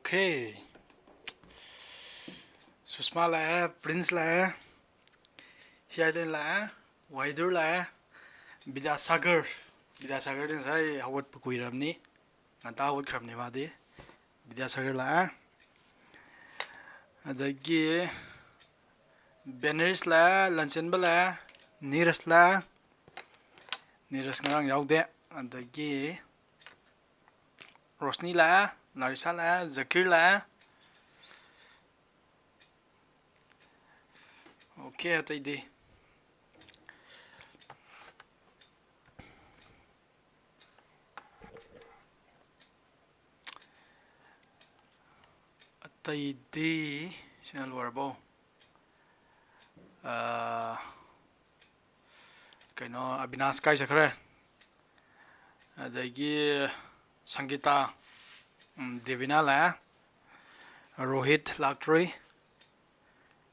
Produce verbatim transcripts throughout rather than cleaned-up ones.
Okay. ꯁꯨꯁꯃꯥ ꯂꯥꯛꯑꯦ, prince ꯂꯥꯛꯑꯦ, ꯍꯤꯌꯥꯏꯂꯦꯟ ꯂꯥꯛꯑꯦ, ꯋꯥꯍꯤꯗꯨꯔ ꯂꯥꯛꯑꯦ, ꯕꯤꯗ꯭ꯌꯥꯁꯥꯒꯔ꯫ ꯕꯤꯗ꯭ꯌꯥꯁꯥꯒꯔꯗꯤ ꯉꯁꯥꯏ ꯍꯧꯒꯠꯄ ꯀꯨꯏꯔꯕꯅꯤ, ꯉꯟꯇꯥ ꯍꯧꯒꯠꯈ꯭ꯔꯕꯅꯤ ꯃꯥꯗꯤ꯫ ꯕꯤꯗ꯭ꯌꯥꯁꯥꯒꯔ ꯂꯥꯛꯑꯦ꯫ ꯑꯗꯒꯤ ꯕꯦꯅꯔꯤꯁ ꯂꯥꯛꯑꯦ, ꯂꯟꯆꯦꯟꯕ ꯂꯥꯛꯑꯦ, ꯅꯤꯔꯖ ꯂꯥꯛꯑꯦ꯫ ꯅꯤꯔꯖ ꯉꯔꯥꯡ ꯌꯥꯎꯗꯦ꯫ ꯑꯗꯒꯤ ꯔꯣꯁꯅꯤ ꯂꯥꯛꯑꯦ, ꯂꯥꯔꯤꯁꯥ ꯂꯥꯛꯑꯦ, ꯖꯀꯤꯔ ꯂꯥꯛꯑꯦ꯫ Okay, ꯑꯇꯩꯗꯤ? ꯑꯇꯩꯗꯤ ꯁꯤꯅ ꯂꯣꯏꯔꯕꯣ? ꯑꯥ, ꯀꯩꯅꯣ, ꯑꯕꯤꯅꯥꯁ ꯀꯥꯏ ꯆꯠꯈ꯭ꯔꯦ? ꯑꯗꯒꯤ ꯁꯪꯒꯤꯇꯥ, ꯎꯝ, ꯗꯦꯕꯤꯅꯥ ꯂꯥꯛꯑꯦ, ꯔꯣꯍꯤꯠ ꯂꯥꯛꯇ꯭ꯔꯤ,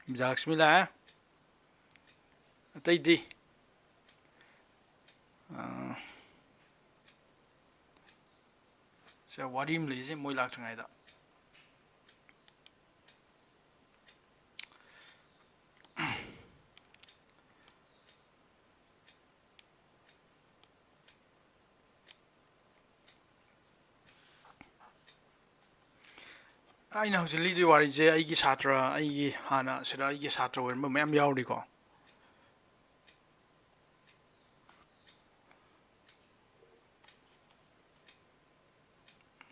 ꯕꯤꯖꯌꯂꯛꯁꯃꯤ ꯂꯥꯛꯑꯦ꯫ ꯑꯇꯩꯗꯤ? ꯑꯥ, ꯁꯦ, ꯋꯥꯔꯤ ꯑꯃ ꯂꯩꯖꯩ ꯃꯣꯏ ꯂꯥꯛꯇ꯭ꯔꯤꯉꯩꯗ꯫ ꯑꯩꯅ ꯍꯧꯖꯤꯛ ꯂꯤꯗꯣꯏ ꯋꯥꯔꯤꯁꯦ ꯑꯩꯒꯤ ꯁꯥꯇ꯭ꯔ, ꯑꯩꯒꯤ ꯍꯥꯟꯅ ꯁꯤꯗ ꯑꯩꯒꯤ ꯁꯥꯇ꯭ꯔ ꯑꯣꯏꯔꯝꯕ ꯃꯌꯥꯝ ꯌꯥꯎꯔꯤꯀꯣ꯫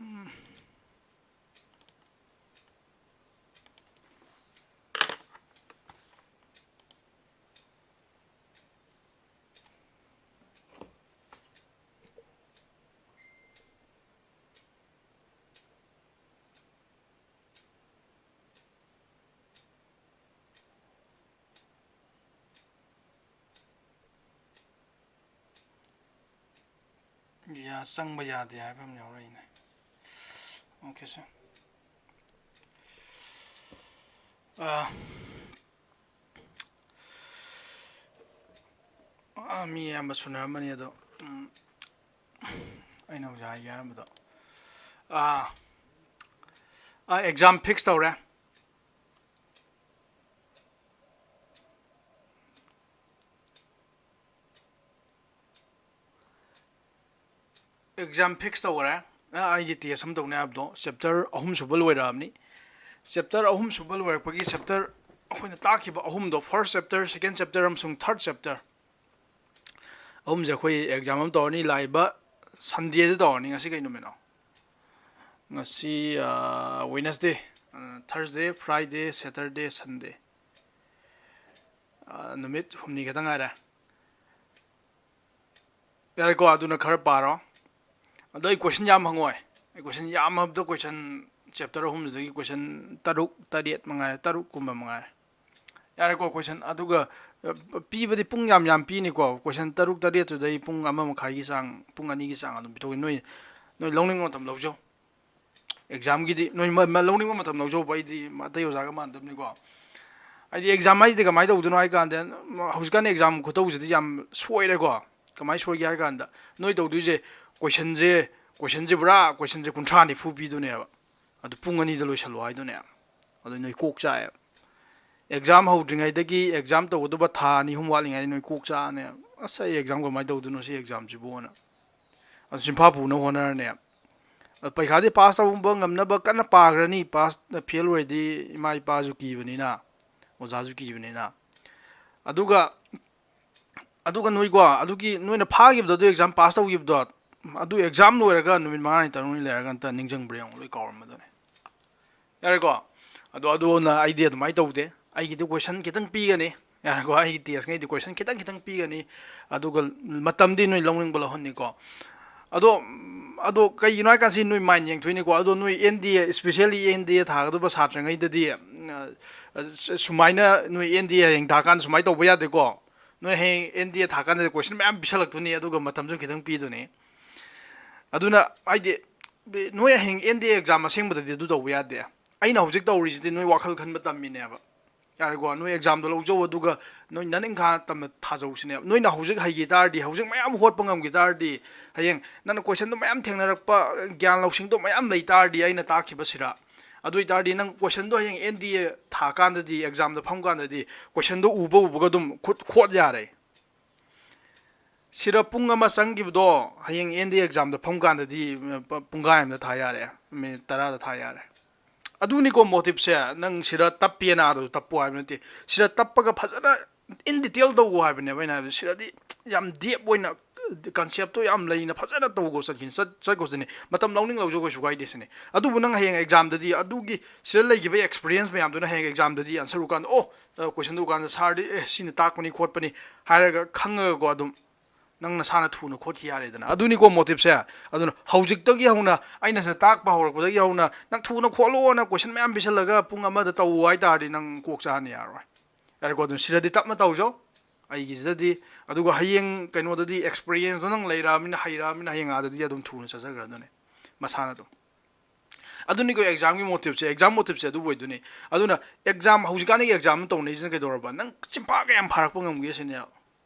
ꯎꯝ꯫ ꯌꯥ-, ꯆꯪꯕ ꯌꯥꯗꯦ ꯍꯥꯏꯕ ꯑꯃ ꯌꯥꯎꯔꯛꯏꯅꯦ꯫ Okay, sir꯫ ꯑꯥ, ꯑꯥ, ꯃꯤ ꯑꯌꯥꯝꯕ ꯁꯨꯅꯔꯝꯃꯅꯤ ꯑꯗꯣ, ꯎꯝ, ꯑꯩꯅ ꯍꯧꯖꯤꯛ ꯍꯥꯏꯒꯦ ꯍꯥꯏꯔꯝꯕꯗꯣ, ꯑꯥ, ꯑꯦꯛꯖꯥꯝ ꯐꯤꯛꯁ ꯇꯧꯔꯦ꯫ ꯑꯦꯛꯖꯥꯝ ꯐꯤꯛꯁ ꯇꯧꯈꯔꯦ꯫ ꯑ, ꯑꯩꯒꯤ ꯇꯦꯁ ꯑꯃ ꯇꯧꯅꯤ ꯍꯥꯏꯕꯗꯣ ꯆꯦꯞꯇꯔ ꯑꯍꯨꯝ ꯁꯨꯕ ꯂꯣꯏꯔꯛꯑꯕꯅꯤ꯫ ꯆꯦꯞꯇꯔ ꯑꯍꯨꯝ ꯁꯨꯕ ꯂꯣꯏꯔꯛꯄꯒꯤ ꯆꯦꯞꯇꯔ ꯑꯩꯈꯣꯏꯅ ꯇꯥꯛꯈꯤꯕ ꯑꯍꯨꯝꯗꯣ, ꯐꯥꯔꯁ ꯆꯦꯞꯇꯔ, ꯁꯦꯀꯦꯟ ꯆꯦꯞꯇꯔ ꯑꯃꯁꯨꯡ ꯊꯥꯔꯠ ꯆꯦꯞꯇꯔ ꯑꯍꯨꯝꯁꯦ ꯑꯩꯈꯣꯏ ꯑꯦꯛꯖꯥꯝ ꯑꯃ ꯇꯧꯔꯅꯤ꯫ ꯂꯥꯛꯏꯕ ꯁꯟꯗꯦꯗ ꯇꯧꯔꯅꯤ꯫ ꯉꯁꯤ ꯀꯩ ꯅꯨꯃꯤꯠꯅꯣ? ꯉꯁꯤ ꯋꯦꯅꯁꯗꯦ, ꯊꯔꯁꯗꯦ, ꯐ꯭ꯔꯥꯏꯗꯦ, ꯁꯦꯇꯔꯗꯦ, ꯁꯟꯗꯦ, ꯅꯨꯃꯤꯠ ꯍꯨꯝꯅꯤ ꯈꯛꯇ ꯉꯥꯏꯔꯦ꯫ ꯌꯥꯔꯦꯀꯣ, ꯑꯗꯨꯅ ꯈꯔ ꯄꯥꯔꯣ꯫ ꯑꯗꯣ ꯑꯩ ꯀꯣꯏꯁꯟ ꯌꯥꯝ ꯍꯪꯉꯣꯏ꯫ ꯑꯩ ꯀꯣꯏꯁꯟ ꯌꯥꯝꯃꯕꯗ ꯀꯣꯏꯁꯟ ꯆꯦꯞꯇꯔ ꯑꯍꯨꯝꯁꯤꯗꯒꯤ ꯀꯣꯏꯁꯟ ꯇꯔꯨꯛ ꯇꯔꯦꯠ ꯃꯉꯥꯏꯔꯦ, ꯇꯔꯨꯛꯀꯨꯝꯕ ꯃꯉꯥꯏꯔꯦ꯫ ꯌꯥꯔꯦꯀꯣ, ꯀꯣꯏꯁꯟ꯫ ꯑꯗꯨꯒ, ꯑ, ꯄꯤꯕꯗꯤ ꯄꯨꯡ ꯌꯥꯝ ꯌꯥꯝ ꯄꯤꯅꯤꯀꯣ꯫ ꯀꯣꯏꯁꯟ ꯇꯔꯨꯛ ꯇꯔꯦꯠꯇꯨꯗꯩ ꯄꯨꯡ ꯑꯃ ꯃꯈꯥꯏꯒꯤ ꯆꯥꯡ, ꯄꯨꯡ ꯑꯅꯤꯒꯤ ꯆꯥꯡ ꯑꯗꯨꯝ ꯄꯤꯊꯣꯛꯏ꯫ ꯅꯣꯏ, ꯅꯣꯏ ꯂꯧꯅꯤꯡꯕ ꯃꯇꯝ ꯂꯧꯖꯧ꯫ ꯑꯦꯛꯖꯥꯝꯒꯤꯗꯤ ꯅꯣꯏ ꯃ-, ꯃ-, ꯂꯧꯅꯤꯡꯕ ꯃꯇꯝ ꯂꯧꯖꯧꯕ꯫ ꯑꯩꯗꯤ ꯑꯇꯩ ꯑꯣꯖꯥꯒ ꯃꯥꯟꯅꯗꯕꯅꯤꯀꯣ꯫ ꯍꯥꯏꯗꯤ ꯑꯦꯛꯖꯥꯝ ꯍꯥꯏꯁꯤꯗꯤ ꯀꯃꯥꯏꯅ ꯇꯧꯗꯣꯏꯅꯣ ꯍꯥꯏ ꯀꯥꯟꯗ, ꯍꯧꯖꯤꯛꯀꯥꯟ ꯑꯦꯛꯖꯥꯝ ꯈꯨꯇꯧꯁꯤꯗꯤ ꯌꯥꯝ ꯁꯣꯏꯔꯦꯀꯣ꯫ ꯀꯃꯥꯏꯅ ꯁꯣꯏꯒꯦ ꯍꯥꯏ ꯀꯥꯟꯗ, ꯅꯣꯏ ꯇꯧꯗꯣꯏꯁꯦ, ꯀꯣꯏꯁꯟꯁꯦ, ꯀꯣꯏꯁꯟꯁꯦ ꯄꯨꯔꯥ, ꯀꯣꯏꯁꯟꯁꯦ ꯀꯨꯟꯊ꯭ꯔꯥ ꯅꯤꯐꯨ ꯄꯤꯗꯣꯏꯅꯦꯕ꯫ ꯑꯗꯨ ꯄꯨꯡ ꯑꯅꯤꯗ ꯂꯣꯏꯁꯜꯂꯣ ꯍꯥꯏꯗꯨꯅꯦ꯫ ꯑꯗꯨ ꯅꯣꯏ ꯀꯣꯛ ꯆꯥꯛꯑꯦ꯫ ꯑꯦꯛꯖꯥꯝ ꯍꯧꯗ꯭ꯔꯤꯉꯩꯗꯒꯤ ꯑꯦꯛꯖꯥꯝ ꯇꯧꯒꯗꯕ ꯊꯥ ꯑꯅꯤ ꯑꯍꯨꯝ ꯋꯥꯠꯂꯤꯉꯩꯗ ꯅꯣꯏ ꯀꯣꯛ ꯆꯥꯛꯑꯅꯦ꯫ "ꯑꯁ, ꯑꯩ ꯑꯦꯛꯖꯥꯝ ꯀꯃꯥꯏꯅ ꯇꯧꯗꯣꯏꯅꯣ ꯁꯤ ꯑꯦꯛꯖꯥꯝꯁꯤꯕꯨꯅ?" ꯑꯗꯨ ꯆꯤꯟꯐꯥ ꯄꯨꯅꯕ ꯍꯣꯠꯅꯔꯅꯦ꯫ ꯑꯗꯨ ꯄꯩꯈꯥꯗꯤ ꯄꯥꯁ ꯇꯧꯕ ꯉꯝꯅꯕ ꯀꯟꯅ ꯄꯥꯈ꯭ꯔꯅꯤ꯫ ꯄꯥꯁ, ꯐꯦꯜ ꯑꯣꯏꯔꯗꯤ ꯏꯃꯥ ꯏꯄꯥꯁꯨ ꯀꯤꯕꯅꯤꯅ, ꯑꯣꯖꯥꯁꯨ ꯀꯤꯕꯅꯤꯅ꯫ ꯑꯗꯨꯒ ꯑꯗꯨꯒ ꯅꯣꯏꯀꯣ, ꯑꯗꯨꯒꯤ ꯅꯣꯏꯅ ꯐꯥꯈꯤꯕꯗꯣ, ꯑꯗꯨ ꯑꯦꯛꯖꯥꯝ ꯄꯥꯁ ꯇꯧꯈꯤꯕꯗꯣ, ꯑꯗꯨ ꯑꯦꯛꯖꯥꯝ ꯂꯣꯏꯔꯒ ꯅꯨꯃꯤꯠ ꯃꯉꯥꯅꯤ ꯇꯔꯨꯛꯅꯤ ꯂꯩꯔꯒ ꯑꯝꯇ ꯅꯤꯡꯁꯤꯡꯕ꯭ꯔꯥ ꯌꯦꯡꯉꯣ, ꯂꯣꯏ ꯀꯥꯎꯔꯝꯃꯗꯣꯏꯅꯦ꯫ ꯌꯥꯔꯦꯀꯣ? ꯑꯗꯣ ꯑꯗꯨꯅ ꯑꯩꯗꯤ ꯑꯗꯨꯃꯥꯏꯅ ꯇꯧꯗꯦ꯫ ꯑꯩꯒꯤꯗꯤ ꯀꯣꯏꯁꯟ ꯈꯤꯇꯪ ꯄꯤꯒꯅꯤ꯫ ꯌꯥꯔꯦꯀꯣ? ꯑꯩꯒꯤ ꯇꯦꯁꯉꯩꯗꯤ ꯀꯣꯏꯁꯟ ꯈꯤꯇꯪ ꯈꯤꯇꯪ ꯄꯤꯒꯅꯤ꯫ ꯑꯗꯨꯒ ꯃꯇꯝꯗꯤ ꯅꯣꯏ ꯂꯧꯅꯤꯡꯕ ꯂꯧꯍꯟꯅꯤꯀꯣ꯫ ꯑꯗꯣ, ꯑꯗꯣ ꯀꯩꯒꯤꯅꯣ ꯍꯥꯏ ꯀꯥꯟꯁꯤ ꯅꯣꯏ ꯃꯥꯏꯟ ꯌꯦꯡꯊꯣꯛꯏꯅꯤꯀꯣ꯫ ꯑꯗꯣ ꯅꯣꯏ ꯑꯦꯟ ꯗꯤ ꯑꯦ, especially ꯑꯦꯟ ꯗꯤ ꯑꯦ ꯊꯥꯒꯗꯧꯕ ꯁꯥꯇ꯭ꯔꯉꯩꯗꯗꯤ, ꯑ, ꯁꯨꯃꯥꯏꯅ ꯅꯣꯏ ꯑꯦꯟ ꯗꯤ ꯑꯦ ꯍꯌꯦꯡ ꯊꯥꯀꯥꯟꯗ ꯁꯨꯃꯥꯏꯅ ꯇꯧꯕ ꯌꯥꯗꯦꯀꯣ꯫ ꯅꯣꯏ ꯍꯌꯦꯡ ꯑꯦꯟ ꯗꯤ ꯑꯦ ꯊꯥꯀꯥꯟꯗ ꯀꯣꯏꯁꯟ ꯃꯌꯥꯝ ꯄꯤꯁꯜꯂꯛꯇꯣꯏꯅꯤ, ꯑꯗꯨꯒ ꯃꯇꯝꯁꯨ ꯈꯤꯇꯪ ꯄꯤꯗꯣꯏꯅꯤ꯫ ꯑꯗꯨꯅ ꯍꯥꯏꯗꯤ, ꯅꯣꯏ ꯍꯌꯦꯡ ꯑꯦꯟ ꯗꯤ ꯑꯦ ꯑꯦꯛꯖꯥꯝ ꯑꯁꯦꯡꯕꯗꯗꯤ ꯑꯗꯨ ꯇꯧꯕ ꯌꯥꯗꯦ꯫ ꯑꯩꯅ ꯍꯧꯖꯤꯛ ꯇꯧꯔꯤꯁꯤꯗꯤ ꯅꯣꯏ ꯋꯥꯈꯜ ꯈꯟꯕ ꯇꯝꯃꯤꯅꯦꯕ꯫ ꯌꯥꯔꯦꯀꯣ, ꯅꯣꯏ ꯑꯦꯛꯖꯥꯝꯗꯣ ꯂꯧꯖꯧ, ꯑꯗꯨꯒ ꯅꯣꯏ ꯅꯅꯤꯡꯈꯥ ꯇꯝꯅ ꯊꯥꯖꯧꯁꯤꯅꯦꯕ꯫ ꯅꯣꯏꯅ ꯍꯧꯖꯤꯛ ꯍꯩꯈꯤ ꯇꯥꯔꯗꯤ, ꯍꯧꯖꯤꯛ ꯃꯌꯥꯝ ꯍꯣꯠꯄ ꯉꯝꯈꯤ ꯇꯥꯔꯗꯤ, ꯍꯌꯦꯡ ꯅꯪꯅ ꯀꯣꯏꯁꯟꯗꯣ ꯃꯌꯥꯝ ꯊꯦꯡꯅꯔꯛꯄ, ꯒ꯭ꯌꯥꯟ ꯂꯧꯁꯤꯡꯗꯣ ꯃꯌꯥꯝ ꯂꯩ ꯇꯥꯔꯗꯤ, ꯑꯩꯅ ꯇꯥꯛꯈꯤꯕꯁꯤꯗ, ꯑꯗꯨ ꯑꯣꯏꯇꯥꯔꯗꯤ ꯅꯪ questionꯗꯣ ꯍꯌꯦꯡ N D A ꯊꯥ ꯀꯥꯟꯗꯗꯤ, examꯗ ꯐꯝ ꯀꯥꯟꯗꯗꯤ, questionꯗꯣ ꯎꯕ ꯎꯕꯒ ꯑꯗꯨꯝ ꯈꯨꯠ ꯈꯣꯠ ꯌꯥꯔꯦ꯫ ꯁꯤꯗ ꯄꯨꯡ ꯑꯃ ꯆꯪꯈꯤꯕꯗꯣ ꯍꯌꯦꯡ N D A examꯗ ꯐꯝ ꯀꯥꯟꯗꯗꯤ, ꯄ-, ꯄꯨꯡꯈꯥꯏ ꯑꯃꯗ ꯊꯥ ꯌꯥꯔꯦ, ꯃꯤꯅꯤꯠ ꯇꯔꯥꯗ ꯊꯥ ꯌꯥꯔꯦ꯫ ꯑꯗꯨꯅꯤꯀꯣ motiveꯁꯦ꯫ ꯅꯪ ꯁꯤꯗ ꯇꯞꯄꯦꯅ ꯑꯗꯨ ꯇꯞꯄꯣ ꯍꯥꯏꯕ ꯅꯠꯇꯦ꯫ ꯁꯤꯗ ꯇꯞꯄꯒ ꯐꯖꯅ in detail ꯇꯧꯒꯣ ꯍꯥꯏꯕꯅꯦꯕ ꯑꯩꯅ ꯍꯥꯏꯕꯗꯤ꯫ ꯁꯤꯗꯗꯤ ꯌꯥꯝ deep ꯑꯣꯏꯅ conceptꯇꯣ ꯌꯥꯝ ꯂꯩꯅ ꯐꯖꯅ ꯇꯧꯒꯣ, ꯆꯠꯈꯤꯅ ꯆꯠ-, ꯆꯠꯈꯣ ꯁꯤꯅꯤ꯫ ꯃꯇꯝ ꯂꯧꯅꯤꯡ ꯂꯧꯖꯧ, ꯀꯩꯁꯨ ꯀꯥꯏꯗꯦ ꯁꯤꯅꯤ꯫ ꯑꯗꯨꯕꯨ ꯅꯪ ꯍꯌꯦꯡ examꯗꯗꯤ ꯑꯗꯨꯒꯤ ꯁꯤꯗ ꯂꯩꯈꯤꯕ experience ꯃꯌꯥꯝꯗꯨꯅ ꯍꯌꯦꯡ examꯗꯗꯤ answer ꯎꯀꯥꯟꯗ, "ꯑꯣ, questionꯗꯨ ꯎꯀꯥꯟꯗ sirꯗꯤ, ꯑꯦ, ꯁꯤꯅ ꯇꯥꯛꯄꯅꯤ ꯈꯣꯠꯄꯅꯤ" ꯍꯥꯏꯔꯒ ꯈꯪꯉꯒꯀꯣ, ꯑꯗꯨꯝ ꯅꯪ ꯅꯁꯥꯅ ꯊꯨꯅ ꯈꯣꯠꯈꯤ ꯌꯥꯔꯦꯗꯅ꯫ ꯑꯗꯨꯅꯤꯀꯣ motiveꯁꯦ꯫ ꯑꯗꯨꯅ ꯍꯧꯖꯤꯛꯇꯒꯤ ꯍꯧꯅ, ꯑꯩꯅ ꯁꯤꯗ ꯇꯥꯛꯄ ꯍꯧꯔꯛꯄꯗꯒꯤ ꯍꯧꯅ ꯅꯪ ꯊꯨꯅ ꯈꯣꯠꯂꯣꯅ question ꯃꯌꯥꯝ ꯄꯤꯁꯜꯂꯒ ꯄꯨꯡ ꯑꯃꯗ ꯇꯧꯋꯣ ꯍꯥꯏ ꯇꯥꯔꯗꯤ ꯅꯪ ꯀꯣꯛ ꯆꯥꯍꯟ ꯌꯥꯔꯣꯏ꯫ ꯌꯥꯔꯦꯀꯣ? ꯑꯗꯨꯝ ꯁꯤꯗꯗꯤ ꯇꯞꯅ ꯇꯧꯖꯧ, ꯑꯩꯒꯤꯁꯤꯗꯗꯤ꯫ ꯑꯗꯨꯒ ꯍꯌꯦꯡ ꯀꯩꯅꯣꯗꯗꯤ experienceꯗꯣ ꯅꯪ ꯂꯩꯔꯛꯑꯃꯤꯅ, ꯍꯩꯔꯛꯑꯃꯤꯅ ꯍꯌꯦꯡ ꯑꯥꯗꯗꯤ ꯑꯗꯨꯝ ꯊꯨꯅ ꯆꯠꯆꯈ꯭ꯔꯗꯨꯅꯦ ꯃꯁꯥꯅ ꯑꯗꯨꯝ꯫ ꯑꯗꯨꯅꯤꯀꯣ examꯒꯤ motiveꯁꯦ, exam motiveꯁꯦ ꯑꯗꯨꯕꯨ ꯑꯣꯏꯗꯣꯏꯅꯤ꯫ ꯑꯗꯨꯅ exam, ꯍꯧꯖꯤꯛꯀꯥꯟꯒꯤ exam ꯇꯧꯅꯩꯁꯤꯅ ꯀꯩꯗꯧꯔꯕ? ꯅꯪ ꯆꯤꯝꯐꯥ ꯀꯌꯥꯝ ꯐꯥꯔꯛꯄ ꯉꯝꯒꯦ ꯁꯤꯅꯦꯕ꯫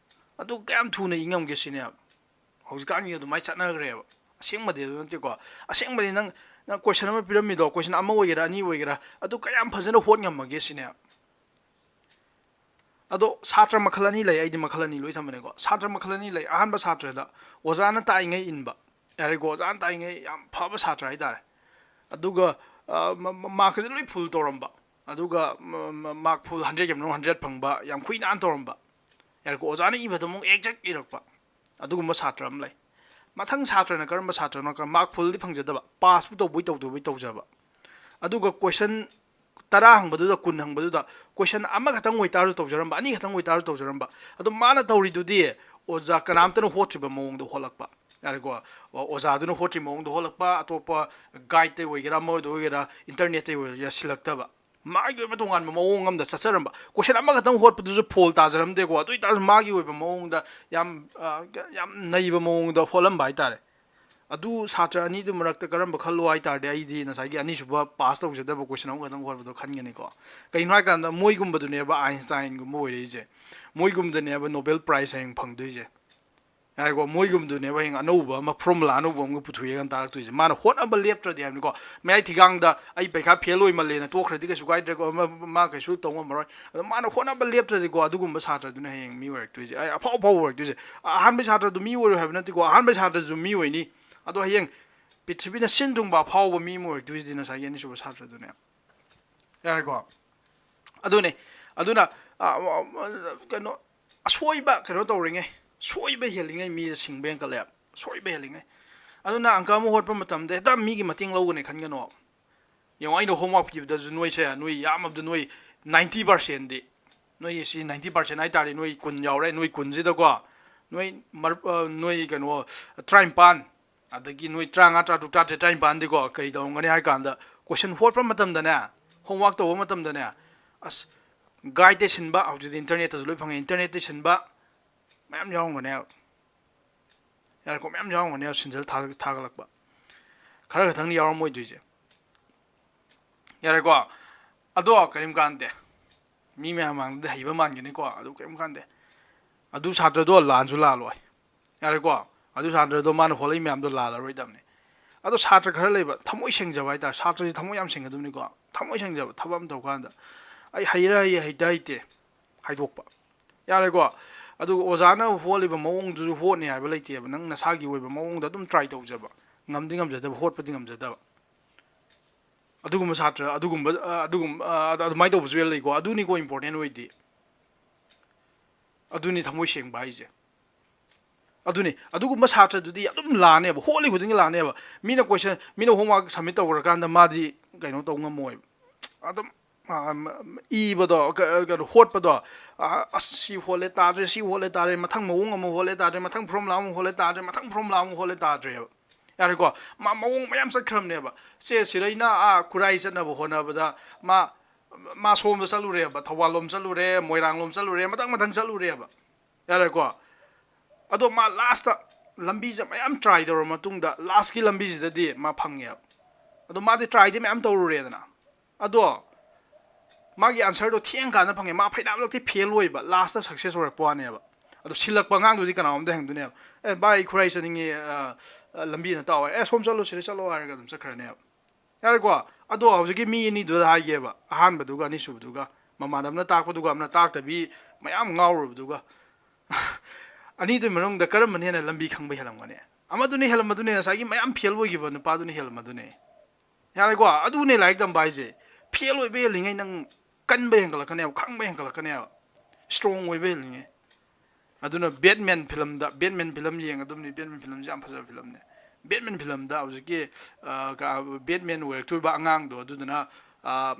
ꯑꯗꯨ ꯀꯌꯥꯝ ꯊꯨꯅ ꯏ ꯉꯝꯒꯦ ꯁꯤꯅꯦꯕ꯫ ꯍꯧꯖꯤꯛꯀꯥꯟꯒꯤ ꯑꯗꯨꯃꯥꯏꯅ ꯆꯠꯅꯈ꯭ꯔꯦꯕ꯫ ꯑꯁꯦꯡꯕꯗꯤ ꯑꯗꯨ ꯅꯠꯇꯦꯀꯣ꯫ ꯑꯁꯦꯡꯕꯗꯤ ꯅꯪ, ꯅꯪ question ꯑꯃ ꯄꯤꯔꯝꯃꯤꯗꯣ, question ꯑꯃ ꯑꯣꯏꯒꯦꯔꯥ ꯑꯅꯤ ꯑꯣꯏꯒꯦꯔꯥ, ꯑꯗꯨ ꯀꯌꯥꯝ ꯐꯖꯅ ꯍꯣꯠ ꯉꯝꯃꯒꯦ ꯁꯤꯅꯦꯕ꯫ ꯑꯗꯣ ꯁꯥꯇ꯭ꯔ ꯃꯈꯜ ꯑꯅꯤ ꯂꯩ, ꯑꯩꯗꯤ ꯃꯈꯜ ꯑꯅꯤ ꯂꯣꯏ ꯊꯝꯕꯅꯦꯀꯣ꯫ ꯁꯥꯇ꯭ꯔ ꯃꯈꯜ ꯑꯅꯤ ꯂꯩ꯫ ꯑꯍꯥꯟꯕ ꯁꯥꯇ꯭ꯔꯗ ꯑꯣꯖꯥꯅ ꯇꯥꯛꯏꯉꯩ ꯏꯟꯕ, ꯌꯥꯔꯦꯀꯣ, ꯑꯣꯖꯥꯅ ꯇꯥꯛꯏꯉꯩ ꯌꯥꯝ ꯐꯕ ꯁꯥꯇ꯭ꯔ ꯍꯥꯏꯇꯥꯔꯦ꯫ ꯑꯗꯨꯒ, ꯑ, ꯃ-, ꯃ-, markꯁꯦ ꯂꯣꯏ full ꯇꯧꯔꯝꯕ, ꯑꯗꯨꯒ ꯃ-, ꯃ-, mark full hundredꯀꯤ ꯃꯅꯨꯡꯗ hundred ꯐꯪꯕ, ꯌꯥꯝ ꯀꯨꯏꯅ ꯇꯧꯔꯝꯕ, ꯌꯥꯔꯦꯀꯣ, ꯑꯣꯖꯥꯅ ꯏꯕꯗꯣ ꯑꯃꯨꯛ exact ꯏꯔꯛꯄ, ꯑꯗꯨꯒꯨꯝꯕ ꯁꯥꯇ꯭ꯔ ꯑꯃ ꯂꯩ꯫ ꯃꯊꯪ ꯁꯥꯇ꯭ꯔꯅ ꯀꯔꯝꯕ ꯁꯥꯇ꯭ꯔꯅꯣ? Mark fullꯗꯤ ꯐꯪꯖꯗꯕ, passꯄꯨ ꯇꯧꯕꯩ ꯇꯧꯗꯕꯩ ꯇꯧꯖꯕ, ꯑꯗꯨꯒ question ꯇꯔꯥ ꯍꯪꯕꯗꯨꯗ, ꯀꯨꯟ ꯍꯪꯕꯗꯨꯗ, question ꯑꯃꯈꯛꯇꯪ ꯑꯣꯏꯇꯥꯔꯁꯨ ꯇꯧꯖꯔꯝꯕ, ꯑꯅꯤꯈꯛꯇꯪ ꯑꯣꯏꯇꯥꯔꯁꯨ ꯇꯧꯖꯔꯝꯕ꯫ ꯑꯗꯣ ꯃꯥꯅ ꯇꯧꯔꯤꯗꯨꯗꯤ ꯑꯣꯖꯥ ꯀꯅꯥꯝꯇꯅ ꯍꯣꯠꯇ꯭ꯔꯤꯕ ꯃꯑꯣꯡꯗ ꯍꯣꯠꯂꯛꯄ, ꯌꯥꯔꯦꯀꯣ? ꯑꯣ-, ꯑꯣꯖꯥꯗꯨꯅ ꯍꯣꯠꯇ꯭ꯔꯤ ꯃꯑꯣꯡꯗ ꯍꯣꯠꯂꯛꯄ, ꯑꯇꯣꯞꯄ guideꯇꯩ ꯑꯣꯏꯒꯦꯔꯥ, ꯑꯃꯗ ꯑꯣꯏꯒꯦꯔꯥ, internetꯇꯩ ꯑꯣꯏꯒꯦꯔꯥ, ꯁꯤꯜꯂꯛꯇꯕ꯫ ꯃꯥꯒꯤ ꯑꯣꯏꯕ ꯇꯣꯉꯥꯟꯕ ꯃꯑꯣꯡ ꯑꯃꯗ ꯆꯠꯆꯔꯝꯕ꯫ Question ꯑꯃꯈꯛꯇꯪ ꯍꯣꯠꯄꯗꯨꯁꯨ full ꯇꯥꯖꯔꯝꯗꯦꯀꯣ꯫ ꯑꯗꯨ ꯑꯣꯏꯇꯥꯔꯁꯨ ꯃꯥꯒꯤ ꯑꯣꯏꯕ ꯃꯑꯣꯡꯗ ꯌꯥꯝ, ꯑ, ꯌꯥꯝ ꯅꯩꯕ ꯃꯑꯣꯡꯗ ꯍꯣꯠꯂꯝꯕ ꯍꯥꯏꯇꯥꯔꯦ꯫ ꯑꯗꯨ ꯁꯥꯇ꯭ꯔ ꯑꯅꯤꯗꯨ ꯃꯔꯛꯇ ꯀꯔꯝꯕ ꯈꯜꯂꯣ ꯍꯥꯏ ꯇꯥꯔꯗꯤ, ꯑꯩꯗꯤ ꯉꯁꯥꯏꯒꯤ ꯑꯅꯤꯁꯨꯕ pass ꯇꯧꯖꯗꯕ question ꯑꯃꯈꯛꯇꯪ ꯍꯣꯠꯄꯗꯣ ꯈꯟꯒꯅꯤꯀꯣ꯫ ꯀꯩꯒꯤꯅꯣ ꯍꯥꯏ ꯀꯥꯟꯗ, ꯃꯣꯏꯒꯨꯝꯕꯗꯨꯅꯦꯕ Einsteinꯒꯨꯝꯕ ꯑꯣꯏꯔꯛꯏꯁꯦ, ꯃꯣꯏꯒꯨꯝꯕꯗꯅꯦꯕ Nobel Prize ꯍꯌꯦꯡ ꯐꯪꯗꯣꯏꯁꯦ꯫ ꯌꯥꯔꯦꯀꯣ? ꯃꯣꯏꯒꯨꯝꯗꯨꯅꯦꯕ ꯍꯌꯦꯡ ꯑꯅꯧꯕ ꯑꯃ, ꯐꯣꯔꯃꯨꯂꯥ ꯑꯅꯧꯕ ꯑꯃꯒ ꯄꯨꯊꯣꯛꯑꯦꯅ ꯇꯥꯔꯛꯇꯣꯏꯁꯦ꯫ ꯃꯥꯅ ꯍꯣꯠꯅꯕ ꯂꯦꯞꯇ꯭ꯔꯗꯤ ꯍꯥꯏꯕꯅꯤꯀꯣ꯫ ꯃꯌꯥꯏ ꯊꯤꯒꯥꯡꯗ "ꯑꯩ ꯄꯩꯈꯥ ꯐꯦꯜ ꯑꯣꯏꯃꯜꯂꯦꯅ" ꯇꯣꯛꯈ꯭ꯔꯗꯤ ꯀꯩꯁꯨ ꯀꯥꯏꯗ꯭ꯔꯦꯀꯣ, ꯃꯥ ꯀꯩꯁꯨ ꯇꯧ ꯉꯝꯃꯔꯣꯏ꯫ ꯑꯗꯣ ꯃꯥꯅ ꯍꯣꯠꯅꯕ ꯂꯦꯞꯇ꯭ꯔꯗꯤꯀꯣ, ꯑꯗꯨꯒꯨꯝꯕ ꯁꯥꯇ꯭ꯔꯗꯨꯅ ꯍꯌꯦꯡ ꯃꯤ ꯑꯣꯏꯔꯛꯇꯣꯏꯁꯦ꯫ ꯑꯩ ꯑꯐꯥꯎ ꯑꯐꯥꯎꯕ ꯑꯣꯏꯔꯛꯇꯣꯏꯁꯦ꯫ ꯑꯍꯥꯟꯕ ꯁꯥꯇ꯭ꯔꯗꯨ ꯃꯤ ꯑꯣꯏꯔꯣꯏ ꯍꯥꯏꯕ ꯅꯠꯇꯦꯀꯣ, ꯑꯍꯥꯟꯕ ꯁꯥꯇ꯭ꯔꯁꯨ ꯃꯤ ꯑꯣꯏꯅꯤ꯫ ꯑꯗꯣ ꯍꯌꯦꯡ ꯄ꯭ꯔꯤꯊꯤꯕꯤꯅ ꯁꯤꯟ ꯊꯨꯡꯕ ꯑꯐꯥꯎꯕ ꯃꯤ ꯑꯃ ꯑꯣꯏꯔꯛꯇꯣꯏꯁꯤꯗꯤ ꯉꯁꯥꯏꯒꯤ ꯑꯅꯤꯁꯨꯕ ꯁꯥꯇ꯭ꯔꯗꯨꯅꯦ꯫ ꯌꯥꯔꯦꯀꯣ? ꯑꯗꯨꯅꯦ꯫ ꯑꯗꯨꯅ ꯀꯩꯅꯣ, ꯑꯁꯣꯏꯕ ꯀꯩꯅꯣ ꯇꯧꯔꯤꯉꯩ, ꯁꯣꯏꯕ ꯍꯦꯜꯂꯤꯉꯩ ꯃꯤꯁꯦ ꯁꯤꯡꯕ ꯍꯦꯟꯀꯠꯂꯦ꯫ ꯁꯣꯏꯕ ꯍꯦꯜꯂꯤꯉꯩ꯫ ꯑꯗꯨꯅ ꯑꯪꯀ ꯑꯃ ꯍꯣꯠꯄ ꯃꯇꯝꯗ ꯍꯦꯛꯇ ꯃꯤꯒꯤ ꯃꯇꯦꯡ ꯂꯧꯒꯅꯤ ꯈꯟꯒꯅꯣ꯫ ꯌꯦꯡꯉꯣ, ꯑꯩꯅ ꯍꯣꯝꯋꯥꯛ ꯄꯤꯕꯗꯁꯨ ꯅꯣꯏꯁꯦ, ꯅꯣꯏ ꯌꯥꯝꯃꯕꯗ ꯅꯣꯏ ninety percentꯗꯤ, ꯅꯣꯏ ꯁꯤ ninety percent ꯍꯥꯏꯇꯥꯔꯦ, ꯅꯣꯏ ꯀꯨꯟ ꯌꯥꯎꯔꯦ, ꯅꯣꯏ ꯀꯨꯟꯁꯤꯗꯀꯣ, ꯅꯣꯏ ꯃꯔ-, ꯅꯣꯏ ꯀꯩꯅꯣ, ꯇꯔꯥꯅꯤꯄꯥꯟ, ꯑꯗꯒꯤ ꯅꯣꯏ ꯇꯔꯥꯃꯉꯥ, ꯇꯔꯥꯇꯔꯨꯛ, ꯇꯔꯥꯇꯔꯦꯠ, ꯇꯔꯥꯅꯤꯄꯥꯟꯗꯤꯀꯣ ꯀꯔꯤ ꯇꯧꯔꯝꯒꯅꯤ ꯍꯥꯏ ꯀꯥꯟꯗ, ꯀꯣꯏꯁꯟ ꯍꯣꯠꯄ ꯃꯇꯝꯗꯅꯦ, ꯍꯣꯝꯋꯥꯛ ꯇꯧꯕ ꯃꯇꯝꯗꯅꯦ, ꯑꯁ, ꯒꯥꯏꯗꯇ ꯁꯤꯟꯕ, ꯍꯧꯖꯤꯛꯇꯤ ꯏꯟꯇꯔꯅꯦꯠꯇꯁꯨ ꯂꯣꯏ ꯐꯪꯉꯦ, ꯏꯟꯇꯔꯅꯦꯠꯇ ꯁꯤꯟꯕ ꯃꯌꯥꯝ ꯌꯥꯎꯔꯝꯒꯅꯦꯕ꯫ ꯌꯥꯔꯦꯀꯣ? ꯃꯌꯥꯝ ꯌꯥꯎꯔꯝꯒꯅꯦꯕ ꯁꯤꯟꯖꯜ ꯊꯥ-, ꯊꯥꯒꯠꯂꯛꯄ꯫ ꯈꯔ ꯈꯛꯇꯪꯗꯤ ꯌꯥꯎꯔꯝꯃꯣꯏꯗꯣꯏꯁꯦ꯫ ꯌꯥꯔꯦꯀꯣ? ꯑꯗꯣ ꯀꯔꯤꯝ ꯀꯥꯟꯗꯦ꯫ ꯃꯤ ꯃꯌꯥꯝ ꯃꯥꯡꯗꯗꯤ ꯍꯩꯕ ꯃꯥꯟꯒꯅꯤꯀꯣ, ꯑꯗꯨ ꯀꯔꯤꯝ ꯀꯥꯟꯗꯦ꯫ ꯑꯗꯨ ꯁꯥꯇ꯭ꯔꯗꯣ ꯂꯥꯟꯁꯨ ꯂꯥꯜꯂꯣꯏ꯫ ꯌꯥꯔꯦꯀꯣ? ꯑꯗꯨ ꯁꯥꯇ꯭ꯔꯗꯣ ꯃꯥꯅ ꯍꯣꯠꯂꯛꯏ ꯃꯌꯥꯝꯗꯣ ꯂꯥꯜꯂꯔꯣꯏꯗꯕꯅꯤ꯫ ꯑꯗꯣ ꯁꯥꯇ꯭ꯔ ꯈꯔ ꯂꯩꯕ ꯊꯃꯣꯏ ꯁꯦꯡꯖꯕ ꯍꯥꯏꯇꯥꯔꯦ, ꯁꯥꯇ꯭ꯔꯁꯦ ꯊꯃꯣꯏ ꯌꯥꯝ ꯁꯦꯡꯒꯗꯕꯅꯤꯀꯣ꯫ ꯊꯃꯣꯏ ꯁꯦꯡꯖꯕ ꯊꯕꯛ ꯑꯃ ꯇꯧ ꯀꯥꯟꯗ, "ꯑꯩ ꯍꯩꯔ ꯍꯩꯌꯦ, ꯍꯩꯇ ꯍꯩꯇꯦ" ꯍꯥꯏꯗꯣꯛꯄ꯫ ꯌꯥꯔꯦꯀꯣ? ꯑꯗꯨꯒ ꯑꯣꯖꯥꯅ ꯍꯣꯠꯂꯤꯕ ꯃꯑꯣꯡꯗꯨꯁꯨ ꯍꯣꯠꯅꯤ ꯍꯥꯏꯕ ꯂꯩꯇꯦꯕ꯫ ꯅꯪ ꯅꯁꯥꯒꯤ ꯑꯣꯏꯕ ꯃꯑꯣꯡꯗ ꯑꯗꯨꯝ ꯇ꯭ꯔꯥꯏ ꯇꯧꯖꯕ, ꯉꯝꯗꯤ ꯉꯝꯖꯗꯕ, ꯍꯣꯠꯄꯗꯤ ꯉꯝꯖꯗꯕ꯫ ꯑꯗꯨꯒꯨꯝꯕ ꯁꯥꯇ꯭ꯔ, ꯑꯗꯨꯒꯨꯝꯕ, ꯑ, ꯑꯗꯨꯒꯨꯝ-, ꯑ, ꯑꯗꯨꯃꯥꯏꯅ ꯇꯧꯕꯁꯨ ꯌꯥꯝ ꯂꯩꯀꯣ꯫ ꯑꯗꯨꯅꯤꯀꯣ ꯏꯝꯄꯣꯔꯇꯦꯟ ꯑꯣꯏꯗꯤ꯫ ꯑꯗꯨꯅꯤ ꯊꯃꯣꯏ ꯁꯦꯡꯕ ꯍꯥꯏꯁꯦ꯫ ꯑꯗꯨꯅꯤ, ꯑꯗꯨꯒꯨꯝꯕ ꯁꯥꯇ꯭ꯔꯗꯨꯗꯤ ꯑꯗꯨꯝ ꯂꯥꯟꯅꯦꯕ, ꯍꯣꯠꯂꯤ ꯈꯨꯗꯤꯡꯒꯤ ꯂꯥꯟꯅꯦꯕ꯫ ꯃꯤꯅ ꯀꯣꯏꯁꯟ, ꯃꯤꯅ ꯍꯣꯝꯋꯥꯔꯛ ꯁꯕꯃꯤꯠ ꯇꯧꯈ꯭ꯔꯀꯥꯟꯗ ꯃꯥꯗꯤ ꯀꯩꯅꯣ ꯇꯧ ꯉꯝꯃꯣꯏꯕ꯫ ꯑꯗꯨꯝ, ꯑ, ꯏꯕꯗꯣ, ꯀ-, ꯀꯩꯅꯣ, ꯍꯣꯠꯄꯗꯣ, ꯑ, "ꯑꯁ, ꯁꯤ ꯍꯣꯠꯂꯦ ꯇꯥꯗ꯭ꯔꯦ, ꯁꯤ ꯍꯣꯠꯂꯦ ꯇꯥꯗ꯭ꯔꯦ, ꯃꯊꯪ ꯃꯑꯣꯡ ꯑꯃ ꯍꯣꯠꯂꯦ ꯇꯥꯗ꯭ꯔꯦ, ꯃꯊꯪ ꯐꯣꯔꯃꯨꯂꯥ ꯑꯃ ꯍꯣꯠꯂꯦ ꯇꯥꯗ꯭ꯔꯦ, ꯃꯊꯪ ꯐꯣꯔꯃꯨꯂꯥ ꯑꯃ ꯍꯣꯠꯂꯦ ꯇꯥꯗ꯭ꯔꯦꯕ"꯫ ꯌꯥꯔꯦꯀꯣ? ꯃꯥ ꯃꯑꯣꯡ ꯃꯌꯥꯝ ꯆꯠꯈ꯭ꯔꯕꯅꯦꯕ꯫ ꯁꯦ, ꯁꯤꯗꯩꯅ, ꯑꯥ, ꯈꯨꯔꯥꯏ ꯆꯠꯅꯕ ꯍꯣꯠꯅꯕꯗ ꯃꯥ, ꯃꯥ ꯁꯣꯝꯗ ꯆꯠꯂꯨꯔꯦꯕ, ꯊꯧꯕꯥꯜ ꯂꯣꯝ ꯆꯠꯂꯨꯔꯦ, ꯃꯣꯏꯔꯥꯡ ꯂꯣꯝ ꯆꯠꯂꯨꯔꯦ, ꯃꯊꯪ ꯃꯊꯪ ꯆꯠꯂꯨꯔꯦꯕ꯫ ꯌꯥꯔꯦꯀꯣ? ꯑꯗꯣ ꯃꯥ ꯂꯥꯁꯇ ꯂꯝꯕꯤꯁꯦ ꯃꯌꯥꯝ ꯇ꯭ꯔꯥꯏ ꯇꯧꯔ ꯃꯇꯨꯡꯗ ꯂꯥꯁꯀꯤ ꯂꯝꯕꯤꯁꯤꯗꯗꯤ ꯃꯥ ꯐꯪꯉꯦꯕ꯫ ꯑꯗꯣ ꯃꯥꯗꯤ ꯇ꯭ꯔꯥꯏꯗꯤ ꯃꯌꯥꯝ ꯇꯧꯔꯨꯔꯦꯗꯅ꯫ ꯑꯗꯣ ꯃꯥꯒꯤ ꯑꯟꯁꯔꯗꯣ ꯊꯦꯡꯀꯥꯟꯗ ꯐꯪꯉꯦ꯫ ꯃꯥ ꯐꯩꯅꯥꯝꯂꯛꯇꯤ ꯐꯦꯜ ꯑꯣꯏꯕ, ꯂꯥꯁꯇ ꯁꯛꯁꯦꯁ ꯑꯣꯏꯔꯛꯄ ꯋꯥꯅꯦꯕ꯫ ꯑꯗꯣ ꯁꯤꯜꯂꯛꯄ ꯑꯉꯥꯡꯗꯨꯗꯤ ꯀꯅꯥꯅꯣꯝꯗ ꯍꯪꯗꯣꯏꯅꯦꯕ, "ꯑꯦ ꯚꯥꯏ, ꯈꯨꯔꯥꯏ ꯆꯠꯅꯤꯡꯉꯦ, ꯑ, ꯑ, ꯂꯝꯕꯤ ꯑꯅ ꯇꯥꯛꯑꯣ", "ꯑꯦ ꯁꯣꯝ ꯆꯠꯂꯣ, ꯁꯤꯗ ꯆꯠꯂꯣ" ꯍꯥꯏꯔꯒ ꯑꯗꯨꯝ ꯆꯠꯈ꯭ꯔꯅꯦꯕ꯫ ꯌꯥꯔꯦꯀꯣ? ꯑꯗꯣ ꯍꯧꯖꯤꯛꯀꯤ ꯃꯤ ꯑꯅꯤꯗꯨꯗ ꯍꯥꯏꯒꯦꯕ, ꯑꯍꯥꯟꯕꯗꯨꯒ ꯑꯅꯤꯁꯨꯕꯗꯨꯒ, ꯃꯃꯥꯟꯅꯕꯅ ꯇꯥꯛꯄꯗꯨꯒ ꯑꯃꯅ ꯇꯥꯛꯇꯕꯤ ꯃꯌꯥꯝ ꯉꯥꯎꯔꯨꯕꯗꯨꯒ, ꯑꯅꯤꯗꯨꯒꯤ ꯃꯅꯨꯡꯗ ꯀꯔꯝꯕꯅ ꯍꯦꯟꯅ ꯂꯝꯕꯤ ꯈꯪꯕ ꯍꯦꯜꯂꯝꯒꯅꯤ? ꯑꯃꯗꯨꯅ ꯍꯦꯜꯂꯝꯃꯗꯨꯅꯦ, ꯉꯁꯥꯏꯒꯤ ꯃꯌꯥꯝ ꯐꯦꯜ ꯑꯣꯏꯈꯤꯕ ꯅꯨꯄꯥꯗꯨꯅ ꯍꯦꯜꯂꯝꯃꯗꯨꯅꯦ꯫ ꯌꯥꯔꯦꯀꯣ? ꯑꯗꯨꯅꯦ ꯂꯥꯏꯔꯤꯛ ꯇꯝꯕ ꯍꯥꯏꯁꯦ꯫ ꯐꯦꯜ ꯑꯣꯏꯕ ꯍꯦꯜꯂꯤꯉꯩ ꯅꯪ ꯀꯟꯕ ꯍꯦꯟꯒꯠꯂꯛꯀꯅꯦꯕ, ꯈꯪꯕ ꯍꯦꯟꯒꯠꯂꯛꯀꯅꯦꯕ, ꯏꯁꯇ꯭ꯔꯣꯡ ꯑꯣꯏꯕ ꯍꯦꯜꯂꯤꯉꯩ꯫ ꯑꯗꯨꯅ ꯕꯦꯠꯃꯦꯟ ꯐꯤꯂꯝꯗ, ꯕꯦꯠꯃꯦꯟ ꯐꯤꯂꯝ ꯌꯦꯡꯒꯗꯕꯅꯤ, ꯕꯦꯠꯃꯦꯟ ꯐꯤꯂꯝꯁꯦ ꯌꯥꯝ ꯐꯖꯕ ꯐꯤꯂꯝꯅꯦ꯫ ꯕꯦꯠꯃꯦꯟ ꯐꯤꯂꯝꯗ ꯍꯧꯖꯤꯛꯀꯤ, ꯑ, ꯀ-, ꯕꯦꯠꯃꯦꯟ ꯑꯣꯏꯔꯛꯇꯣꯔꯤꯕ ꯑꯉꯥꯡꯗꯣ, ꯑꯗꯨꯗꯨꯅ, ꯑ,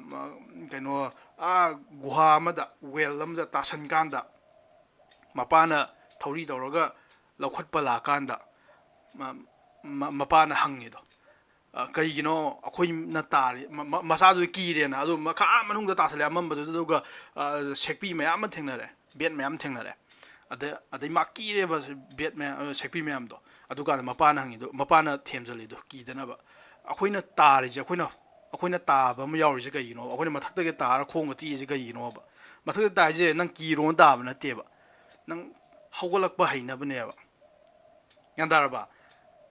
ꯀꯩꯅꯣ, ꯑꯥ, ꯒꯨꯍꯥ ꯑꯃꯗ, ꯋꯦꯜ ꯑꯃꯗ ꯇꯥꯁꯟꯀꯥꯟꯗ, ꯃꯄꯥꯅ ꯊꯧꯔꯤ ꯇꯧꯔꯒ ꯂꯧꯈꯠꯄ ꯂꯥꯛꯀꯥꯟꯗ, ꯃ-, ꯃ-, ꯃꯄꯥꯅ ꯍꯪꯉꯤꯗꯣ, "ꯑ, ꯀꯩꯒꯤꯅꯣ ꯑꯩꯈꯣꯏꯅ ꯇꯥꯔꯤ?" ꯃ-, ꯃ-, ꯃꯆꯥꯗꯨ ꯀꯤꯔꯦꯅ, ꯑꯗꯨ ꯃꯈꯥ ꯃꯅꯨꯡꯗ ꯇꯥꯁꯜꯂꯦ ꯑꯃꯝꯕꯗꯨꯗ, ꯑꯗꯨꯒ, ꯑ, ꯁꯦꯛꯄꯤ ꯃꯌꯥꯝ ꯑꯃ ꯊꯦꯡꯅꯔꯦ, ꯕꯦꯠ ꯃꯌꯥꯝ ꯊꯦꯡꯅꯔꯦ꯫ ꯑꯗꯩ, ꯑꯗꯩ ꯃꯥ ꯀꯤꯔꯦꯕ, ꯕꯦꯠ ꯃꯌꯥꯝ, ꯑ, ꯁꯦꯛꯄꯤ ꯃꯌꯥꯝꯗꯣ꯫ ꯑꯗꯨꯀꯥꯟꯗ ꯃꯄꯥꯅ ꯍꯪꯉꯤꯗꯣ, ꯃꯄꯥꯅ ꯊꯦꯝꯖꯜꯂꯤꯗꯣ ꯀꯤꯗꯅꯕ꯫ ꯑꯩꯈꯣꯏꯅ ꯇꯥꯔꯤꯁꯦ, ꯑꯩꯈꯣꯏꯅ, ꯑꯩꯈꯣꯏꯅ ꯇꯥꯕ ꯑꯃ ꯌꯥꯎꯔꯤꯁꯦ ꯀꯩꯒꯤꯅꯣ? ꯑꯩꯈꯣꯏꯅ ꯃꯊꯛꯇꯒꯤ ꯇꯥꯔ ꯈꯣꯡꯒ ꯇꯦꯛꯏꯁꯦ ꯀꯩꯒꯤꯅꯣꯕ? ꯃꯊꯛꯇ ꯇꯥꯏꯁꯦ ꯅꯪ ꯀꯤꯔꯣꯅ ꯇꯥꯕ ꯅꯠꯇꯦꯕ, ꯅꯪ ꯍꯧꯒꯠꯂꯛꯄ ꯍꯩꯅꯕꯅꯦꯕ꯫ ꯒ꯭ꯌꯥꯟ ꯇꯥꯔꯕ?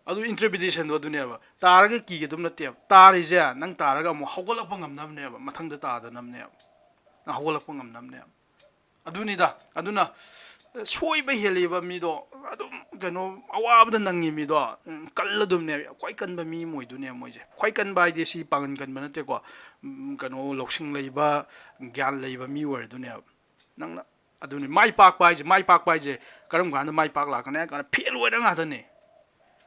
ꯑꯗꯨ ꯏꯟꯇꯔꯄ꯭ꯔꯤꯇꯦꯁꯟꯗꯣ ꯑꯗꯨꯅꯦꯕ꯫ ꯇꯥꯔꯒ ꯀꯤꯒꯗꯕ ꯅꯠꯇꯦꯕ꯫ ꯇꯥꯔꯤꯁꯦ ꯅꯪ ꯇꯥꯔꯒ ꯑꯃꯨꯛ ꯍꯧꯒꯠꯂꯛꯄ ꯉꯝꯅꯕꯅꯦꯕ, ꯃꯊꯪꯗ ꯇꯥꯗꯅꯕꯅꯦꯕ, ꯅꯪ ꯍꯧꯒꯠꯂꯛꯄ ꯉꯝꯅꯕꯅꯦꯕ꯫ ꯑꯗꯨꯅꯤꯗ꯫ ꯑꯗꯨꯅ ꯁꯣꯏꯕ ꯍꯦꯜꯂꯤꯕ ꯃꯤꯗꯣ ꯑꯗꯨꯝ, ꯀꯩꯅꯣ, ꯑꯋꯥꯕꯗ ꯅꯪꯉꯤ ꯃꯤꯗꯣ, ꯎꯝ, ꯀꯜꯂꯗꯨꯝꯅꯦꯕ꯫ ꯈ꯭ꯋꯥꯏ ꯀꯟꯕ ꯃꯤ ꯑꯃ ꯑꯣꯏꯗꯣꯏꯅꯦꯕ ꯃꯣꯏꯁꯦ꯫ ꯈ꯭ꯋꯥꯏ ꯀꯟꯕ ꯍꯥꯏꯗꯤ ꯁꯤ ꯄꯥꯡꯒꯟ ꯀꯟꯕ ꯅꯠꯇꯦꯀꯣ꯫ ꯎꯝ, ꯀꯩꯅꯣ, ꯂꯧꯁꯤꯡ ꯂꯩꯕ, ꯒ꯭ꯌꯥꯟ ꯂꯩꯕ ꯃꯤ ꯑꯣꯏꯔꯗꯨꯅꯦꯕ꯫ ꯅꯪꯅ, ꯑꯗꯨꯅꯤ ꯃꯥꯏ ꯄꯥꯛꯄ ꯍꯥꯏꯁꯦ꯫ ꯃꯥꯏ ꯄꯥꯛꯄ ꯍꯥꯏꯁꯦ ꯀꯔꯝ ꯀꯥꯟꯗ ꯃꯥꯏ ꯄꯥꯛ ꯂꯥꯛꯀꯅꯤ ꯍꯥꯏ ꯀꯥꯟꯗ ꯐꯦꯜ ꯑꯣꯏꯔ ꯉꯥꯛꯇꯅꯦ꯫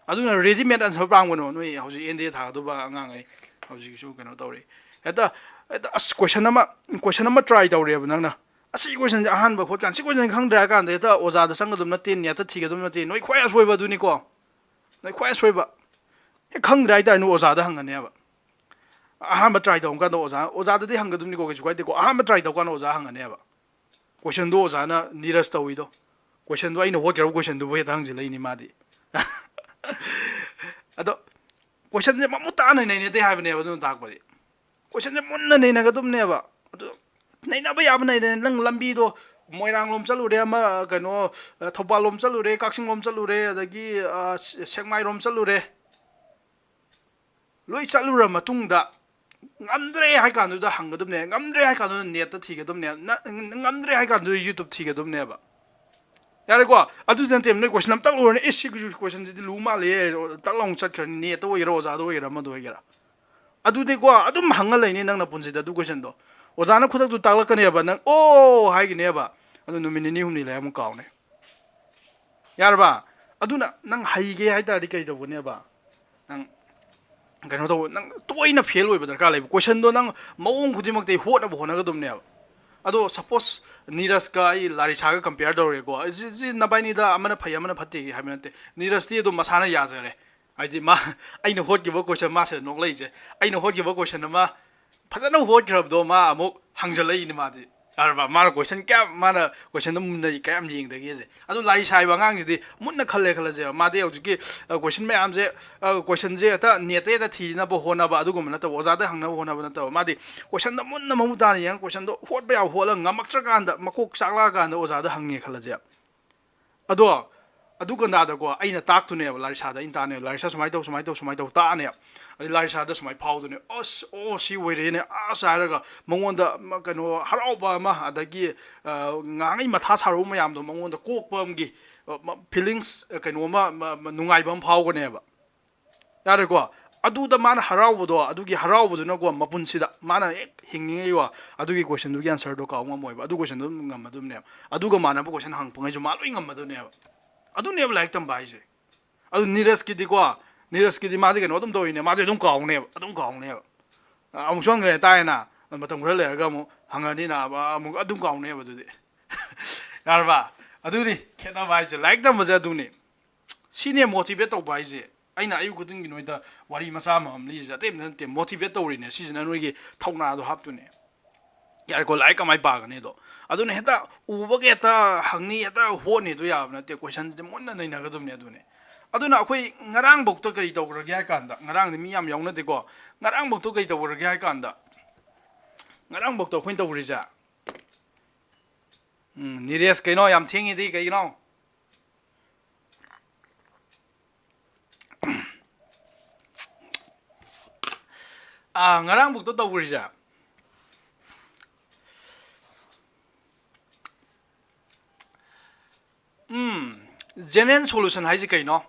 ꯑꯗꯨꯅ ꯔꯦꯗꯤꯃꯦꯗ ꯑꯟꯁꯔ ꯄꯥꯝꯒꯅꯨ꯫ ꯅꯣꯏ ꯍꯧꯖꯤꯛ ꯑꯦꯟ ꯗꯤ ꯑꯦ ꯊꯥꯒꯗꯧꯕ ꯑꯉꯥꯡꯈꯩ ꯍꯧꯖꯤꯛꯁꯨ ꯀꯩꯅꯣ ꯇꯧꯔꯤ꯫ ꯍꯦꯛꯇ, ꯍꯦꯛꯇ ꯑꯁ, ꯀꯣꯏꯁꯟ ꯑꯃ, ꯀꯣꯏꯁꯟ ꯑꯃ ꯇ꯭ꯔꯥꯏ ꯇꯧꯔꯦꯕ ꯅꯪꯅ꯫ ꯑꯁ, ꯁꯤ ꯀꯣꯏꯁꯟꯁꯦ ꯑꯍꯥꯟꯕ ꯈꯣꯠꯀꯥꯟꯗ, ꯁꯤ ꯀꯣꯏꯁꯟꯁꯦ ꯈꯪꯗ꯭ꯔꯦ ꯍꯥꯏ ꯀꯥꯟꯗ ꯍꯦꯛꯇ ꯑꯣꯖꯥꯗ ꯆꯪꯒꯗꯕ ꯅꯠꯇꯦ, ꯅꯦꯠꯇ ꯊꯤꯒꯗꯕ ꯅꯠꯇꯦ꯫ ꯅꯣꯏ ꯈ꯭ꯋꯥꯏ ꯑꯁꯣꯏꯕ ꯑꯗꯨꯅꯤꯀꯣ꯫ ꯅꯣꯏ ꯈ꯭ꯋꯥꯏ ꯑꯁꯣꯏꯕ꯫ ꯍꯦꯛ ꯈꯪꯗ꯭ꯔꯦ ꯍꯥꯏ ꯇꯥꯔꯦ, ꯅꯣꯏ ꯑꯣꯖꯥꯗ ꯍꯪꯒꯅꯦꯕ꯫ ꯑꯍꯥꯟꯕ ꯇ꯭ꯔꯥꯏ ꯇꯧꯕ ꯀꯥꯟꯗ ꯑꯣꯖꯥ, ꯑꯣꯖꯥꯗꯗꯤ ꯍꯪꯒꯗꯕꯅꯤꯀꯣ, ꯀꯩꯁꯨ ꯀꯥꯏꯗꯦꯀꯣ꯫ ꯑꯍꯥꯟꯕ ꯇ꯭ꯔꯥꯏ ꯇꯧꯕ ꯀꯥꯟꯗ ꯑꯣꯖꯥ ꯍꯪꯒꯅꯦꯕ꯫ ꯀꯣꯏꯁꯟꯗꯣ ꯑꯣꯖꯥꯅ ꯅꯤꯔꯁ ꯇꯧꯋꯤꯗꯣ꯫ ꯀꯣꯏꯁꯟꯗꯣ ꯑꯩꯅ ꯍꯣꯠꯈ꯭ꯔꯕ ꯀꯣꯏꯁꯟꯗꯨꯕꯨ ꯍꯦꯛꯇ ꯍꯪꯖꯤꯜꯂꯛꯏꯅꯤ ꯃꯥꯗꯤ꯫ ꯑꯗꯣ ꯀꯣꯏꯁꯟꯁꯦ ꯃꯃꯨꯠ ꯇꯥꯅ ꯅꯩꯅꯗꯦ ꯍꯥꯏꯕꯅꯦꯕ ꯑꯗꯨꯅ ꯇꯥꯛꯄꯗꯤ꯫ ꯀꯣꯏꯁꯟꯁꯦ ꯃꯨꯟꯅ ꯅꯩꯅꯒꯗꯕꯅꯦꯕ꯫ ꯑꯗꯨ ꯅꯩꯅꯕ ꯌꯥꯕ ꯅꯩꯅ, ꯅꯪ ꯂꯝꯕꯤꯗꯣ ꯃꯣꯏꯔꯥꯡꯂꯣꯝ ꯆꯠꯂꯨꯔꯦ, ꯑꯃ ꯀꯩꯅꯣ, ꯑ, ꯊꯧꯕꯥꯜꯂꯣꯝ ꯆꯠꯂꯨꯔꯦ, ꯀꯛꯆꯤꯡꯂꯣꯝ ꯆꯠꯂꯨꯔꯦ, ꯑꯗꯒꯤ, ꯑ, ꯁꯦ-, ꯁꯦꯛꯃꯥꯏꯔꯣꯝ ꯆꯠꯂꯨꯔꯦ꯫ ꯂꯣꯏ ꯆꯠꯂꯨꯔ ꯃꯇꯨꯡꯗ ꯉꯝꯗ꯭ꯔꯦ ꯍꯥꯏ ꯀꯥꯟꯗꯨꯗ ꯍꯪꯒꯗꯕꯅꯦ, ꯉꯝꯗ꯭ꯔꯦ ꯍꯥꯏ ꯀꯥꯟꯗꯨꯗ ꯅꯦꯠꯇ ꯊꯤꯒꯗꯕꯅꯦ, ꯅ-, ꯉꯝꯗ꯭ꯔꯦ ꯍꯥꯏ ꯀꯥꯟꯗꯨꯗ ꯌꯨꯇ꯭ꯌꯨꯕ ꯊꯤꯒꯗꯕꯅꯦꯕ꯫ ꯌꯥꯔꯦꯀꯣ? ꯑꯗꯨꯗꯤ ꯅꯠꯇꯦ, ꯅꯣꯏ ꯀꯣꯏꯁꯟ ꯑꯝꯇ ꯂꯣꯏꯔꯅꯤ, ꯏꯁ, ꯁꯤ ꯀꯣꯏꯁꯟꯁꯤꯗꯤ ꯂꯨ ꯃꯥꯜꯂꯦ, ꯇꯛ ꯂꯥꯎꯅ ꯆꯠꯈ꯭ꯔꯅꯤ, ꯅꯦꯠꯇ ꯑꯣꯏꯒꯦꯔꯥ, ꯑꯣꯖꯥꯗ ꯑꯣꯏꯒꯦꯔꯥ, ꯑꯃꯗ ꯑꯣꯏꯒꯦꯔꯥ꯫ ꯑꯗꯨꯗꯤꯀꯣ, ꯑꯗꯨꯝ ꯍꯪꯉ ꯂꯩꯅꯤ ꯅꯪꯅ ꯄꯨꯟꯁꯤꯗ ꯑꯗꯨ ꯀꯣꯏꯁꯟꯗꯣ꯫ ꯑꯣꯖꯥꯅ ꯈꯨꯗꯛꯇꯨ ꯇꯥꯛꯂꯛꯀꯅꯦꯕ, ꯅꯪ "ꯑꯣ" ꯍꯥꯏꯒꯤꯅꯦꯕ, ꯑꯗꯨ ꯅꯨꯃꯤꯠ ꯅꯤꯅꯤ ꯍꯨꯝꯅꯤ ꯂꯩꯔ ꯑꯃꯨꯛ ꯀꯥꯎꯅꯤ꯫ ꯌꯥꯔꯕ? ꯑꯗꯨꯅ ꯅꯪ ꯍꯩꯒꯦ ꯍꯥꯏ ꯇꯥꯔꯗꯤ ꯀꯩ ꯇꯧꯒꯅꯦꯕ? ꯅꯪ ꯀꯩꯅꯣ ꯇꯧꯕ, ꯅꯪ ꯇꯣꯏꯅ ꯐꯦꯜ ꯑꯣꯏꯕ ꯗꯔꯀꯥꯔ ꯂꯩꯕ꯫ ꯀꯣꯏꯁꯟꯗꯣ ꯅꯪ ꯃꯑꯣꯡ ꯈꯨꯗꯤꯡꯃꯛꯇ ꯍꯣꯠꯅꯕ ꯍꯣꯠꯅꯒꯗꯕꯅꯦꯕ꯫ ꯑꯗꯣ ꯁꯄꯣꯁ ꯅꯤꯔꯖꯀ ꯑꯩ ꯂꯥꯔꯤꯁꯥꯒ ꯀꯝꯄꯤꯌꯔ ꯇꯧꯔꯦꯀꯣ꯫ ꯁꯤ, ꯁꯤ ꯅꯕꯥꯏꯅꯤꯗ ꯑꯃꯅ ꯐꯩ ꯑꯃꯅ ꯐꯠꯇꯦ ꯍꯥꯏꯕ ꯅꯠꯇꯦ꯫ ꯅꯤꯔꯖꯇꯤ ꯑꯗꯨꯝ ꯃꯁꯥꯅ ꯌꯥꯖꯔꯦ꯫ ꯍꯥꯏꯗꯤ ꯃꯥ, ꯑꯩꯅ ꯍꯣꯠꯈꯤꯕ ꯀꯣꯏꯁꯟ, ꯃꯥꯁꯤꯗ ꯅꯣꯛꯂꯛꯏꯁꯦ, ꯑꯩꯅ ꯍꯣꯠꯈꯤꯕ ꯀꯣꯏꯁꯟ ꯑꯃ ꯐꯖꯅ ꯍꯣꯠꯈ꯭ꯔꯕꯗꯣ ꯃꯥ ꯑꯃꯨꯛ ꯍꯪꯖꯜꯂꯛꯏꯅꯦ ꯃꯥꯗꯤ꯫ ꯌꯥꯔꯕ? ꯃꯥꯅ ꯀꯣꯏꯁꯟ ꯀꯌꯥꯝ, ꯃꯥꯅ ꯀꯣꯏꯁꯟꯗꯣ ꯃꯨꯟꯅ ꯀꯌꯥꯝ ꯌꯦꯡꯗꯒꯦꯁꯦ꯫ ꯑꯗꯨ ꯂꯥꯏꯔꯤꯛ ꯁꯥꯏꯕ ꯑꯉꯥꯡꯁꯤꯗꯤ ꯃꯨꯟꯅ ꯈꯜꯂꯦ ꯈꯜꯂꯁꯦꯕ, ꯃꯥꯗꯤ ꯍꯧꯖꯤꯛꯀꯤ, ꯑ, ꯀꯣꯏꯁꯟ ꯃꯌꯥꯝꯁꯦ, ꯑ, ꯀꯣꯏꯁꯟꯁꯦ ꯍꯦꯛꯇ ꯅꯦꯠꯇ ꯍꯦꯛꯇ ꯊꯤꯅꯕ ꯍꯣꯠꯅꯕ ꯑꯗꯨꯒꯨꯝꯕ ꯅꯠꯇꯕ, ꯑꯣꯖꯥꯗ ꯍꯪꯅꯕ ꯍꯣꯠꯅꯕ ꯅꯠꯇꯕ, ꯃꯥꯗꯤ ꯀꯣꯏꯁꯟꯗꯣ ꯃꯨꯟꯅ ꯃꯃꯨꯠ ꯇꯥꯅ ꯌꯦꯡꯉ, ꯀꯣꯏꯁꯟꯗꯣ ꯍꯣꯠꯄ ꯌꯥꯕ ꯍꯣꯠꯂꯒ, ꯉꯝꯃꯛꯇ꯭ꯔꯀꯥꯟꯗ, ꯃꯀꯣꯛ ꯆꯥꯛꯂꯛꯑꯀꯥꯟꯗ ꯑꯣꯖꯥꯗ ꯍꯪꯉꯦ ꯈꯜꯂꯁꯦꯕ꯫ ꯑꯗꯣ ꯑꯗꯨ ꯀꯟꯗꯥꯗꯀꯣ ꯑꯩꯅ ꯇꯥꯛꯇꯨꯅꯦꯕ, ꯂꯥꯔꯤꯁꯥꯗ ꯑꯩꯅ ꯇꯥꯛꯑꯅꯦꯕ, "ꯂꯥꯔꯤꯁꯥ ꯁꯨꯃꯥꯏꯅ ꯇꯧ, ꯁꯨꯃꯥꯏꯅ ꯇꯧ, ꯁꯨꯃꯥꯏꯅ ꯇꯧ" ꯇꯥꯛꯑꯅꯦꯕ꯫ ꯑꯗꯩ ꯂꯥꯔꯤꯁꯥꯗ ꯁꯨꯃꯥꯏꯅ ꯐꯥꯎꯗꯨꯅꯦ, "ꯑꯁ, ꯑꯣ, ꯁꯤ ꯑꯣꯏꯔꯦꯅꯦ, ꯑꯁ" ꯍꯥꯏꯔꯒ ꯃꯉꯣꯟꯗ ꯃ-, ꯀꯩꯅꯣ, ꯍꯔꯥꯎꯕ ꯑꯃ, ꯑꯗꯒꯤ, ꯑ, ꯉꯍꯥꯟꯉꯩ ꯃꯊꯥ ꯁꯥꯔꯨꯕ ꯃꯌꯥꯝꯗꯣ ꯃꯉꯣꯟꯗ ꯀꯣꯛꯄ ꯑꯃꯒꯤ, ꯑ, ꯃ-, ꯐꯤꯂꯤꯡꯁ, ꯑ, ꯀꯩꯅꯣ ꯑꯃ, ꯃ-, ꯃ-, ꯅꯨꯡꯉꯥꯏꯕ ꯑꯃ ꯐꯥꯎꯒꯅꯦꯕ꯫ ꯌꯥꯔꯦꯀꯣ? ꯑꯗꯨꯗ ꯃꯥꯅ ꯍꯔꯥꯎꯕꯗꯣ, ꯑꯗꯨꯒꯤ ꯍꯔꯥꯎꯕꯗꯨꯅꯀꯣ, ꯃꯄꯨꯟꯁꯤꯗ ꯃꯥꯅ ꯍꯦꯛ ꯍꯤꯡꯉꯤꯉꯩꯀꯣ, ꯑꯗꯨꯒꯤ ꯀꯣꯏꯁꯟꯗꯨꯒꯤ ꯑꯟꯁꯔꯗꯣ ꯀꯥꯎ ꯉꯝꯃꯣꯏꯕ꯫ ꯑꯗꯨ ꯀꯣꯏꯁꯟꯗꯨ ꯑꯗꯨꯝ ꯉꯝꯃꯗꯕꯅꯦꯕ꯫ ꯑꯗꯨꯒ ꯃꯥꯟꯅꯕ ꯀꯣꯏꯁꯟ ꯍꯪꯉꯛꯄꯉꯩꯁꯨ ꯃꯥ ꯂꯣꯏ ꯉꯝꯃꯗꯕꯅꯦꯕ꯫ ꯑꯗꯨꯅꯦꯕ ꯂꯥꯏꯔꯤꯛ ꯇꯝꯕ ꯍꯥꯏꯁꯦ꯫ ꯑꯗꯨ ꯅꯤꯔꯖꯀꯤꯗꯤꯀꯣ, ꯅꯤꯔꯖꯀꯤꯗꯤ ꯃꯥꯗꯤ ꯀꯩꯅꯣ ꯑꯗꯨꯝ ꯇꯧꯔꯤꯅꯦ, ꯃꯥꯗꯤ ꯑꯗꯨꯝ ꯀꯥꯎꯅꯦꯕ, ꯑꯗꯨꯝ ꯀꯥꯎꯅꯦꯕ꯫ ꯑꯃꯨꯛꯁꯨ ꯍꯪꯈ꯭ꯔꯦ, ꯇꯥꯏꯌꯦꯅ, ꯃꯇꯝ ꯈꯔ ꯂꯩꯔꯒ ꯑꯃꯨꯛ ꯍꯪꯉꯅꯤꯅ, ꯑꯃꯨꯛ ꯑꯗꯨꯝ ꯀꯥꯎꯅꯦꯕ ꯑꯗꯨꯗꯤ꯫ ꯌꯥꯔꯕ? ꯑꯗꯨꯅꯤ ꯈꯦꯠꯅꯕ ꯍꯥꯏꯁꯦ, ꯂꯥꯏꯔꯤꯛ ꯇꯝꯕꯁꯦ ꯑꯗꯨꯅꯤ꯫ ꯁꯤꯅꯦ ꯃꯣꯇꯤꯚꯦꯠ ꯇꯧꯕ ꯍꯥꯏꯁꯦ꯫ ꯑꯩꯅ ꯑꯌꯨꯛ ꯈꯨꯗꯤꯡꯒꯤ ꯅꯣꯏꯗ ꯋꯥꯔꯤ ꯃꯆꯥ ꯑꯃꯃꯝ ꯂꯤꯔꯤꯁꯦ ꯑꯇꯩ ꯑꯝꯇ ꯅꯠꯇꯦ, ꯃꯣꯇꯤꯚꯦꯠ ꯇꯧꯔꯤꯅꯦ꯫ ꯁꯤꯁꯤꯅ ꯅꯣꯏꯒꯤ ꯊꯧꯅꯥꯗꯣ ꯍꯥꯞꯇꯣꯏꯅꯦ꯫ ꯌꯥꯔꯦꯀꯣ, ꯂꯥꯏꯔꯤꯛ ꯀꯃꯥꯏꯅ ꯄꯥꯒꯅꯤ ꯑꯗꯣ? ꯑꯗꯨꯅ ꯍꯦꯛꯇ ꯎꯕꯒ ꯍꯦꯛꯇ ꯍꯪꯅꯤ, ꯍꯦꯛꯇ ꯍꯣꯠꯅꯤ ꯑꯗꯨ ꯌꯥꯕ ꯅꯠꯇꯦ꯫ ꯀꯣꯏꯁꯟꯁꯤꯗꯤ ꯃꯨꯟꯅ ꯅꯩꯅꯒꯗꯕꯅꯦ꯫ ꯑꯗꯨꯅꯦ, ꯑꯗꯨꯅ ꯑꯩꯈꯣꯏ ꯉꯔꯥꯡꯐꯧꯗ ꯀꯔꯤ ꯇꯧꯈ꯭ꯔꯒꯦ ꯍꯥꯏ ꯀꯥꯟꯗ, ꯉꯔꯥꯡꯗꯤ ꯃꯤ ꯌꯥꯝ ꯌꯥꯎꯅꯗꯦꯀꯣ, ꯉꯔꯥꯡꯐꯧꯗ ꯀꯔꯤ ꯇꯧꯈ꯭ꯔꯒꯦ ꯍꯥꯏ ꯀꯥꯟꯗ, ꯉꯔꯥꯡꯐꯧꯗ ꯑꯩꯈꯣꯏꯅ ꯇꯧꯈ꯭ꯔꯤꯁꯦ, ꯎꯝ, ꯅꯤꯔꯦꯁ, ꯀꯩꯅꯣ ꯌꯥꯝ ꯊꯦꯡꯉꯤꯗꯤ ꯀꯩꯒꯤꯅꯣ? ꯑꯥ, ꯉꯔꯥꯡꯕꯨꯛꯇ ꯇꯧꯈ꯭ꯔꯤꯁꯦ꯫ ꯎꯝ, general solution ꯍꯥꯏꯁꯦ ꯀꯩꯅꯣ?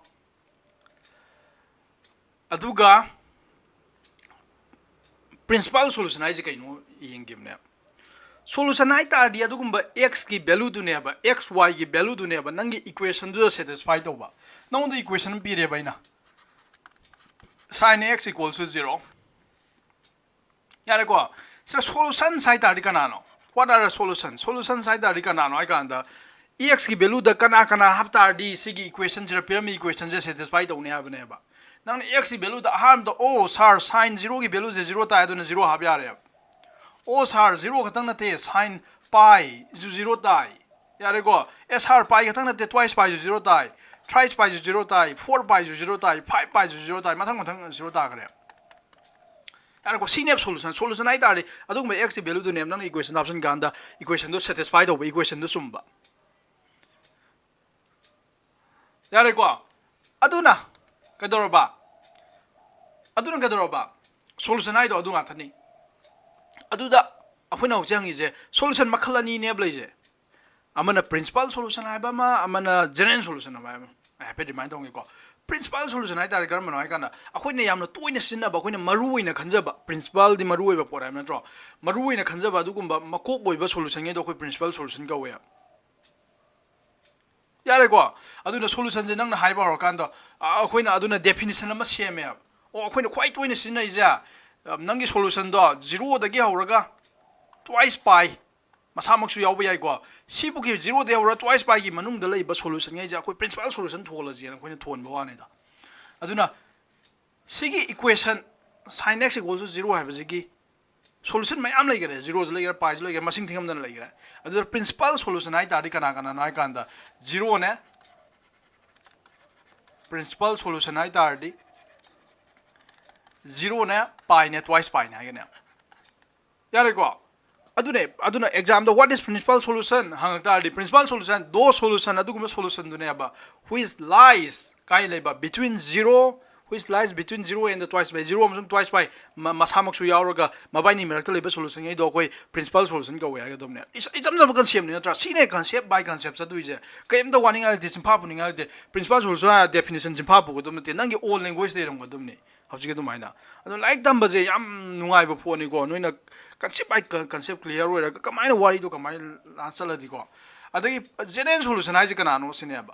ꯑꯗꯨꯒ principal solution ꯍꯥꯏꯁꯦ ꯀꯩꯅꯣ ꯌꯦꯡꯈꯤꯕꯅꯦ꯫ Solution ꯍꯥꯏ ꯇꯥꯔꯗꯤ ꯑꯗꯨꯒꯨꯝꯕ x ꯀꯤ value ꯗꯨꯅꯦꯕ, x y ꯒꯤ value ꯗꯨꯅꯦꯕ ꯅꯪꯒꯤ equation ꯗꯨꯗ satisfy ꯇꯧꯕ꯫ ꯅꯉꯣꯟꯗ equation ꯑꯃ ꯄꯤꯔꯦꯕ ꯑꯩꯅ, sin x equals to zero꯫ ꯌꯥꯔꯦꯀꯣ? ꯁꯤꯗ solutions ꯍꯥꯏ ꯇꯥꯔꯗꯤ ꯀꯅꯥꯅꯣ? What are the solutions? Solutions ꯍꯥꯏ ꯇꯥꯔꯗꯤ ꯀꯅꯥꯅꯣ ꯍꯥꯏ ꯀꯥꯟꯗ, x ꯀꯤ value ꯗ ꯀꯅꯥ ꯀꯅꯥ ꯍꯥꯞ ꯇꯥꯔꯗꯤ ꯁꯤꯒꯤ equation ꯁꯤꯗ ꯄꯤꯔꯝꯃꯤ equation ꯁꯦ satisfy ꯇꯧꯅꯤ ꯍꯥꯏꯕꯅꯦꯕ꯫ ꯅꯪꯅ x ꯀꯤ value ꯗ ꯑꯍꯥꯟꯕꯗ, "ꯑꯣ sir, sin zero ꯒꯤ value ꯁꯦ zero ꯇꯥꯏ, ꯑꯗꯨꯅ zero ꯍꯥꯞ ꯌꯥꯔꯦꯕ"꯫ "ꯑꯣ sir, zero ꯈꯛꯇꯪ ꯅꯠꯇꯦ, sin pi ꯁꯨ zero ꯇꯥꯏ"꯫ ꯌꯥꯔꯦꯀꯣ? "ꯑꯦ sir, pi ꯈꯛꯇꯪ ꯅꯠꯇꯦ, twice pi ꯁꯨ zero ꯇꯥꯏ, thrice pi ꯁꯨ zero ꯇꯥꯏ, four pi ꯁꯨ zero ꯇꯥꯏ, five pi ꯁꯨ zero ꯇꯥꯏ"꯫ ꯃꯊꯪ ꯃꯊꯪ zero ꯇꯥꯈ꯭ꯔꯦ꯫ ꯌꯥꯔꯦꯀꯣ? ꯁꯤꯅꯦꯕ solution꯫ Solution ꯍꯥꯏ ꯇꯥꯔꯗꯤ ꯑꯗꯨꯒꯨꯝꯕ x ꯀꯤ value ꯗꯨꯅꯦꯕ ꯅꯪꯅ equation ꯗ ꯍꯥꯞꯆꯤꯟ ꯀꯥꯟꯗ equation ꯗꯣ satisfy ꯇꯧꯕ, equation ꯗꯣ ꯆꯨꯝꯕ꯫ ꯌꯥꯔꯦꯀꯣ? ꯑꯗꯨꯅ ꯀꯩꯗꯧꯔꯕ? ꯑꯗꯨꯅ ꯀꯩꯗꯧꯔꯕ? Solution ꯍꯥꯏꯗꯣ ꯑꯗꯨ ꯉꯥꯛꯇꯅꯤ꯫ ꯑꯗꯨꯗ ꯑꯩꯈꯣꯏꯅ ꯍꯧꯖꯤꯛ ꯍꯪꯉꯤꯁꯦ solution ꯃꯈꯜ ꯑꯅꯤꯅꯦꯕ ꯂꯩꯁꯦ꯫ ꯑꯃꯅ principal solution ꯍꯥꯏꯕ ꯑꯃ, ꯑꯃꯅ general solution ꯍꯥꯏꯕ ꯑꯃ꯫ ꯑꯩ ꯍꯥꯏꯐꯦꯠ remind ꯇꯧꯒꯦꯀꯣ꯫ Principal solution ꯍꯥꯏ ꯇꯥꯔꯗꯤ ꯀꯔꯝꯕꯅꯣ ꯍꯥꯏ ꯀꯥꯟꯗ, ꯑꯩꯈꯣꯏꯅ ꯌꯥꯝꯅ ꯇꯣꯏꯅ ꯁꯤꯖꯤꯟꯅꯕ, ꯑꯩꯈꯣꯏꯅ ꯃꯔꯨ ꯑꯣꯏꯅ ꯈꯟꯖꯕ, principal ꯗꯤ ꯃꯔꯨ ꯑꯣꯏꯕ ꯄꯣꯠ ꯍꯥꯏꯕ ꯅꯠꯇ꯭ꯔꯣ? ꯃꯔꯨ ꯑꯣꯏꯅ ꯈꯟꯖꯕ ꯑꯗꯨꯒꯨꯝꯕ ꯃꯀꯣꯛ ꯑꯣꯏꯕ solution ꯉꯩꯗꯣ ꯑꯩꯈꯣꯏ principal solution ꯀꯧꯋꯦ꯫ ꯌꯥꯔꯦꯀꯣ? ꯑꯗꯨꯅ solution ꯁꯦ ꯅꯪꯅ ꯍꯥꯏꯕ ꯍꯧꯔꯀꯥꯟꯗ, ꯑ, ꯑꯩꯈꯣꯏꯅ ꯑꯗꯨꯅ definition ꯑꯃ ꯁꯦꯝꯃꯦꯕ꯫ ꯑꯣ, ꯑꯩꯈꯣꯏꯅ ꯈ꯭ꯋꯥꯏ ꯇꯣꯏꯅ ꯁꯤꯖꯤꯟꯅꯔꯤꯁꯦ, ꯑ, ꯅꯪꯒꯤ solution ꯗꯣ zero ꯗꯒꯤ ꯍꯧꯔꯒ twice pi ꯃꯁꯥꯃꯛꯁꯨ ꯌꯥꯎꯕ ꯌꯥꯏꯀꯣ꯫ ꯁꯤꯕꯨꯛꯀꯤ zero ꯗꯒꯤ ꯍꯧꯔꯒ twice pi ꯒꯤ ꯃꯅꯨꯡꯗ ꯂꯩꯕ solution ꯉꯩꯁꯦ ꯑꯩꯈꯣꯏ principal solution ꯊꯣꯜꯂꯁꯦꯅ ꯑꯩꯈꯣꯏꯅ ꯊꯣꯟꯕ ꯋꯥꯅꯤꯗ꯫ ꯑꯗꯨꯅ ꯁꯤꯒꯤ equation sin x equals to zero ꯍꯥꯏꯕꯁꯤꯒꯤ solution ꯃꯌꯥꯝ ꯂꯩꯈꯔꯦ, zero ꯁꯨ ꯂꯩꯈꯔꯦ, pi ꯁꯨ ꯂꯩꯈꯔꯦ, ꯃꯁꯤꯡ ꯊꯤꯉꯝꯗꯅ ꯂꯩꯈꯔꯦ꯫ ꯑꯗꯨꯗ principal solution ꯍꯥꯏ ꯇꯥꯔꯗꯤ ꯀꯅꯥ ꯀꯅꯥꯅꯣ ꯍꯥꯏ ꯀꯥꯟꯗ, zero ꯅꯦ, principal solution ꯍꯥꯏ ꯇꯥꯔꯗꯤ zero ꯅꯦ, pi ꯅꯦ, twice pi ꯅꯦ ꯍꯥꯏꯒꯅꯦ꯫ ꯌꯥꯔꯦꯀꯣ? ꯑꯗꯨꯅꯦ, ꯑꯗꯨꯅ exam the "What is principal solution?" ꯍꯪꯉꯛ ꯇꯥꯔꯗꯤ, principal solution, those solution, ꯑꯗꯨꯒꯨꯝꯕ solution ꯗꯨꯅꯦꯕ, which lies, ꯀꯥꯏ ꯂꯩꯕ, between zero, which lies between zero and the twice pi, zero ꯑꯃꯁꯨꯡ twice pi, ꯃ-, ꯃꯁꯥꯃꯛꯁꯨ ꯌꯥꯎꯔꯒ ꯃꯕꯥꯏꯅꯤ ꯃꯔꯛꯇ ꯂꯩꯕ solution ꯉꯩꯗꯣ ꯑꯩꯈꯣꯏ principal solution ꯀꯧꯋꯦ ꯍꯥꯏꯒꯗꯕꯅꯦ꯫ ꯏꯆ-, ꯏꯆꯝ ꯆꯝꯕ concept ꯅꯤ ꯅꯠꯇ꯭ꯔꯥ? ꯁꯤꯅꯦ concept by concept ꯆꯠꯇꯣꯏꯁꯦ꯫ ꯀꯩꯝꯇ ꯋꯥꯅꯤꯡꯉꯥꯏ ꯂꯩꯇꯦ, ꯆꯤꯟꯐꯥ ꯄꯨꯅꯤꯡꯉꯥꯏ ꯂꯩꯇꯦ꯫ Principal solution ꯍꯥꯏꯔ definition ꯆꯤꯟꯐꯥ ꯄꯨꯒꯗꯕ ꯅꯠꯇꯦ, ꯅꯪꯒꯤ own language ꯗ ꯏꯔꯝꯒꯗꯕꯅꯤ꯫ ꯍꯧꯖꯤꯛ ꯑꯗꯨꯃꯥꯏꯅ꯫ ꯑꯗꯣ ꯂꯥꯏꯔꯤꯛ ꯇꯝꯕꯁꯦ ꯌꯥꯝ ꯅꯨꯡꯉꯥꯏꯕ ꯄꯣꯠꯅꯤꯀꯣ꯫ ꯅꯣꯏꯅ concept by con-, concept clear ꯑꯣꯏꯔꯒ ꯀꯃꯥꯏꯅ ꯋꯥꯔꯤꯗꯣ ꯀꯃꯥꯏꯅ ꯂꯥ-, ꯆꯠꯂꯗꯤꯀꯣ꯫ ꯑꯗꯒꯤ general solution ꯍꯥꯏꯁꯦ ꯀꯅꯥꯅꯣ ꯁꯤꯅꯦꯕ꯫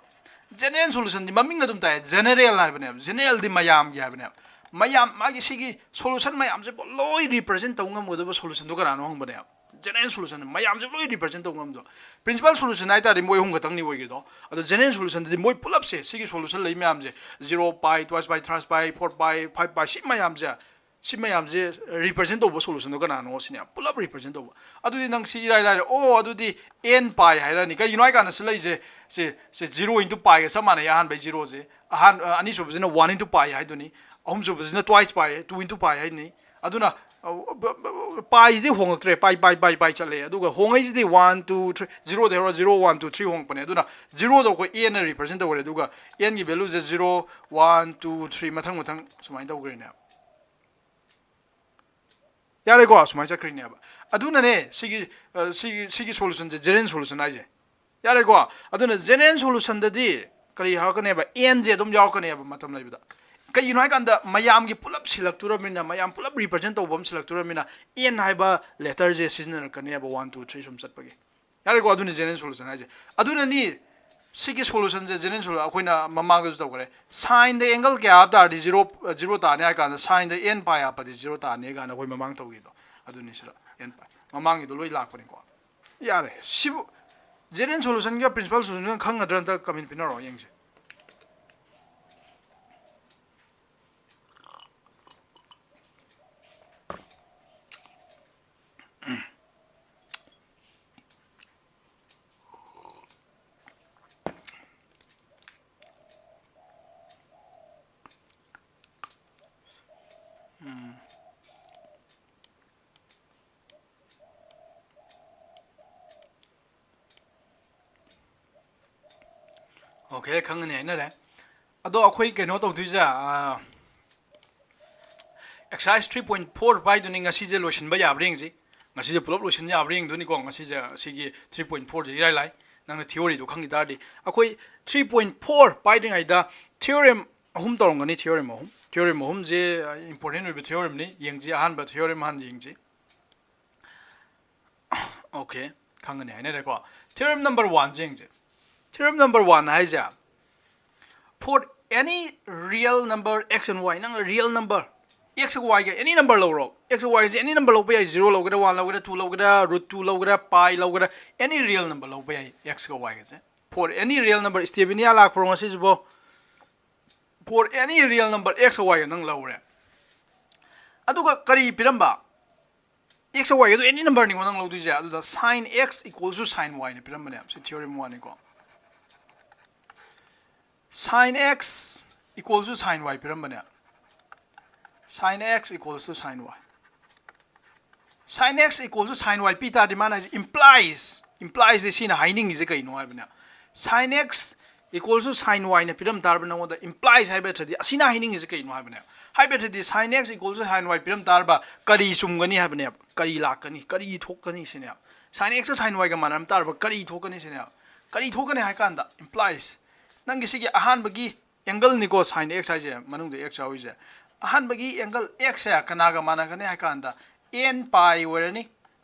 General solution ꯗꯤ ꯃꯃꯤꯡ ꯑꯗꯨꯝ ꯇꯥꯏ, general ꯍꯥꯏꯕꯅꯦꯕ꯫ General ꯗꯤ ꯃꯌꯥꯝꯒꯤ ꯍꯥꯏꯕꯅꯦꯕ꯫ ꯃꯌꯥꯝ, ꯃꯥꯒꯤ ꯁꯤꯒꯤ solution ꯃꯌꯥꯝꯁꯦ ꯂꯣꯏ represent ꯇꯧ ꯉꯝꯒꯗꯕ solution ꯗꯣ ꯀꯅꯥꯅꯣ ꯍꯪꯕꯅꯦꯕ꯫ General solution ꯃꯌꯥꯝꯁꯦ ꯂꯣꯏ represent ꯇꯧ ꯉꯝꯗꯣ꯫ Principal solution ꯍꯥꯏ ꯇꯥꯔꯗꯤ ꯃꯣꯏ ꯑꯍꯨꯝ ꯈꯛꯇꯪꯅꯤ ꯑꯣꯏꯒꯦꯗꯣ꯫ ꯑꯗꯣ general solution ꯗꯗꯤ ꯃꯣꯏ ꯄꯨꯂꯞꯁꯦ, ꯁꯤꯒꯤ solution ꯂꯩ ꯃꯌꯥꯝꯁꯦ, zero pi, twice pi, thrice pi, four pi, five pi, ꯁꯤ ꯃꯌꯥꯝꯁꯦ, ꯁꯤ ꯃꯌꯥꯝꯁꯦ represent ꯇꯧꯕ solution ꯗꯣ ꯀꯅꯥꯅꯣ ꯁꯤꯅꯦ, ꯄꯨꯂꯞ represent ꯇꯧꯕ꯫ ꯑꯗꯨꯗꯤ ꯅꯪ ꯁꯤ ꯏꯔꯥꯏ ꯂꯥꯏꯔꯦ꯫ ꯑꯣ, ꯑꯗꯨꯗꯤ n pi ꯍꯥꯏꯔꯅꯤ꯫ ꯀꯩꯒꯤꯅꯣ ꯍꯥꯏ ꯀꯥꯟꯗ ꯁꯤ ꯂꯩꯁꯦ, ꯁꯤ, ꯁꯤ zero into pi ꯒ ꯆꯞ ꯃꯥꯟꯅꯩ꯫ ꯑꯍꯥꯟꯕꯩ zero ꯁꯦ, ꯑꯍꯥꯟ-, ꯑ, ꯑꯅꯤꯁꯨꯕꯁꯤꯅ one into pi ꯍꯥꯏꯗꯨꯅꯤ, ꯑꯍꯨꯝꯁꯨꯕꯁꯤꯅ twice pi, two into pi ꯍꯥꯏꯅꯤ꯫ ꯑꯗꯨꯅ, ꯑ, ꯕ-, ꯕ-, pi ꯁꯤꯗꯤ ꯍꯣꯡꯉꯛꯇ꯭ꯔꯦ, pi, pi, pi, pi ꯆꯠꯂꯦ꯫ ꯑꯗꯨꯒ ꯍꯣꯡꯉꯛꯏꯁꯤꯗꯤ one, two, three, zero ꯗꯩ ꯍꯧꯔ zero, one, two, three ꯍꯣꯡꯉꯛꯄꯅꯦ꯫ ꯑꯗꯨꯅ zero ꯗꯣ ꯑꯩꯈꯣꯏ n ꯅ represent ꯇꯧꯈ꯭ꯔꯦ, ꯑꯗꯨꯒ n ꯒꯤ value ꯁꯦ zero, one, two, three ꯃꯊꯪ ꯃꯊꯪ ꯁꯨꯃꯥꯏꯅ ꯇꯧꯈ꯭ꯔꯦꯅꯦꯕ꯫ ꯌꯥꯔꯦꯀꯣ? ꯁꯨꯃꯥꯏꯅ ꯆꯠꯈ꯭ꯔꯤꯅꯦꯕ꯫ ꯑꯗꯨꯅꯅꯦ ꯁꯤꯒꯤ, ꯑ, ꯁꯤꯒꯤ, ꯁꯤꯒꯤ solution ꯁꯦ general solution ꯍꯥꯏꯁꯦ꯫ ꯌꯥꯔꯦꯀꯣ? ꯑꯗꯨꯅ general solution ꯗꯗꯤ ꯀꯔꯤ ꯍꯥꯏꯔꯛꯀꯅꯦꯕ? N ꯁꯦ ꯑꯗꯨꯝ ꯌꯥꯎꯔꯛꯀꯅꯦꯕ ꯃꯇꯝ ꯂꯩꯕꯗ꯫ ꯀꯩꯒꯤꯅꯣ ꯍꯥꯏꯀꯥꯟꯗ ꯃꯌꯥꯝꯒꯤ ꯄꯨꯂꯞ ꯁꯤꯜꯂꯛꯇꯣꯔꯕꯅꯤꯅ, ꯃꯌꯥꯝ ꯄꯨꯂꯞ represent ꯇꯧꯕ ꯑꯃ ꯁꯤꯜꯂꯛꯇꯣꯔꯕꯅꯤꯅ, N ꯍꯥꯏꯕ letter ꯁꯦ ꯁꯤꯖꯤꯟꯅꯔꯛꯀꯅꯦꯕ, one, two, three ꯁꯨꯝ ꯆꯠꯄꯒꯤ꯫ ꯌꯥꯔꯦꯀꯣ? ꯑꯗꯨꯅꯤ general solution ꯍꯥꯏꯁꯦ꯫ ꯑꯗꯨꯅꯅꯤ ꯁꯤꯒꯤ solution ꯁꯦ general solution ꯑꯩꯈꯣꯏꯅ ꯃꯃꯥꯡꯗꯁꯨ ꯇꯧꯈ꯭ꯔꯦ꯫ Sine ꯗ angle ꯀꯌꯥ ꯍꯥꯞ ꯇꯥꯔꯗꯤ zero, zero ꯇꯥꯅꯤ ꯍꯥꯏ ꯀꯥꯟꯗ, sine ꯗ n pi ꯍꯥꯞꯄꯗꯤ zero ꯇꯥꯅꯤ ꯀꯥꯏꯅ ꯑꯩꯈꯣꯏ ꯃꯃꯥꯡ ꯇꯧꯈꯤꯗꯣ꯫ ꯑꯗꯨꯅꯤ ꯁꯤꯗ n pi꯫ ꯃꯃꯥꯡꯒꯤꯗꯣ ꯂꯣꯏ ꯂꯥꯛꯄꯅꯤꯀꯣ꯫ ꯌꯥꯔꯦ꯫ ꯁꯤꯕꯨ general solution ꯒ principal solution ꯒ ꯈꯪꯒꯗ꯭ꯔꯥ? ꯑꯝꯇ comment ꯄꯤꯅꯔꯣ ꯌꯦꯡꯁꯦ꯫ ꯎꯝ꯫ Okay, ꯈꯪꯉꯅꯤ ꯍꯥꯏꯅꯔꯦ꯫ ꯑꯗꯣ ꯑꯩꯈꯣꯏ ꯀꯩꯅꯣ ꯇꯧꯗꯣꯏꯁꯦ, exercise three point four ꯄꯥꯏꯗꯨꯅꯤ ꯉꯁꯤꯁꯦ ꯂꯣꯏꯁꯤꯟꯕ ꯌꯥꯕ꯭ꯔꯥ ꯌꯦꯡꯁꯤ꯫ ꯉꯁꯤꯁꯦ ꯄꯨꯂꯞ ꯂꯣꯏꯁꯤꯟ ꯌꯥꯕ꯭ꯔꯥ ꯌꯦꯡꯗꯣꯏꯅꯤꯀꯣ꯫ ꯉꯁꯤꯁꯦ ꯁꯤꯒꯤ three point four ꯁꯦ ꯏꯔꯥꯏ ꯂꯥꯏ꯫ ꯅꯪꯅ theory ꯗꯣ ꯈꯪꯈꯤ ꯇꯥꯔꯗꯤ꯫ ꯑꯩꯈꯣꯏ three point four ꯄꯥꯏꯗ꯭ꯔꯤꯉꯩꯗ theorem ꯑꯍꯨꯝ ꯇꯧꯔꯝꯒꯅꯤ꯫ Theorem ꯑꯍꯨꯝ, theorem ꯑꯍꯨꯝꯁꯦ important ꯑꯣꯏꯕ theorem ꯅꯤ꯫ ꯌꯦꯡꯁꯤ, ꯑꯍꯥꯟꯕ theorem ꯍꯥꯟꯅ ꯌꯦꯡꯁꯤ꯫ Okay, ꯈꯪꯒꯅꯤ ꯍꯥꯏꯅꯔꯦꯀꯣ꯫ Theorem number one ꯁꯦ ꯌꯦꯡꯁꯦ꯫ Theorem number one ꯍꯥꯏꯁꯦ, for any real number x and y, ꯅꯪ real number x ꯒ y ꯒ any number ꯂꯧꯔꯣ꯫ X ꯒ y ꯁꯦ any number ꯂꯧꯕ ꯌꯥꯏ, zero ꯂꯧꯒꯦꯔꯥ, one ꯂꯧꯒꯦꯔꯥ, two ꯂꯧꯒꯦꯔꯥ, root two ꯂꯧꯒꯦꯔꯥ, pi ꯂꯧꯒꯦꯔꯥ, any real number ꯂꯧꯕ ꯌꯥꯏ x ꯒ y ꯒꯁꯦ꯫ For any real number, ꯁ꯭ꯇꯦꯕꯤꯅꯤꯌꯥ ꯂꯥꯛꯄ꯭ꯔꯣ ꯉꯁꯤꯁꯤꯕꯣ? For any real number x ꯒ y ꯒ ꯅꯪ ꯂꯧꯔꯦ꯫ ꯑꯗꯨꯒ ꯀꯔꯤ ꯄꯤꯔꯝꯕ? X ꯒ y ꯒꯗꯣ any number ꯅꯤꯀꯣ ꯅꯪ ꯂꯧꯗꯣꯏꯁꯦ꯫ ꯑꯗꯨꯗ sine x equals to sine y ꯅ ꯄꯤꯔꯝꯕꯅꯦ꯫ ꯁꯤ theorem one ꯅꯤꯀꯣ꯫ Sine x equals to sine y ꯄꯤꯔꯝꯕꯅꯦ꯫ Sine x equals to sine y꯫ Sine x equals to sine y ꯄꯤ ꯇꯥꯔꯗꯤ ꯃꯥꯅ ꯍꯥꯏꯁꯦ implies, implies ꯁꯦ ꯁꯤꯅ ꯍꯥꯏꯅꯤꯡꯉꯤꯁꯦ ꯀꯩꯅꯣ ꯍꯥꯏꯕꯅꯦ꯫ Sine x equals to sine y ꯅ ꯄꯤꯔꯝ ꯇꯥꯔꯕ ꯅꯉꯣꯟꯗ implies ꯍꯥꯏꯕ ꯅꯠꯇ꯭ꯔꯗꯤ ꯑꯁꯤꯅ ꯍꯥꯏꯅꯤꯡꯉꯤꯁꯦ ꯀꯩꯅꯣ ꯍꯥꯏꯕꯅꯦ꯫ ꯍꯥꯏꯕ ꯅꯠꯇ꯭ꯔꯗꯤ sine x equals to sine y ꯄꯤꯔꯝ ꯇꯥꯔꯕ ꯀꯔꯤ ꯆꯨꯝꯒꯅꯤ ꯍꯥꯏꯕꯅꯦꯕ? ꯀꯔꯤ ꯂꯥꯛꯀꯅꯤ? ꯀꯔꯤ ꯊꯣꯛꯀꯅꯤ ꯁꯤꯅꯦꯕ꯫ Sine x ꯒ sine y ꯒ ꯃꯥꯟꯅꯔꯝ ꯇꯥꯔꯕ ꯀꯔꯤ ꯊꯣꯛꯀꯅꯤ ꯁꯤꯅꯦꯕ꯫ ꯀꯔꯤ ꯊꯣꯛꯀꯅꯤ ꯍꯥꯏ ꯀꯥꯟꯗ implies ꯅꯪꯒꯤ ꯁꯤꯒꯤ ꯑꯍꯥꯟꯕꯒꯤ angle ꯅꯤꯀꯣ, sine x ꯍꯥꯏꯁꯦ, ꯃꯅꯨꯡꯗ x ꯌꯥꯎꯔꯤꯁꯦ꯫ ꯑꯍꯥꯟꯕꯒꯤ angle x ꯁꯦ ꯀꯅꯥꯒ ꯃꯥꯟꯅꯒꯅꯤ ꯍꯥꯏ ꯀꯥꯟꯗ n pi ꯑꯣꯏꯔꯅꯤ,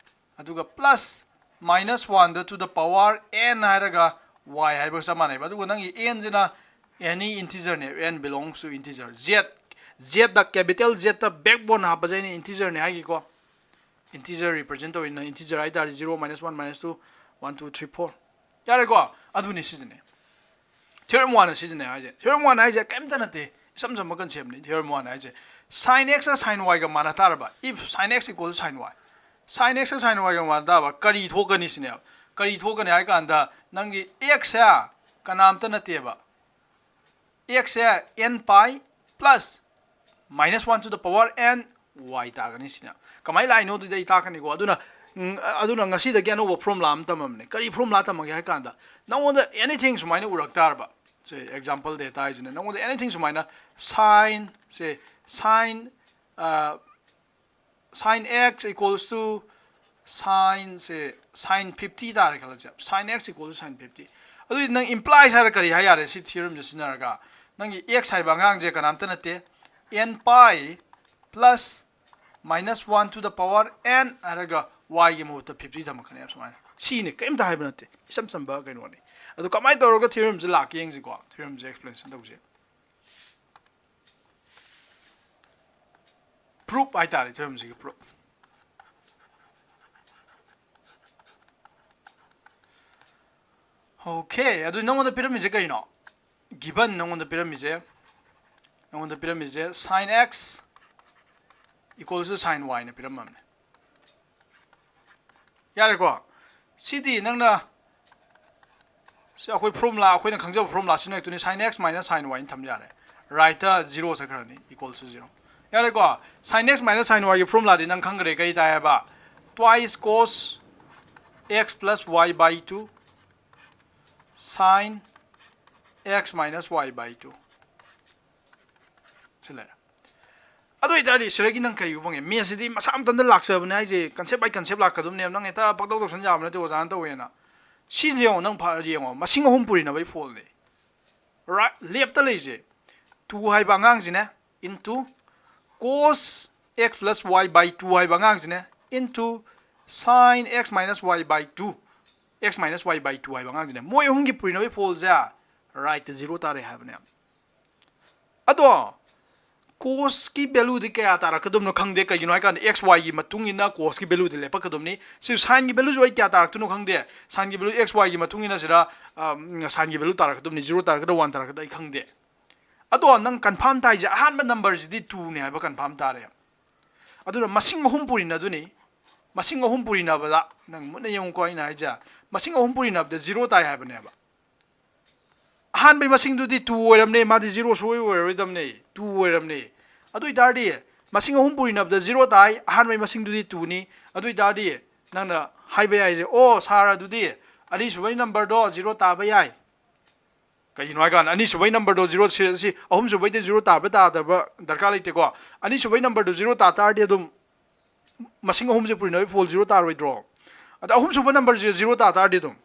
ꯑꯗꯨꯒ plus minus one the to the power n ꯍꯥꯏꯔꯒ y ꯍꯥꯏꯕꯒ ꯆꯞ ꯃꯥꯟꯅꯩꯕ꯫ ꯑꯗꯨꯒ ꯅꯪꯒꯤ n ꯁꯤꯅ any integer ꯅꯦ, n belongs to integer꯫ Z, Z the, capital Z the backbone ꯍꯥꯞꯄꯁꯦ ꯑꯩꯅ integer ꯅꯦ ꯍꯥꯏꯒꯤꯀꯣ꯫ Integer represent ꯇꯧꯋꯤ, non integer ꯍꯥꯏ ꯇꯥꯔꯗꯤ zero, minus one, minus two, one, two, three, four꯫ ꯌꯥꯔꯦꯀꯣ? ꯑꯗꯨꯅꯤ ꯁꯤꯁꯤꯅꯦ꯫ Theorem one ꯅ ꯁꯤꯁꯤꯅꯦ ꯍꯥꯏꯁꯦ꯫ Theorem one ꯍꯥꯏꯁꯦ ꯀꯩꯝꯇ ꯅꯠꯇꯦ, ꯏꯆꯝ ꯆꯝꯕ concept ꯅꯤ꯫ Theorem one ꯍꯥꯏꯁꯦ sine x ꯒ sine y ꯒ ꯃꯥꯟꯅ ꯇꯥꯔꯕ, if sine x equals sine y, sine x ꯒ sine y ꯒ ꯃꯥꯟꯅ ꯇꯥꯔꯕ ꯀꯔꯤ ꯊꯣꯛꯀꯅꯤ ꯁꯤꯅꯦꯕ꯫ ꯀꯔꯤ ꯊꯣꯛꯀꯅꯤ ꯍꯥꯏ ꯀꯥꯟꯗ ꯅꯪꯒꯤ x ꯁꯦ ꯀꯅꯥꯝꯇ ꯅꯠꯇꯦꯕ, x say n pi plus minus one to the power n y ꯇꯥꯒꯅꯤ ꯁꯤꯅ꯫ ꯀꯃꯥꯏꯅ ꯂꯥꯛꯏꯅꯣ ꯑꯗꯨꯗꯤ ꯑꯩ ꯇꯥꯛꯀꯅꯤꯀꯣ꯫ ꯑꯗꯨꯅ, ꯎꯝ, ꯑꯗꯨꯅ ꯉꯁꯤꯗꯒꯤ ꯑꯅꯧꯕ formula ꯑꯃ ꯇꯝꯃꯝꯕꯅꯦ꯫ ꯀꯔꯤ formula ꯇꯝꯃꯒꯦ ꯍꯥꯏ ꯀꯥꯟꯗ, ꯅꯉꯣꯟꯗ anything ꯁꯨꯃꯥꯏꯅ ꯎꯔꯛ ꯇꯥꯔꯕ, ꯁꯦ example data ꯍꯥꯏꯁꯤꯅ ꯅꯪꯉꯣꯟꯗ anything ꯁꯨꯃꯥꯏꯅ sine say sine sine x equals to sine say sine fifty ꯇꯥꯔꯦ ꯈꯜꯂꯁꯦ, sine x equals to sine fifty꯫ ꯑꯗꯨꯗꯤ ꯅꯪ implies ꯍꯥꯏꯔ ꯀꯔꯤ ꯍꯥꯏ ꯌꯥꯔꯦ? ꯁꯤ theorem ꯁꯦ ꯁꯤꯖꯤꯟꯅꯔꯒ ꯅꯪꯒꯤ x ꯍꯥꯏꯕ ꯑꯉꯥꯡꯁꯦ ꯀꯅꯥꯝꯇ ꯅꯠꯇꯦ, n pi plus minus one to the power n ꯍꯥꯏꯔꯒ y ꯒꯤ ꯃꯍꯨꯠꯇ fifty ꯊꯝꯃꯛꯀꯅꯦꯕ ꯁꯨꯃꯥꯏꯅ꯫ ꯁꯤꯅꯤ, ꯀꯔꯤꯝꯇ ꯍꯥꯏꯕ ꯅꯠꯇꯦ, ꯏꯆꯝ ꯆꯝꯕ ꯀꯩꯅꯣꯅꯤ꯫ ꯑꯗꯨ ꯀꯃꯥꯏꯅ ꯇꯧꯔꯒ theorem ꯁꯦ ꯂꯥꯛꯀꯦ ꯌꯦꯡꯁꯤꯀꯣ꯫ Theorem ꯁꯦ explanation ꯇꯧꯁꯦ꯫ Proof ꯍꯥꯏꯇꯥꯔꯦ, theorem ꯁꯤꯒꯤ proof꯫ Okay, ꯑꯗꯨ ꯅꯉꯣꯟꯗ ꯄꯤꯔꯝꯃꯤꯁꯦ ꯀꯩꯅꯣ? Given ꯅꯉꯣꯟꯗ ꯄꯤꯔꯝꯃꯤꯁꯦ, ꯅꯉꯣꯟꯗ ꯄꯤꯔꯝꯃꯤꯁꯦ sine x equals to sine y ꯅ ꯄꯤꯔꯝꯃꯕꯅꯦ꯫ ꯌꯥꯔꯦꯀꯣ? ꯁꯤꯗꯤ ꯅꯪꯅ, ꯁꯤ ꯑꯩꯈꯣꯏ formula, ꯑꯩꯈꯣꯏꯅ ꯈꯪꯖꯕ formula ꯁꯤꯖꯤꯟꯅꯔꯛꯇꯣꯏꯅꯤ, sine x minus sine y ꯅ ꯊꯝ ꯌꯥꯔꯦ꯫ Right ꯇ zero ꯆꯠꯈ꯭ꯔꯅꯤ, equals to zero꯫ ꯌꯥꯔꯦꯀꯣ? Sine x minus sine y ꯒꯤ formula ꯗꯤ ꯅꯪ ꯈꯪꯈ꯭ꯔꯦ, ꯀꯔꯤ ꯇꯥꯏ ꯍꯥꯏꯕ? Twice cos x plus y by two sine x minus y by two꯫ ꯁꯤ ꯂꯩꯔꯦ꯫ ꯑꯗꯨ ꯑꯣꯏꯇꯥꯔꯗꯤ ꯁꯤꯗꯒꯤ ꯅꯪ ꯀꯔꯤ ꯎꯕ ꯐꯪꯉꯦ? Maths ꯁꯤꯗꯤ ꯃꯁꯥ ꯃꯊꯟꯇ ꯂꯥꯛꯆꯕꯅꯦ ꯍꯥꯏꯁꯦ, concept by concept ꯂꯥꯛꯀꯗꯕꯅꯦꯕ꯫ ꯅꯪ ꯍꯦꯛꯇ ꯄꯪꯇꯧ ꯇꯧꯁꯟ ꯌꯥꯕ ꯅꯠꯇꯦ, ꯑꯣꯖꯥꯅ ꯇꯧꯋꯦꯅ꯫ ꯁꯤꯁꯦ ꯌꯦꯡꯉꯣ, ꯅꯪ ꯐ-, ꯌꯦꯡꯉꯣ, ꯃꯁꯤꯡ ꯑꯍꯨꯝ ꯄꯨꯔꯤꯅꯕꯒꯤ formula ꯅꯦ꯫ Right, left ꯇ ꯂꯩꯁꯦ two ꯍꯥꯏꯕ ꯑꯉꯥꯡꯁꯤꯅꯦ into cos x plus y by two ꯍꯥꯏꯕ ꯑꯉꯥꯡꯁꯤꯅꯦ into sine x minus y by two, x minus y by two ꯍꯥꯏꯕ ꯑꯉꯥꯡꯁꯤꯅꯦ꯫ ꯃꯣꯏ ꯑꯍꯨꯝꯒꯤ ꯄꯨꯔꯤꯅꯕꯒꯤ formula ꯁꯦ right ꯇ zero ꯇꯥꯔꯦ ꯍꯥꯏꯕꯅꯦ꯫ ꯑꯗꯣ cos ꯀꯤ value ꯗꯤ ꯀꯌꯥ ꯇꯥꯔꯛꯀꯗꯕꯅꯣ ꯈꯪꯗꯦ꯫ ꯀꯩꯒꯤꯅꯣ ꯍꯥꯏ ꯀꯥꯟꯗ x y ꯒꯤ ꯃꯇꯨꯡ ꯏꯟꯅ cos ꯀꯤ value ꯗꯤ ꯂꯦꯞꯄꯛꯀꯗꯕꯅꯤ꯫ ꯁꯤ sine ꯒꯤ value ꯁꯨ ꯑꯩ ꯀꯌꯥ ꯇꯥꯔꯛꯇꯣꯏꯅꯣ ꯈꯪꯗꯦ꯫ Sine ꯒꯤ value x y ꯒꯤ ꯃꯇꯨꯡ ꯏꯟꯅ ꯁꯤꯗ, ꯑ, sine ꯒꯤ value ꯇꯥꯔꯛꯀꯗꯕꯅꯤ, zero ꯇꯥꯔꯛꯀꯗ꯭ꯔꯥ one ꯇꯥꯔꯛꯀꯗ꯭ꯔꯥ ꯑꯩ ꯈꯪꯗꯦ꯫ ꯑꯗꯣ ꯅꯪ confirm ꯇꯥꯏꯁꯦ ꯑꯍꯥꯟꯕ number ꯁꯤꯗꯤ two ꯅꯦ ꯍꯥꯏꯕ confirm ꯇꯥꯔꯦ꯫ ꯑꯗꯨꯅ ꯃꯁꯤꯡ ꯑꯍꯨꯝ ꯄꯨꯔꯤꯅꯗꯣꯏꯅꯤ꯫ ꯃꯁꯤꯡ ꯑꯍꯨꯝ ꯄꯨꯔꯤꯅꯕꯗ ꯅꯪ ꯃꯨꯟꯅ ꯌꯦꯡꯉꯨꯀꯣ, ꯑꯩꯅ ꯍꯥꯏꯁꯦ ꯃꯁꯤꯡ ꯑꯍꯨꯝ ꯄꯨꯔꯤꯅꯕꯗ zero ꯇꯥꯏ ꯍꯥꯏꯕꯅꯦꯕ꯫ ꯑꯍꯥꯟꯕꯒꯤ ꯃꯁꯤꯡꯗꯨꯗꯤ two ꯑꯣꯏꯔꯝꯅꯦ, ꯃꯥꯗꯤ zero ꯁꯨꯡꯑꯣꯏ ꯑꯣꯏꯔꯣꯏꯗꯕꯅꯦ, two ꯑꯣꯏꯔꯝꯅꯦ꯫ ꯑꯗꯨ ꯑꯣꯏꯇꯥꯔꯗꯤ ꯃꯁꯤꯡ ꯑꯍꯨꯝ ꯄꯨꯔꯤꯅꯕꯗ zero ꯇꯥꯏ, ꯑꯍꯥꯟꯕꯒꯤ ꯃꯁꯤꯡꯗꯨꯗꯤ two ꯅꯤ꯫ ꯑꯗꯨ ꯑꯣꯏꯇꯥꯔꯗꯤ ꯅꯪꯅ ꯍꯥꯏꯕ ꯌꯥꯏꯁꯦ, "ꯑꯣ sir, ꯑꯗꯨꯗꯤ ꯑꯅꯤꯁꯨꯕꯒꯤ number ꯗꯣ zero ꯇꯥꯕ ꯌꯥꯏ, ꯀꯩꯒꯤꯅꯣ ꯍꯥꯏꯀꯥꯟꯗ ꯑꯅꯤꯁꯨꯕꯩ ꯅꯝꯕꯔꯗꯣ ꯖꯤꯔꯣ, ꯁꯤ, ꯁꯤ ꯑꯍꯨꯝꯁꯨꯕꯩꯗꯤ ꯖꯤꯔꯣ ꯇꯥꯕ ꯇꯥꯗꯕ ꯗꯔꯀꯥꯔ ꯂꯩꯇꯦꯀꯣ꯫ ꯑꯅꯤꯁꯨꯕꯩ ꯅꯝꯕꯔꯗꯣ ꯖꯤꯔꯣ ꯇꯥ ꯇꯥꯔꯗꯤ ꯑꯗꯨꯝ ꯃꯁꯤꯡ ꯑꯍꯨꯝꯁꯦ ꯄꯨꯔꯤꯅꯕꯒꯤ ꯐꯣꯜ ꯖꯤꯔꯣ ꯇꯥꯔꯣꯏꯗ꯭ꯔꯣ? ꯑꯗ ꯑꯍꯨꯝꯁꯨꯕ ꯅꯝꯕꯔꯁꯦ ꯖꯤꯔꯣ ꯇꯥ ꯇꯥꯔꯗꯤ ꯑꯗꯨꯝ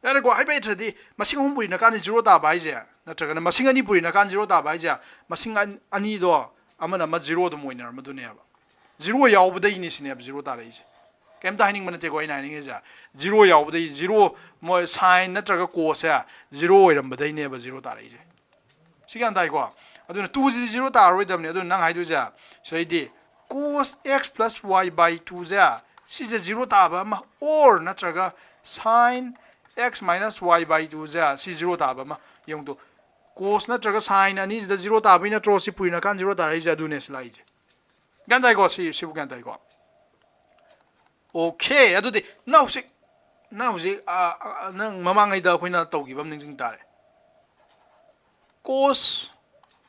ꯌꯥꯔꯦꯀꯣ꯫ ꯍꯥꯏꯕ ꯍꯩꯇ꯭ꯔꯗꯤ ꯃꯁꯤꯡ ꯑꯍꯨꯝ ꯄꯨꯔꯤꯅꯀꯥꯟꯗ ꯖꯤꯔꯣ ꯇꯥꯕ ꯍꯥꯏꯁꯦ, ꯅꯠꯇ꯭ꯔꯒꯅ ꯃꯁꯤꯡ ꯑꯅꯤ ꯄꯨꯔꯤꯅꯀꯥꯟꯗ ꯖꯤꯔꯣ ꯇꯥꯕ ꯍꯥꯏꯁꯦ, ꯃꯁꯤꯡ ꯑꯅꯤꯗꯣ ꯑꯃꯅ ꯑꯃ ꯖꯤꯔꯣ ꯑꯗꯨꯝ ꯑꯣꯏꯅꯔꯝꯃꯗꯨꯅꯦꯕ꯫ ꯖꯤꯔꯣ ꯌꯥꯎꯕꯗꯩꯅꯤ ꯁꯤꯅꯦꯕ ꯖꯤꯔꯣ ꯇꯥꯔꯛꯏꯁꯦ꯫ ꯀꯩꯝꯇ ꯍꯥꯏꯅꯤꯡꯕ ꯅꯠꯇꯦꯀꯣ ꯑꯩꯅ ꯍꯥꯏꯅꯤꯡꯉꯤꯁꯦ꯫ ꯖꯤꯔꯣ ꯌꯥꯎꯕꯗꯩ, ꯖꯤꯔꯣ, ꯃꯣꯏ ꯁꯥꯏꯟ ꯅꯠꯇ꯭ꯔꯒ ꯀꯣꯁꯁꯦ ꯖꯤꯔꯣ ꯑꯣꯏꯔꯝꯕꯗꯩꯅꯦꯕ ꯖꯤꯔꯣ ꯇꯥꯔꯛꯏꯁꯦ꯫ ꯁꯤ ꯒ꯭ꯌꯥꯟ ꯇꯥꯏꯀꯣ? ꯑꯗꯨꯅ ꯇꯨꯁꯤꯗꯤ ꯖꯤꯔꯣ ꯇꯥꯔꯔꯣꯏꯗꯕꯅꯤ꯫ ꯑꯗꯨꯅ ꯅꯪ ꯍꯥꯏꯗꯣꯏꯁꯦ ꯁꯤꯗꯩꯗꯤ cos x plus y by ꯇꯨꯁꯦ, ꯁꯤꯁꯦ ꯖꯤꯔꯣ ꯇꯥꯕ ꯑꯃ, or ꯅꯠꯇ꯭ꯔꯒ sine x minus y by ꯇꯨꯁꯦ, ꯁꯤ ꯖꯤꯔꯣ ꯇꯥꯕ ꯑꯃ꯫ ꯌꯦꯡꯉꯨ ꯇꯨ, ꯀꯣꯁ ꯅꯠꯇ꯭ꯔꯒ ꯁꯥꯏꯟ ꯑꯅꯤꯁꯤꯗ ꯖꯤꯔꯣ ꯇꯥꯕꯩ ꯅꯠꯇ꯭ꯔꯣ ꯁꯤ ꯄꯨꯔꯤꯅꯀꯥꯟ ꯖꯤꯔꯣ ꯇꯥꯔꯛꯏꯁꯦ? ꯑꯗꯨꯅꯦ ꯁꯤ ꯂꯥꯛꯏꯁꯦ꯫ ꯒ꯭ꯌꯥꯟ ꯇꯥꯏꯀꯣ? ꯁꯤ, ꯁꯤꯕꯨ ꯒ꯭ꯌꯥꯟ ꯇꯥꯏꯀꯣ? ꯑꯣꯀꯦ꯫ ꯑꯗꯨꯗꯤ ꯅꯪ ꯍꯧꯖꯤꯛ, ꯅꯪ ꯍꯧꯖꯤꯛ, ꯑ, ꯑ, ꯅꯪ ꯃꯃꯥꯡꯉꯩꯗ ꯑꯩꯈꯣꯏꯅ ꯇꯧꯈꯤꯕ ꯑꯃ ꯅꯤꯡꯁꯤꯡ ꯇꯥꯔꯦ꯫ Cos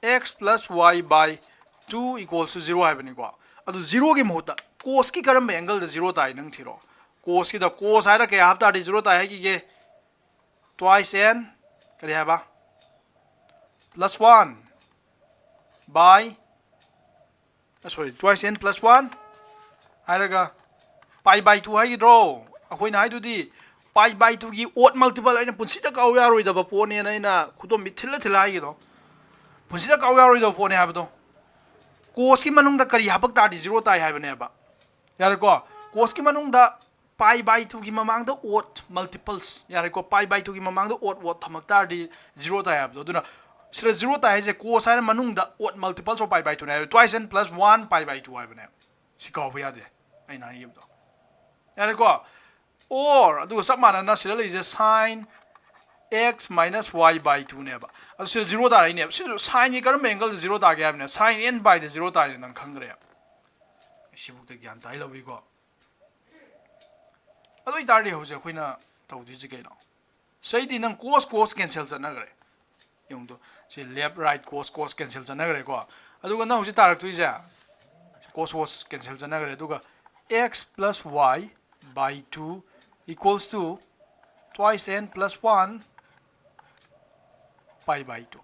x plus y by two equals to zero ꯍꯥꯏꯕꯅꯤꯀꯣ꯫ ꯑꯗꯨ ꯖꯤꯔꯣꯒꯤ ꯃꯍꯨꯠꯇ ꯀꯣꯁꯀꯤ ꯀꯔꯝꯕ ꯑꯦꯡꯒꯜꯗ ꯖꯤꯔꯣ ꯇꯥꯏ ꯅꯪ ꯊꯤꯔꯣ꯫ ꯀꯣꯁꯀꯤꯗ, ꯀꯣꯁ ꯍꯥꯏꯔ ꯀꯌꯥ ꯍꯥꯞ ꯇꯥꯔꯗꯤ ꯖꯤꯔꯣ ꯇꯥꯏ ꯍꯥꯏꯈꯤꯒꯦ? Twice n, ꯀꯔꯤ ꯍꯥꯏꯕ? Plus one by, sorry, twice n plus one ꯍꯥꯏꯔꯒ pi by two ꯍꯥꯏꯈꯤꯗ꯭ꯔꯣ? ꯑꯩꯈꯣꯏꯅ ꯍꯥꯏꯗꯨꯗꯤ pi by ꯇꯨꯒꯤ odd multiple ꯑꯩꯅ ꯄꯨꯟꯁꯤꯗ ꯀꯥꯎ ꯌꯥꯔꯣꯏꯗꯕ ꯄꯣꯠꯅꯦꯅ ꯑꯩꯅ ꯈꯨꯗꯣꯝꯕꯤ ꯊꯤꯜꯂ ꯊꯤꯜꯂ ꯍꯥꯏꯈꯤꯗꯣ꯫ ꯄꯨꯟꯁꯤꯗ ꯀꯥꯎ ꯌꯥꯔꯣꯏꯗꯕ ꯄꯣꯠꯅꯦ ꯍꯥꯏꯕꯗꯣ꯫ ꯀꯣꯁꯀꯤ ꯃꯅꯨꯡꯗ ꯀꯔꯤ ꯍꯥꯄꯛ ꯇꯥꯔꯗꯤ ꯖꯤꯔꯣ ꯇꯥꯏ ꯍꯥꯏꯕꯅꯦꯕ꯫ ꯌꯥꯔꯦꯀꯣ? ꯀꯣꯁꯀꯤ ꯃꯅꯨꯡꯗ pi by ꯇꯨꯒꯤ ꯃꯃꯥꯡꯗ odd multiples, ꯌꯥꯔꯦꯀꯣ? Pi by ꯇꯨꯒꯤ ꯃꯃꯥꯡꯗ odd, odd ꯊꯝꯃꯛ ꯇꯥꯔꯗꯤ ꯖꯤꯔꯣ ꯇꯥꯏ ꯍꯥꯏꯕꯗꯣ꯫ ꯑꯗꯨꯅ ꯁꯤꯗ ꯖꯤꯔꯣ ꯇꯥꯏ ꯍꯥꯏꯁꯦ ꯀꯣꯁ ꯍꯥꯏꯅ ꯃꯅꯨꯡꯗ odd multiples of pi by ꯇꯨꯅꯦ ꯍꯥꯏꯕ꯫ Twice n plus one pi by two ꯍꯥꯏꯕꯅꯦ꯫ ꯁꯤ ꯀꯥꯎꯕ ꯌꯥꯗꯦ ꯑꯩꯅ ꯍꯥꯏꯈꯤꯕꯗꯣ꯫ ꯌꯥꯔꯦꯀꯣ? Or ꯑꯗꯨꯒ ꯆꯞ ꯃꯥꯟꯅꯅ ꯁꯤꯗ ꯂꯩꯔꯤꯁꯦ sine x minus y by ꯇꯨꯅꯦꯕ꯫ ꯑꯗꯨ ꯁꯤꯗ ꯖꯤꯔꯣ ꯇꯥꯔꯛꯏꯅꯦꯕ꯫ ꯁꯤꯁꯨ ꯁꯥꯏꯟꯒꯤ ꯀꯔꯝꯕ ꯑꯦꯡꯒꯜꯗ ꯖꯤꯔꯣ ꯇꯥꯒꯦ ꯍꯥꯏꯕꯅꯦ? Sine n by the zero ꯇꯥꯔꯦ, ꯅꯪ ꯈꯪꯈ꯭ꯔꯦ꯫ ꯁꯤꯕꯨꯛꯇ ꯒ꯭ꯌꯥꯟ ꯇꯥꯏ ꯂꯧꯏꯀꯣ꯫ ꯑꯗꯨ ꯑꯣꯏꯇꯥꯔꯗꯤ ꯍꯧꯖꯤꯛ ꯑꯩꯈꯣꯏꯅ ꯇꯧꯗꯣꯏꯁꯤ ꯀꯩꯅꯣ? ꯁꯤꯗꯩꯗꯤ ꯅꯪ cos cos cancel ꯆꯠꯅꯈ꯭ꯔꯦ꯫ ꯌꯦꯡꯉꯨꯗꯣ, ꯁꯤ left right cos cos cancel ꯆꯠꯅꯈ꯭ꯔꯦꯀꯣ꯫ ꯑꯗꯨꯒ ꯅꯪ ꯍꯧꯖꯤꯛ ꯇꯥꯔꯛꯇꯣꯏꯁꯦ cos cos cancel ꯆꯠꯅꯈ꯭ꯔꯦ꯫ ꯑꯗꯨꯒ x plus y by two equals to twice n plus one pi by two꯫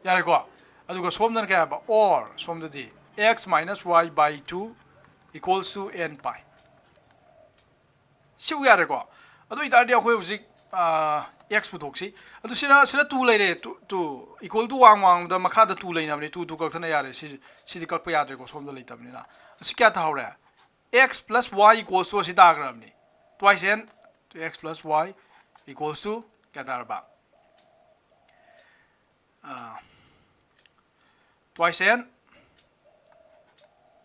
ꯌꯥꯔꯦꯀꯣ? ꯑꯗꯨꯒ ꯁꯣꯝꯗꯅ ꯀꯩ ꯍꯥꯏꯕ? Or ꯁꯣꯝꯗꯗꯤ x minus y by two equals to n pi꯫ ꯁꯤꯕꯨ ꯌꯥꯔꯦꯀꯣ? ꯑꯗꯨ ꯑꯣꯏꯇꯥꯔꯗꯤ ꯑꯩꯈꯣꯏ ꯍꯧꯖꯤꯛ x ꯄꯨꯊꯣꯛꯁꯤ꯫ ꯑꯗꯨ ꯁꯤꯅ ꯁꯤꯅ two ꯂꯩꯔꯦ꯫ Two two equal to ꯋꯥꯡ ꯋꯥꯡꯃꯗ ꯃꯈꯥꯗ two ꯂꯩꯅꯕꯅꯤ꯫ Two two ꯀꯛꯊꯠꯅ ꯌꯥꯔꯦ꯫ ꯁꯤ ꯁꯤꯗꯤ ꯀꯛꯄ ꯌꯥꯗ꯭ꯔꯦꯀꯣ, ꯁꯣꯝꯗ ꯂꯩꯇꯕꯅꯤꯅ꯫ ꯑꯁꯤ ꯀꯌꯥ ꯇꯥꯍꯧꯔꯦ? X plus y equals to ꯑꯁꯤ ꯇꯥꯈ꯭ꯔꯕꯅꯤ꯫ Twice n, x plus y equals to ꯀꯌꯥ ꯇꯥꯔꯕ? ꯑꯥ, twice n,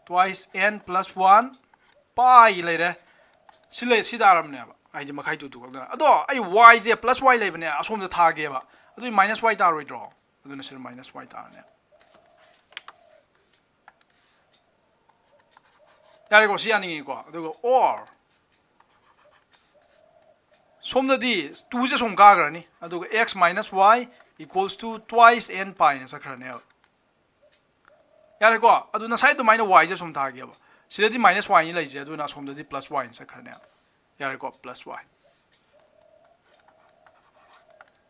twice n plus one pi ꯂꯩꯔꯦ꯫ ꯁꯤ ꯂꯩ, ꯁꯤ ꯇꯥꯔꯕꯅꯦꯕ꯫ ꯍꯥꯏꯗꯤ ꯃꯈꯥꯏ two two ꯈꯛꯇꯅ꯫ ꯑꯗꯣ ꯑꯩ y ꯁꯦ plus y ꯂꯩꯕꯅꯦ, ꯑꯁꯣꯝꯗ ꯊꯥꯒꯦꯕ꯫ ꯑꯗꯨꯗꯤ minus y ꯇꯥꯔꯣꯏꯗ꯭ꯔꯣ? ꯑꯗꯨꯅ ꯁꯤꯗ minus y ꯇꯥꯔꯅꯦ꯫ ꯌꯥꯔꯦꯀꯣ? ꯁꯤ ꯌꯥꯅꯤꯡꯉꯤꯀꯣ? ꯑꯗꯨꯒ or ꯁꯣꯝꯗꯗꯤ two ꯁꯦ ꯁꯨꯝ ꯀꯥꯈ꯭ꯔꯅꯤ꯫ ꯑꯗꯨꯒ x minus y equals to twice n pi ꯅ ꯆꯠꯈ꯭ꯔꯅꯦꯕ꯫ ꯌꯥꯔꯦꯀꯣ? ꯑꯗꯨ ꯉꯁꯥꯏ ꯑꯗꯨꯃꯥꯏꯅ y ꯁꯦ ꯁꯨꯝ ꯊꯥꯒꯦꯕ꯫ ꯁꯤꯗꯗꯤ minus y ꯅꯤ ꯂꯩꯁꯦ, ꯑꯗꯨꯅ ꯑꯁꯣꯝꯗꯗꯤ plus y ꯅ ꯆꯠꯈ꯭ꯔꯅꯦꯕ꯫ ꯌꯥꯔꯦꯀꯣ? Plus y꯫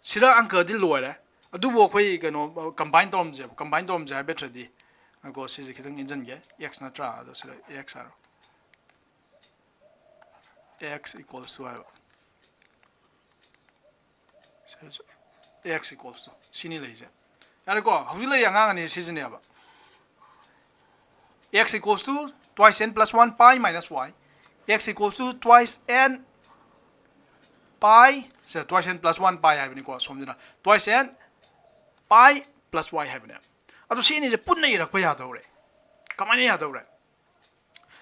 ꯁꯤꯗ ꯑꯪꯀꯗꯤ ꯂꯣꯏꯔꯦ꯫ ꯑꯗꯨꯕꯨ ꯑꯩꯈꯣꯏ ꯀꯩꯅꯣ, combine ꯇꯧꯔꯝꯁꯦꯕ꯫ Combine ꯇꯧꯔꯝꯁꯦ ꯍꯥꯏꯕ ꯅꯠꯇ꯭ꯔꯗꯤ, ꯉꯥꯏꯈꯣ, ꯁꯤꯁꯦ ꯈꯤꯇꯪ ꯏꯟꯖꯟꯒꯦ꯫ X ꯅꯠꯇ꯭ꯔꯥ? ꯑꯗꯣ ꯁꯤꯗ x ꯍꯥꯏꯔꯣ꯫ X equals to ꯍꯥꯏꯕ꯫ X equals to ꯁꯤꯅꯤ ꯂꯩꯁꯦ꯫ ꯌꯥꯔꯦꯀꯣ? ꯍꯧꯖꯤꯛ ꯂꯩꯔꯤ ꯑꯉꯥꯡ ꯑꯅꯤ ꯁꯤꯁꯤꯅꯦꯕ꯫ X equals to twice n plus one pi minus y, x equals to twice n pi, say, twice n plus one pi ꯍꯥꯏꯕꯅꯤꯀꯣ, ꯁꯣꯝꯁꯤꯅ twice n pi plus y ꯍꯥꯏꯕꯅꯦ꯫ ꯑꯗꯣ ꯁꯤ ꯑꯅꯤꯁꯦ ꯄꯨꯟꯅ ꯏꯔꯛꯄ ꯌꯥꯗꯧꯔꯦ꯫ ꯀꯃꯥꯏꯅ ꯌꯥꯗꯧꯔꯦ?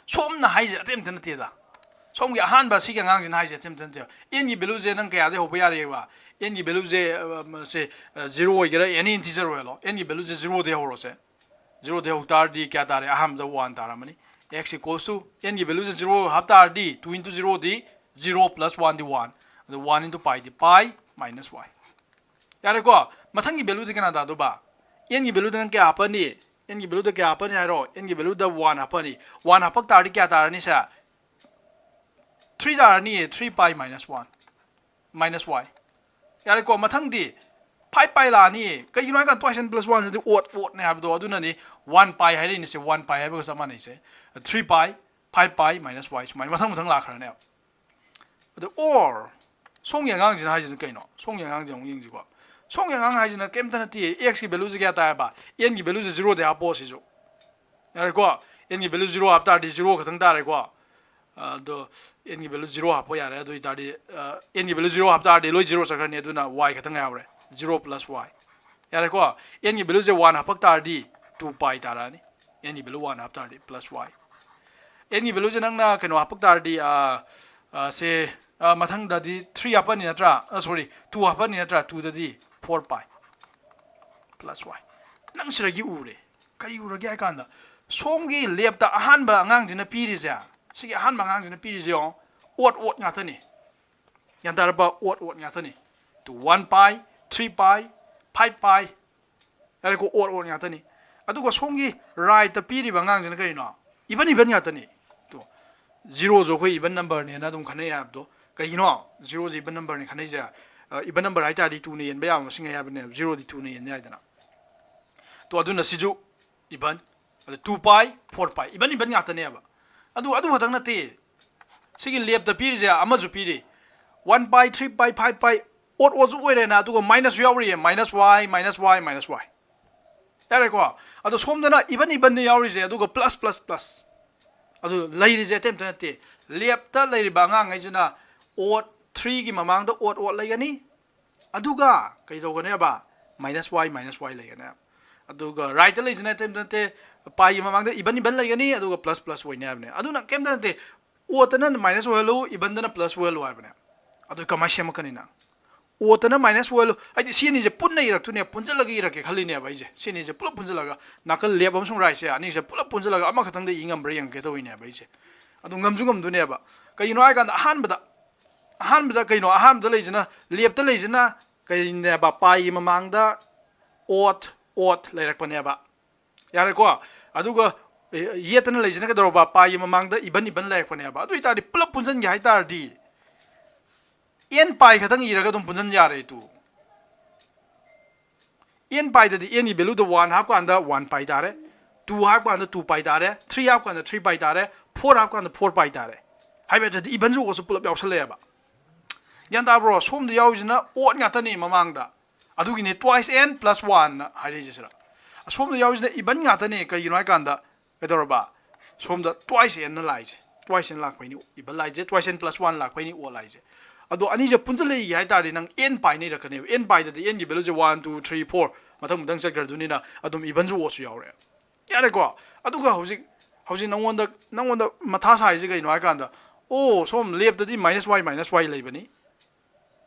ꯁꯣꯝꯅ ꯍꯥꯏꯁꯦ ꯑꯇꯩ ꯑꯝꯇ ꯅꯠꯇꯦꯗ꯫ ꯁꯣꯝꯒꯤ ꯑꯍꯥꯟꯕ ꯁꯤꯒꯤ ꯑꯉꯥꯡꯁꯤꯅ ꯍꯥꯏꯁꯦ ꯑꯇꯩ ꯑꯝꯇ ꯅꯠꯇꯦꯕ꯫ N ꯒꯤ value ꯁꯦ ꯅꯪ ꯀꯌꯥꯗꯒꯤ ꯍꯧꯕ ꯌꯥꯔꯤꯕ? N ꯒꯤ value ꯁꯦ, ꯑ, ꯁꯦ, ꯑ, zero ꯑꯣꯏꯒꯦꯔꯥ, any integer ꯑꯣꯏꯍꯜꯂꯣ꯫ N ꯒꯤ value ꯁꯦ zero ꯗꯒꯤ ꯍꯧꯔꯣꯁꯦ꯫ Zero ꯗꯒꯤ ꯍꯧ ꯇꯥꯔꯗꯤ ꯀꯌꯥ ꯇꯥꯔꯦ? ꯑꯍꯥꯟꯕꯗ one ꯇꯥꯔꯝꯃꯅꯤ꯫ X equals to N ꯒꯤ value ꯁꯦ zero ꯍꯥꯞ ꯇꯥꯔꯗꯤ, two into zero ꯗꯤ zero plus one ꯗꯤ one, ꯑꯗꯨ one into pi ꯗꯤ pi minus y꯫ ꯌꯥꯔꯦꯀꯣ? ꯃꯊꯪꯒꯤ value ꯗꯤ ꯀꯅꯥ ꯇꯥꯗꯧꯕ? N ꯒꯤ value ꯗ ꯅꯪ ꯀꯌꯥ ꯍꯥꯞꯄꯅꯤ? N ꯒꯤ value ꯗ ꯀꯌꯥ ꯍꯥꯞꯄꯅꯤ ꯍꯥꯏꯔꯣ? N ꯒꯤ value ꯗ one ꯍꯥꯞꯄꯅꯤ꯫ One ꯍꯥꯞꯄꯛ ꯇꯥꯔꯗꯤ ꯀꯌꯥ ꯇꯥꯔꯅꯤ ꯁꯦ? Three ꯇꯥꯔꯅꯤ, three pi minus one, minus y꯫ ꯌꯥꯔꯦꯀꯣ? ꯃꯊꯪꯗꯤ five pi ꯂꯥꯛꯑꯅꯤ꯫ ꯀꯩꯒꯤꯅꯣ ꯍꯥꯏꯀꯥꯟꯗ twice n plus one ꯁꯤꯗꯤ odd odd ꯅꯦ ꯍꯥꯏꯕꯗꯣ, ꯑꯗꯨꯅꯅꯤ one pi ꯍꯥꯏꯔꯛꯏꯅꯤꯁꯦ, one pi ꯍꯥꯏꯕꯒ ꯆꯞ ꯃꯥꯟꯅꯩꯁꯦ꯫ Three pi, five pi minus y ꯁꯨꯃꯥꯏꯅ ꯃꯊꯪ ꯃꯊꯪ ꯂꯥꯛꯈ꯭ꯔꯅꯦꯕ꯫ ꯑꯗꯣ or ꯁꯣꯝꯒꯤ ꯑꯉꯥꯡꯁꯤꯅ ꯍꯥꯏꯁꯤꯅ ꯀꯩꯅꯣ? ꯁꯣꯝꯒꯤ ꯑꯉꯥꯡꯁꯦ ꯑꯃꯨꯛ ꯌꯦꯡꯁꯤꯀꯣ꯫ ꯁꯣꯝꯒꯤ ꯑꯉꯥꯡ ꯍꯥꯏꯁꯤꯅ ꯀꯩꯝꯇ ꯅꯠꯇꯦ, x ꯀꯤ value ꯁꯦ ꯀꯌꯥ ꯇꯥꯏꯕ? N ꯒꯤ value ꯁꯦ zero ꯗ ꯍꯥꯞꯄꯣ ꯁꯤꯁꯨ꯫ ꯌꯥꯔꯦꯀꯣ? N ꯒꯤ value zero ꯍꯥꯞ ꯇꯥꯔꯗꯤ zero ꯈꯛꯇꯪ ꯇꯥꯔꯦꯀꯣ꯫ ꯑꯗꯣ n ꯒꯤ value zero ꯍꯥꯞꯄ ꯌꯥꯔꯦ꯫ ꯑꯗꯨ ꯑꯣꯏꯇꯥꯔꯗꯤ, ꯑ, n ꯒꯤ value zero ꯍꯥꯞ ꯇꯥꯔꯗꯤ ꯂꯣꯏ zero ꯆꯠꯈ꯭ꯔꯅꯤ꯫ ꯑꯗꯨꯅ y ꯈꯛꯇꯪ ꯉꯥꯏꯍꯧꯔꯦ, zero plus y꯫ ꯌꯥꯔꯦꯀꯣ? N ꯒꯤ value ꯁꯦ one ꯍꯥꯞꯄꯛ ꯇꯥꯔꯗꯤ two pi ꯇꯥꯔꯛꯑꯅꯤ꯫ N ꯒꯤ value one ꯍꯥꯞ ꯇꯥꯔꯗꯤ plus y꯫ N ꯒꯤ value ꯁꯦ ꯅꯪꯅ ꯀꯩꯅꯣ ꯍꯥꯞꯄꯛ ꯇꯥꯔꯗꯤ, ꯑ, ꯑ, ꯁꯦ, ꯑ, ꯃꯊꯪꯗꯗꯤ three ꯍꯥꯞꯄꯅꯤ ꯅꯠꯇ꯭ꯔꯥ? ꯑ, sorry, two ꯍꯥꯞꯄꯅꯤ ꯅꯠꯇ꯭ꯔꯥ? Two ꯗꯗꯤ four pi plus y꯫ ꯅꯪ ꯁꯤꯗꯒꯤ ꯎꯔꯦ꯫ ꯀꯔꯤ ꯎꯔꯒꯦ ꯍꯥꯏ ꯀꯥꯟꯗ, ꯁꯣꯝꯒꯤ left ꯇ ꯑꯍꯥꯟꯕ ꯑꯉꯥꯡꯁꯤꯅ ꯄꯤꯔꯤꯁꯦ, ꯁꯤꯒꯤ ꯑꯍꯥꯟꯕ ꯑꯉꯥꯡꯁꯤꯅ ꯄꯤꯔꯤꯁꯦ ꯌꯦꯡꯉꯣ, odd odd ꯉꯥꯛꯇꯅꯤ꯫ ꯒ꯭ꯌꯥꯟ ꯇꯥꯔꯕ? Odd odd ꯉꯥꯛꯇꯅꯤ꯫ Two, one pi, three pi, five pi꯫ ꯌꯥꯔꯦꯀꯣ? Odd odd ꯉꯥꯛꯇꯅꯤ꯫ ꯑꯗꯨꯒ ꯁꯣꯝꯒꯤ right ꯇ ꯄꯤꯔꯤꯕ ꯑꯉꯥꯡꯁꯤꯅ ꯀꯔꯤꯅꯣ? Even even ꯉꯥꯛꯇꯅꯤ꯫ ꯇꯨ, zero ꯁꯨ ꯑꯩꯈꯣꯏ even number ꯅꯦꯅ ꯑꯗꯨꯝ ꯈꯟꯅꯩ ꯍꯥꯏꯕꯗꯣ ꯀꯩꯒꯤꯅꯣ? Zero ꯁꯦ even number ꯅꯦ ꯈꯟꯅꯩꯁꯦ꯫ ꯑ, even number ꯍꯥꯏ ꯇꯥꯔꯗꯤ two ꯅ ꯌꯦꯟꯕ ꯌꯥꯕ ꯃꯁꯤꯡ ꯍꯥꯏꯕꯅꯦꯕ, zero ꯗꯤ two ꯅ ꯌꯦꯟ ꯌꯥꯏꯗꯅ꯫ ꯇꯣ, ꯑꯗꯨꯅ ꯁꯤꯁꯨ even, ꯑꯗ two pi, four pi, even even ꯉꯥꯛꯇꯅꯦꯕ꯫ ꯑꯗꯨ, ꯑꯗꯨ ꯈꯛꯇꯪ ꯅꯠꯇꯦ, ꯁꯤꯒꯤ left ꯇ ꯄꯤꯔꯤꯁꯦ ꯑꯃꯁꯨ ꯄꯤꯔꯤ, one pi, three pi, five pi, odd odd ꯁꯨ ꯑꯣꯏꯔꯦꯅ, ꯑꯗꯨꯒ minus ꯁꯨ ꯌꯥꯎꯔꯤꯌꯦ, minus y, minus y, minus y꯫ ꯌꯥꯔꯦꯀꯣ? ꯑꯗꯣ ꯁꯣꯝꯗꯅ even even ꯅꯦ ꯌꯥꯎꯔꯤꯁꯦ, ꯑꯗꯨꯒ plus plus plus꯫ ꯑꯗꯨ ꯂꯩꯔꯤꯁꯦ ꯑꯇꯩ ꯑꯝꯇ ꯅꯠꯇꯦ, left ꯇ ꯂꯩꯔꯤꯕ ꯑꯉꯥꯡꯈꯩꯁꯤꯅ odd, three ꯒꯤ ꯃꯃꯥꯡꯗ odd odd ꯂꯩꯒꯅꯤ, ꯑꯗꯨꯒ ꯀꯩ ꯇꯧꯒꯅꯦꯕ? Minus y, minus y ꯂꯩꯒꯅꯦꯕ꯫ ꯑꯗꯨꯒ right ꯇ ꯂꯩꯁꯤꯅ ꯀꯩꯝꯇ ꯅꯠꯇꯦ, pi ꯒꯤ ꯃꯃꯥꯡꯗ even even ꯂꯩꯒꯅꯤ, ꯑꯗꯨꯒ plus plus ꯑꯣꯏꯅꯤ ꯍꯥꯏꯕꯅꯦ꯫ ꯑꯗꯨꯅ ꯀꯩꯝꯇ ꯅꯠꯇꯦ, odd ꯇꯅ minus ꯑꯣꯏꯍꯜꯂꯨ, even ꯗꯅ plus ꯑꯣꯏꯍꯜꯂꯨ ꯍꯥꯏꯕꯅꯦ꯫ ꯑꯗꯨ ꯀꯃꯥꯏꯅ ꯁꯦꯝꯃꯛꯀꯅꯤ ꯅꯪ? Odd ꯇꯅ minus ꯑꯣꯏꯍꯜꯂꯨ, ꯍꯥꯏꯗꯤ ꯁꯤ ꯑꯅꯤꯁꯦ ꯄꯨꯟꯅ ꯏꯔꯛꯇꯣꯏꯅꯦ, ꯄꯨꯟꯁꯤꯜꯂꯒ ꯏꯔꯛꯀꯦ ꯈꯜꯂꯤꯅꯦꯕ ꯑꯩꯁꯦ꯫ ꯁꯤ ꯑꯅꯤꯁꯦ ꯄꯨꯂꯞ ꯄꯨꯟꯁꯤꯜꯂꯒ, ꯅꯥꯀꯜ left ꯑꯃꯁꯨꯡ right ꯁꯦ ꯑꯅꯤꯁꯦ ꯄꯨꯂꯞ ꯄꯨꯟꯁꯤꯜꯂꯒ ꯑꯃꯈꯛꯇꯪꯗ ꯏ ꯉꯝꯕ꯭ꯔꯥ ꯌꯦꯡꯒꯦ ꯇꯧꯔꯤꯅꯦꯕ ꯑꯩꯁꯦ꯫ ꯑꯗꯨ ꯉꯝꯁꯨ ꯉꯝꯗꯣꯏꯅꯦꯕ꯫ ꯀꯩꯒꯤꯅꯣ ꯍꯥꯏꯀꯥꯟꯗ, ꯑꯍꯥꯟꯕꯗ ꯑꯍꯥꯟꯕꯗ ꯀꯩꯅꯣ? ꯑꯍꯥꯟꯕꯗ ꯂꯩꯁꯤꯅ, left ꯇ ꯂꯩꯁꯤꯅ ꯀꯔꯤꯅꯦꯕ? Pi ꯒꯤ ꯃꯃꯥꯡꯗ odd odd ꯂꯩꯔꯛꯄꯅꯦꯕ꯫ ꯌꯥꯔꯦꯀꯣ? ꯑꯗꯨꯒ, ꯑꯦ, yet ꯇꯅ ꯂꯩꯁꯤꯅ ꯀꯩꯗꯧꯔꯕ? Pi ꯒꯤ ꯃꯃꯥꯡꯗ even even ꯂꯩꯔꯛꯄꯅꯦꯕ꯫ ꯑꯗꯨ ꯑꯣꯏꯇꯥꯔꯗꯤ ꯄꯨꯂꯞ ꯄꯨꯟꯁꯤꯟꯒꯦ ꯍꯥꯏ ꯇꯥꯔꯗꯤ, N pi ꯈꯛꯇꯪ ꯏꯔꯒ ꯑꯗꯨꯝ ꯄꯨꯟꯁꯤꯟ ꯌꯥꯔꯦ ꯇꯨ꯫ N pi ꯗꯗꯤ N ꯒꯤ value ꯗ one ꯍꯥꯞꯀꯥꯟꯗ one pi ꯇꯥꯔꯦ, two ꯍꯥꯞꯀꯥꯟꯗ two pi ꯇꯥꯔꯦ, three ꯍꯥꯞꯀꯥꯟꯗ three pi ꯇꯥꯔꯦ, four ꯍꯥꯞꯀꯥꯟꯗ four pi ꯇꯥꯔꯦ꯫ ꯍꯥꯏꯕꯗꯤ even ꯁꯨ ꯄꯨꯂꯞ ꯌꯥꯎꯁꯜꯂꯛꯑꯦꯕ꯫ ꯒ꯭ꯌꯥꯟ ꯇꯥꯕ꯭ꯔꯣ? ꯁꯣꯝꯗ ꯌꯥꯎꯔꯤꯁꯤꯅ odd ꯉꯥꯛꯇꯅꯤ ꯃꯃꯥꯡꯗ꯫ ꯑꯗꯨꯒꯤꯅꯤ twice n plus one ꯍꯥꯏꯔꯛꯏꯁꯦ ꯁꯤꯗ꯫ ꯑꯁꯣꯝꯗ ꯌꯥꯎꯔꯤꯁꯤꯅ even ꯉꯥꯛꯇꯅꯦ꯫ ꯀꯩꯒꯤꯅꯣ ꯍꯥꯏꯀꯥꯟꯗ ꯀꯩꯗꯧꯔꯕ? ꯁꯣꯝꯗ twice n ꯅ ꯂꯥꯛꯏꯁꯦ, twice n ꯂꯥꯛꯄꯩꯅꯤ even ꯂꯥꯛꯏꯁꯦ, twice n plus one ꯂꯥꯛꯄꯩꯅꯤ odd ꯂꯥꯛꯏꯁꯦ꯫ ꯑꯗꯣ ꯑꯅꯤꯁꯦ ꯄꯨꯟꯁꯤꯜꯂꯛꯏꯒꯦ ꯍꯥꯏ ꯇꯥꯔꯗꯤ ꯅꯪ n pi ꯅ ꯏꯔꯛꯀꯅꯦꯕ꯫ N pi ꯗꯗꯤ n ꯒꯤ value ꯁꯦ one, two, three, four ꯃꯊꯪ ꯃꯊꯪ ꯆꯠꯈ꯭ꯔꯗꯨꯅꯤꯅ ꯑꯗꯨꯝ even ꯁꯨ odd ꯁꯨ ꯌꯥꯎꯔꯦ꯫ ꯌꯥꯔꯦꯀꯣ? ꯑꯗꯨꯒ ꯍꯧꯖꯤꯛ, ꯍꯧꯖꯤꯛ ꯅꯪꯉꯣꯟꯗ, ꯅꯪꯉꯣꯟꯗ ꯃꯊꯥ ꯁꯥꯏꯁꯦ ꯀꯩꯅꯣ ꯍꯥꯏꯀꯥꯟꯗ, ꯑꯣ, ꯁꯣꯝ left ꯇꯗꯤ minus y minus y ꯂꯩꯕꯅꯤ,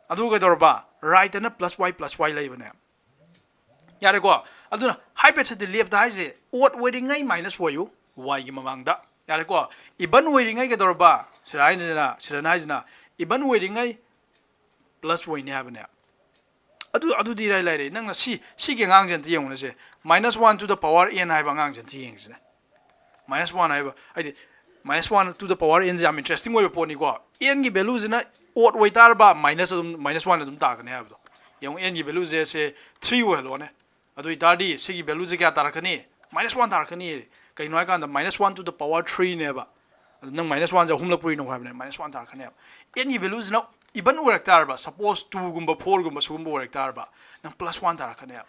ꯑꯗꯨꯒ ꯀꯩꯗꯧꯔꯕ? Right ꯇꯅ plus y plus y ꯂꯩꯕꯅꯦ꯫ ꯌꯥꯔꯦꯀꯣ? ꯑꯗꯨꯅ ꯍꯥꯏꯐꯦꯠ ꯁꯤꯗꯤ left ꯇ ꯍꯥꯏꯁꯦ odd ꯑꯣꯏꯔꯤꯉꯩ minus ꯑꯣꯏꯌꯨ, y ꯒꯤ ꯃꯃꯥꯡꯗ꯫ ꯌꯥꯔꯦꯀꯣ? Even ꯑꯣꯏꯔꯤꯉꯩ ꯀꯩꯗꯧꯔꯕ? ꯁꯤꯗ ꯍꯥꯏꯁꯤꯅ, ꯁꯤꯗꯅ ꯍꯥꯏꯁꯤꯅ even ꯑꯣꯏꯔꯤꯉꯩ plus ꯑꯣꯏꯅꯤ ꯍꯥꯏꯕꯅꯦ꯫ ꯑꯗꯨ, ꯑꯗꯨꯗꯤ ꯏꯔꯥꯏ ꯂꯥꯏꯔꯦ꯫ ꯅꯪꯅ ꯁꯤ, ꯁꯤꯒꯤ ꯑꯉꯥꯡꯁꯦ ꯑꯝꯇ ꯌꯦꯡꯉꯨꯅꯦꯁꯦ, minus one to the power n ꯍꯥꯏꯕ ꯑꯉꯥꯡꯁꯦ ꯑꯝꯇ ꯌꯦꯡꯁꯤꯅꯦ꯫ Minus one ꯍꯥꯏꯕ ꯍꯥꯏꯗꯤ minus one to the power n ꯁꯦ ꯌꯥꯝ interesting ꯑꯣꯏꯕ ꯄꯣꯠꯅꯤꯀꯣ꯫ N ꯒꯤ value ꯁꯤꯅ odd ꯑꯣꯏꯇꯥꯔꯕ minus ꯑꯗꯨꯝ, minus one ꯑꯗꯨꯝ ꯇꯥꯒꯅꯤ ꯍꯥꯏꯕꯗꯣ ꯌꯦꯡꯉꯨ꯫ N ꯒꯤ value ꯁꯦ, ꯁꯦ three ꯑꯣꯏꯍꯜꯂꯣꯅꯦ꯫ ꯑꯗꯨ ꯑꯣꯏꯇꯥꯔꯗꯤ ꯁꯤꯒꯤ value ꯁꯦ ꯀꯌꯥ ꯇꯥꯔꯛꯀꯅꯤ? Minus one ꯇꯥꯔꯛꯀꯅꯤ꯫ ꯀꯩꯅꯣ ꯍꯥꯏꯀꯥꯟꯗ minus one to the power three ꯅꯦꯕ꯫ ꯑꯗꯨ ꯅꯪ minus one ꯁꯦ ꯑꯍꯨꯝꯂꯛ ꯄꯨꯔꯤꯅꯣ ꯍꯥꯏꯕꯅꯦ, minus one ꯇꯥꯔꯛꯀꯅꯦꯕ꯫ N ꯒꯤ value ꯁꯤꯅ even ꯑꯣꯏꯔꯛ ꯇꯥꯔꯕ, suppose two ꯒꯨꯝꯕ four ꯒꯨꯝꯕ ꯁꯤꯒꯨꯝꯕ ꯑꯣꯏꯔꯛ ꯇꯥꯔꯕ, ꯅꯪ plus one ꯇꯥꯔꯛꯀꯅꯦꯕ꯫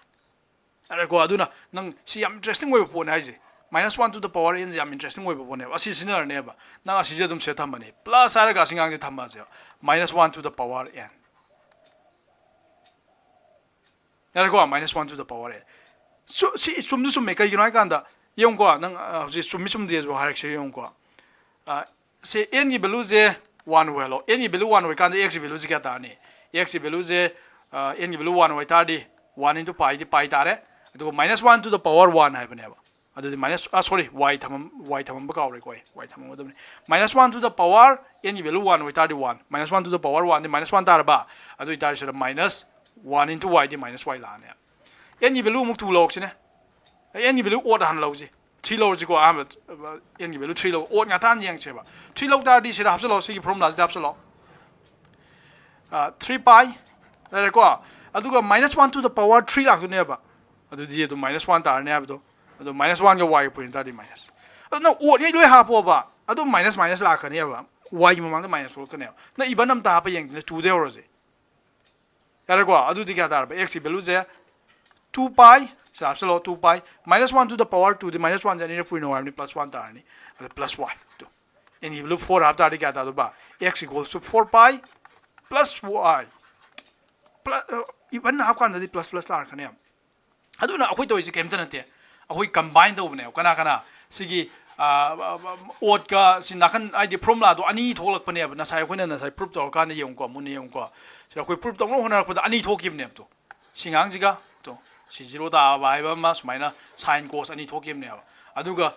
ꯌꯥꯔꯦꯀꯣ? ꯑꯗꯨꯅ ꯅꯪ ꯁꯤ ꯌꯥꯝ interesting ꯑꯣꯏꯕ ꯄꯣꯠꯅꯦ ꯍꯥꯏꯁꯦ꯫ Minus one to the power n ꯁꯦ ꯌꯥꯝ interesting ꯑꯣꯏꯕ ꯄꯣꯠꯅꯦꯕ꯫ ꯑꯁꯤ ꯁꯤꯖꯤꯟꯅꯔꯅꯦꯕ꯫ ꯅꯪ ꯑꯁꯤꯁꯦ ꯑꯗꯨꯝ ꯁꯤꯗ ꯊꯝꯃꯅꯤ꯫ Plus ꯍꯥꯏꯔꯒ ꯑꯁꯤ ꯑꯉꯥꯡꯁꯦ ꯊꯝꯃꯁꯦꯕ꯫ Minus one to the power n꯫ ꯌꯥꯔꯦꯀꯣ? Minus one to the power n꯫ ꯁꯨ-, ꯁꯤ ꯆꯨꯝꯁꯨ ꯆꯨꯝꯃꯦ꯫ ꯀꯩꯒꯤꯅꯣ ꯍꯥꯏꯀꯥꯟꯗ, ꯌꯦꯡꯉꯨꯀꯣ, ꯅꯪ, ꯑ, ꯍꯧꯖꯤꯛ ꯆꯨꯝꯃꯤ ꯆꯨꯝꯗꯦꯁꯨ ꯍꯥꯏꯔꯛꯁꯦ, ꯌꯦꯡꯉꯨꯀꯣ꯫ ꯑ, ꯁꯦ n ꯒꯤ value ꯁꯦ one ꯑꯣꯏꯍꯜꯂꯣ꯫ N ꯒꯤ value one ꯑꯣꯏꯀꯥꯟꯗ x ꯒꯤ value ꯁꯦ ꯀꯌꯥ ꯇꯥꯔꯅꯤ? X ꯒꯤ value ꯁꯦ, ꯑ, n ꯒꯤ value one ꯑꯣꯏꯇꯥꯔꯗꯤ, one into pi ꯗꯤ pi ꯇꯥꯔꯦ꯫ ꯑꯗꯨꯒ minus one to the power one ꯍꯥꯏꯕꯅꯦꯕ꯫ ꯑꯗꯨꯗꯤ minus, ꯑ, sorry, y ꯊꯝꯃꯝ-, y ꯊꯝꯃꯝꯕ ꯀꯥꯎꯔꯦꯀꯣ ꯑꯩ, y ꯊꯝꯃꯝꯒꯗꯕꯅꯤ꯫ Minus one to the power, n ꯒꯤ value one ꯑꯣꯏꯇꯥꯔꯗꯤ one, minus one to the power one D minus one ꯇꯥꯔꯕ? ꯑꯗꯨ ꯑꯣꯏꯇꯥꯔꯗꯤ ꯁꯤꯗ minus one into y ꯗꯤ minus y ꯂꯥꯛꯑꯅꯦꯕ꯫ N ꯒꯤ value ꯑꯃꯨꯛ two ꯂꯧꯔꯛꯁꯤꯅꯦ꯫ N ꯒꯤ value odd ꯍꯥꯟꯅ ꯂꯧꯁꯤ꯫ Three ꯂꯧꯔꯁꯤꯀꯣ, ꯑꯍꯥꯟꯕ, ꯑ, n ꯒꯤ value three ꯂꯧ, odd ꯉꯥꯛꯇ ꯍꯥꯟꯅ ꯌꯦꯡꯁꯦꯕ꯫ Three ꯂꯧ ꯇꯥꯔꯗꯤ ꯁꯤꯗ ꯍꯥꯞꯆꯜꯂꯣ, ꯁꯤꯒꯤ formula ꯁꯤꯗ ꯍꯥꯞꯆꯜꯂꯣ꯫ three pi ꯂꯩꯔꯦꯀꯣ꯫ ꯑꯗꯨꯒ minus one to the power three ꯂꯥꯛꯇꯣꯏꯅꯦꯕ꯫ ꯑꯗꯨꯗꯤ ꯑꯗꯨꯝ minus one ꯇꯥꯔꯅꯤ ꯍꯥꯏꯕꯗꯣ꯫ ꯑꯗꯣ minus one ꯒ y ꯒ ꯄꯨꯔꯤꯅ ꯇꯥꯔꯗꯤ minus꯫ ꯑꯗꯨ ꯅꯪ odd ꯉꯩ ꯂꯣꯏ ꯍꯥꯞꯄꯣꯕ, ꯑꯗꯨꯝ minus minus ꯂꯥꯛꯀꯅꯦꯕ꯫ Y ꯒꯤ ꯃꯃꯥꯡꯗ minus ꯊꯣꯛꯂꯛꯀꯅꯦꯕ꯫ ꯅꯪ even ꯑꯝꯇ ꯍꯥꯞꯄ ꯌꯦꯡꯁꯤꯅꯦ, two ꯗꯩ ꯍꯧꯔꯁꯦ꯫ ꯌꯥꯔꯦꯀꯣ? ꯑꯗꯨꯗꯤ ꯀꯌꯥ ꯇꯥꯔꯕ? X ꯀꯤ value ꯁꯦ two pi, ꯁꯤꯗ ꯍꯥꯞꯆꯜꯂꯣ, two pi, minus one to the power two D minus one ꯁꯦ ꯑꯅꯤꯔꯛ ꯄꯨꯔꯤꯅ ꯍꯥꯏꯕꯅꯤ, plus one ꯇꯥꯔꯅꯤ꯫ ꯑꯗ plus y꯫ ꯑꯗꯣ n ꯒꯤ value four ꯍꯥꯞ ꯇꯥꯔꯗꯤ ꯀꯌꯥ ꯇꯥꯗꯣꯏꯕ? X equals to four pi plus y꯫ Plus, even ꯍꯥꯞꯀꯥꯟꯗꯗꯤ plus plus ꯂꯥꯛꯀꯅꯦꯕ꯫ ꯑꯗꯨꯅ ꯑꯩꯈꯣꯏ ꯇꯧꯔꯤꯁꯦ ꯀꯩꯝꯇ ꯅꯠꯇꯦ, ꯑꯩꯈꯣꯏ combine ꯇꯧꯕꯅꯦꯕ꯫ ꯀꯅꯥ ꯀꯅꯥ? ꯁꯤꯒꯤ odd ꯀ ꯁꯤ ꯅꯥꯀꯟ, ꯍꯥꯏꯗꯤ formula ꯗꯣ ꯑꯅꯤ ꯊꯣꯛꯂꯛꯄꯅꯦꯕ꯫ ꯉꯁꯥꯏ ꯑꯩꯈꯣꯏꯅ ꯉꯁꯥꯏ proof ꯇꯧꯔꯀꯥꯟꯗ ꯌꯦꯡꯉꯨꯀꯣ, ꯃꯨꯟꯅ ꯌꯦꯡꯉꯨꯀꯣ꯫ ꯁꯤꯗ ꯑꯩꯈꯣꯏ proof ꯇꯧꯅꯕ ꯍꯣꯠꯅꯔꯛꯄꯗ ꯑꯅꯤ ꯊꯣꯛꯈꯤꯕꯅꯦꯕ꯫ ꯇꯣ, ꯁꯤ ꯉꯥꯡꯁꯤꯒ, ꯇꯣ, ꯁꯤ zero ꯇꯥꯕ ꯍꯥꯏꯕ ꯑꯃ, ꯁꯨꯃꯥꯏꯅ sine cos ꯑꯅꯤ ꯊꯣꯛꯈꯤꯕꯅꯦꯕ꯫ ꯑꯗꯨꯒ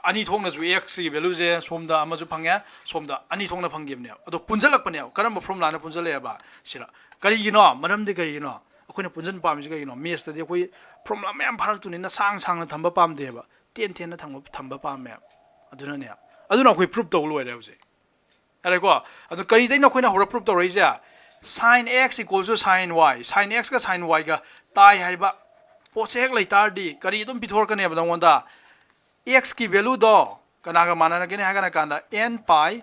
ꯑꯅꯤ ꯊꯣꯛꯅꯁꯨ x ꯀꯤ value ꯁꯦ ꯁꯣꯝꯗ ꯑꯃꯁꯨ ꯐꯪꯉꯦ, ꯁꯣꯝꯗ ꯑꯅꯤ ꯊꯣꯛꯅ ꯐꯪꯈꯤꯕꯅꯦꯕ꯫ ꯑꯗꯣ ꯄꯨꯟꯁꯤꯜꯂꯛꯄꯅꯦꯕ꯫ ꯀꯔꯝꯕ formula ꯅ ꯄꯨꯟꯁꯤꯜꯂꯛꯑꯦꯕ? ꯁꯤꯗ꯫ ꯀꯔꯤꯒꯤꯅꯣ? ꯃꯔꯝꯗꯤ ꯀꯔꯤꯒꯤꯅꯣ? ꯑꯩꯈꯣꯏꯅ ꯄꯨꯟꯁꯤꯟ ꯄꯥꯝꯃꯤꯁꯦ ꯀꯩꯒꯤꯅꯣ? Maths ꯇꯗꯤ ꯑꯩꯈꯣꯏ formula ꯃꯌꯥꯝ ꯐꯥꯔꯛꯇꯣꯏꯅꯤꯅ ꯁꯥꯡ ꯁꯥꯡꯅ ꯊꯝꯕ ꯄꯥꯝꯗꯦꯕ, ꯇꯦꯟ ꯇꯦꯟꯅ ꯊꯝꯕ, ꯊꯝꯕ ꯄꯥꯝꯃꯦꯕ꯫ ꯑꯗꯨꯅꯅꯦ, ꯑꯗꯨꯅ ꯑꯩꯈꯣꯏ proof ꯇꯧ ꯂꯣꯏꯔꯦ ꯍꯧꯖꯤꯛ꯫ ꯌꯥꯔꯦꯀꯣ? ꯑꯗꯣ ꯀꯔꯤꯗꯩꯅꯣ ꯑꯩꯈꯣꯏꯅ ꯍꯧꯔ proof ꯇꯧꯔꯛꯏꯁꯦ? Sine x equals to sine y, sine x ꯀ sine y ꯒ ꯇꯥꯏ ꯍꯥꯏꯕ ꯄꯣꯠꯁꯦ ꯍꯦꯛ ꯂꯩꯇꯥꯔꯗꯤ ꯀꯔꯤ ꯑꯗꯨꯝ ꯄꯤꯊꯣꯔꯛꯀꯅꯦꯕ ꯅꯉꯣꯟꯗ? X ꯀꯤ value ꯗꯣ ꯀꯅꯥꯒ ꯃꯥꯟꯅꯔꯒꯅꯤ ꯍꯥꯏ ꯀꯥꯟꯗ, n pi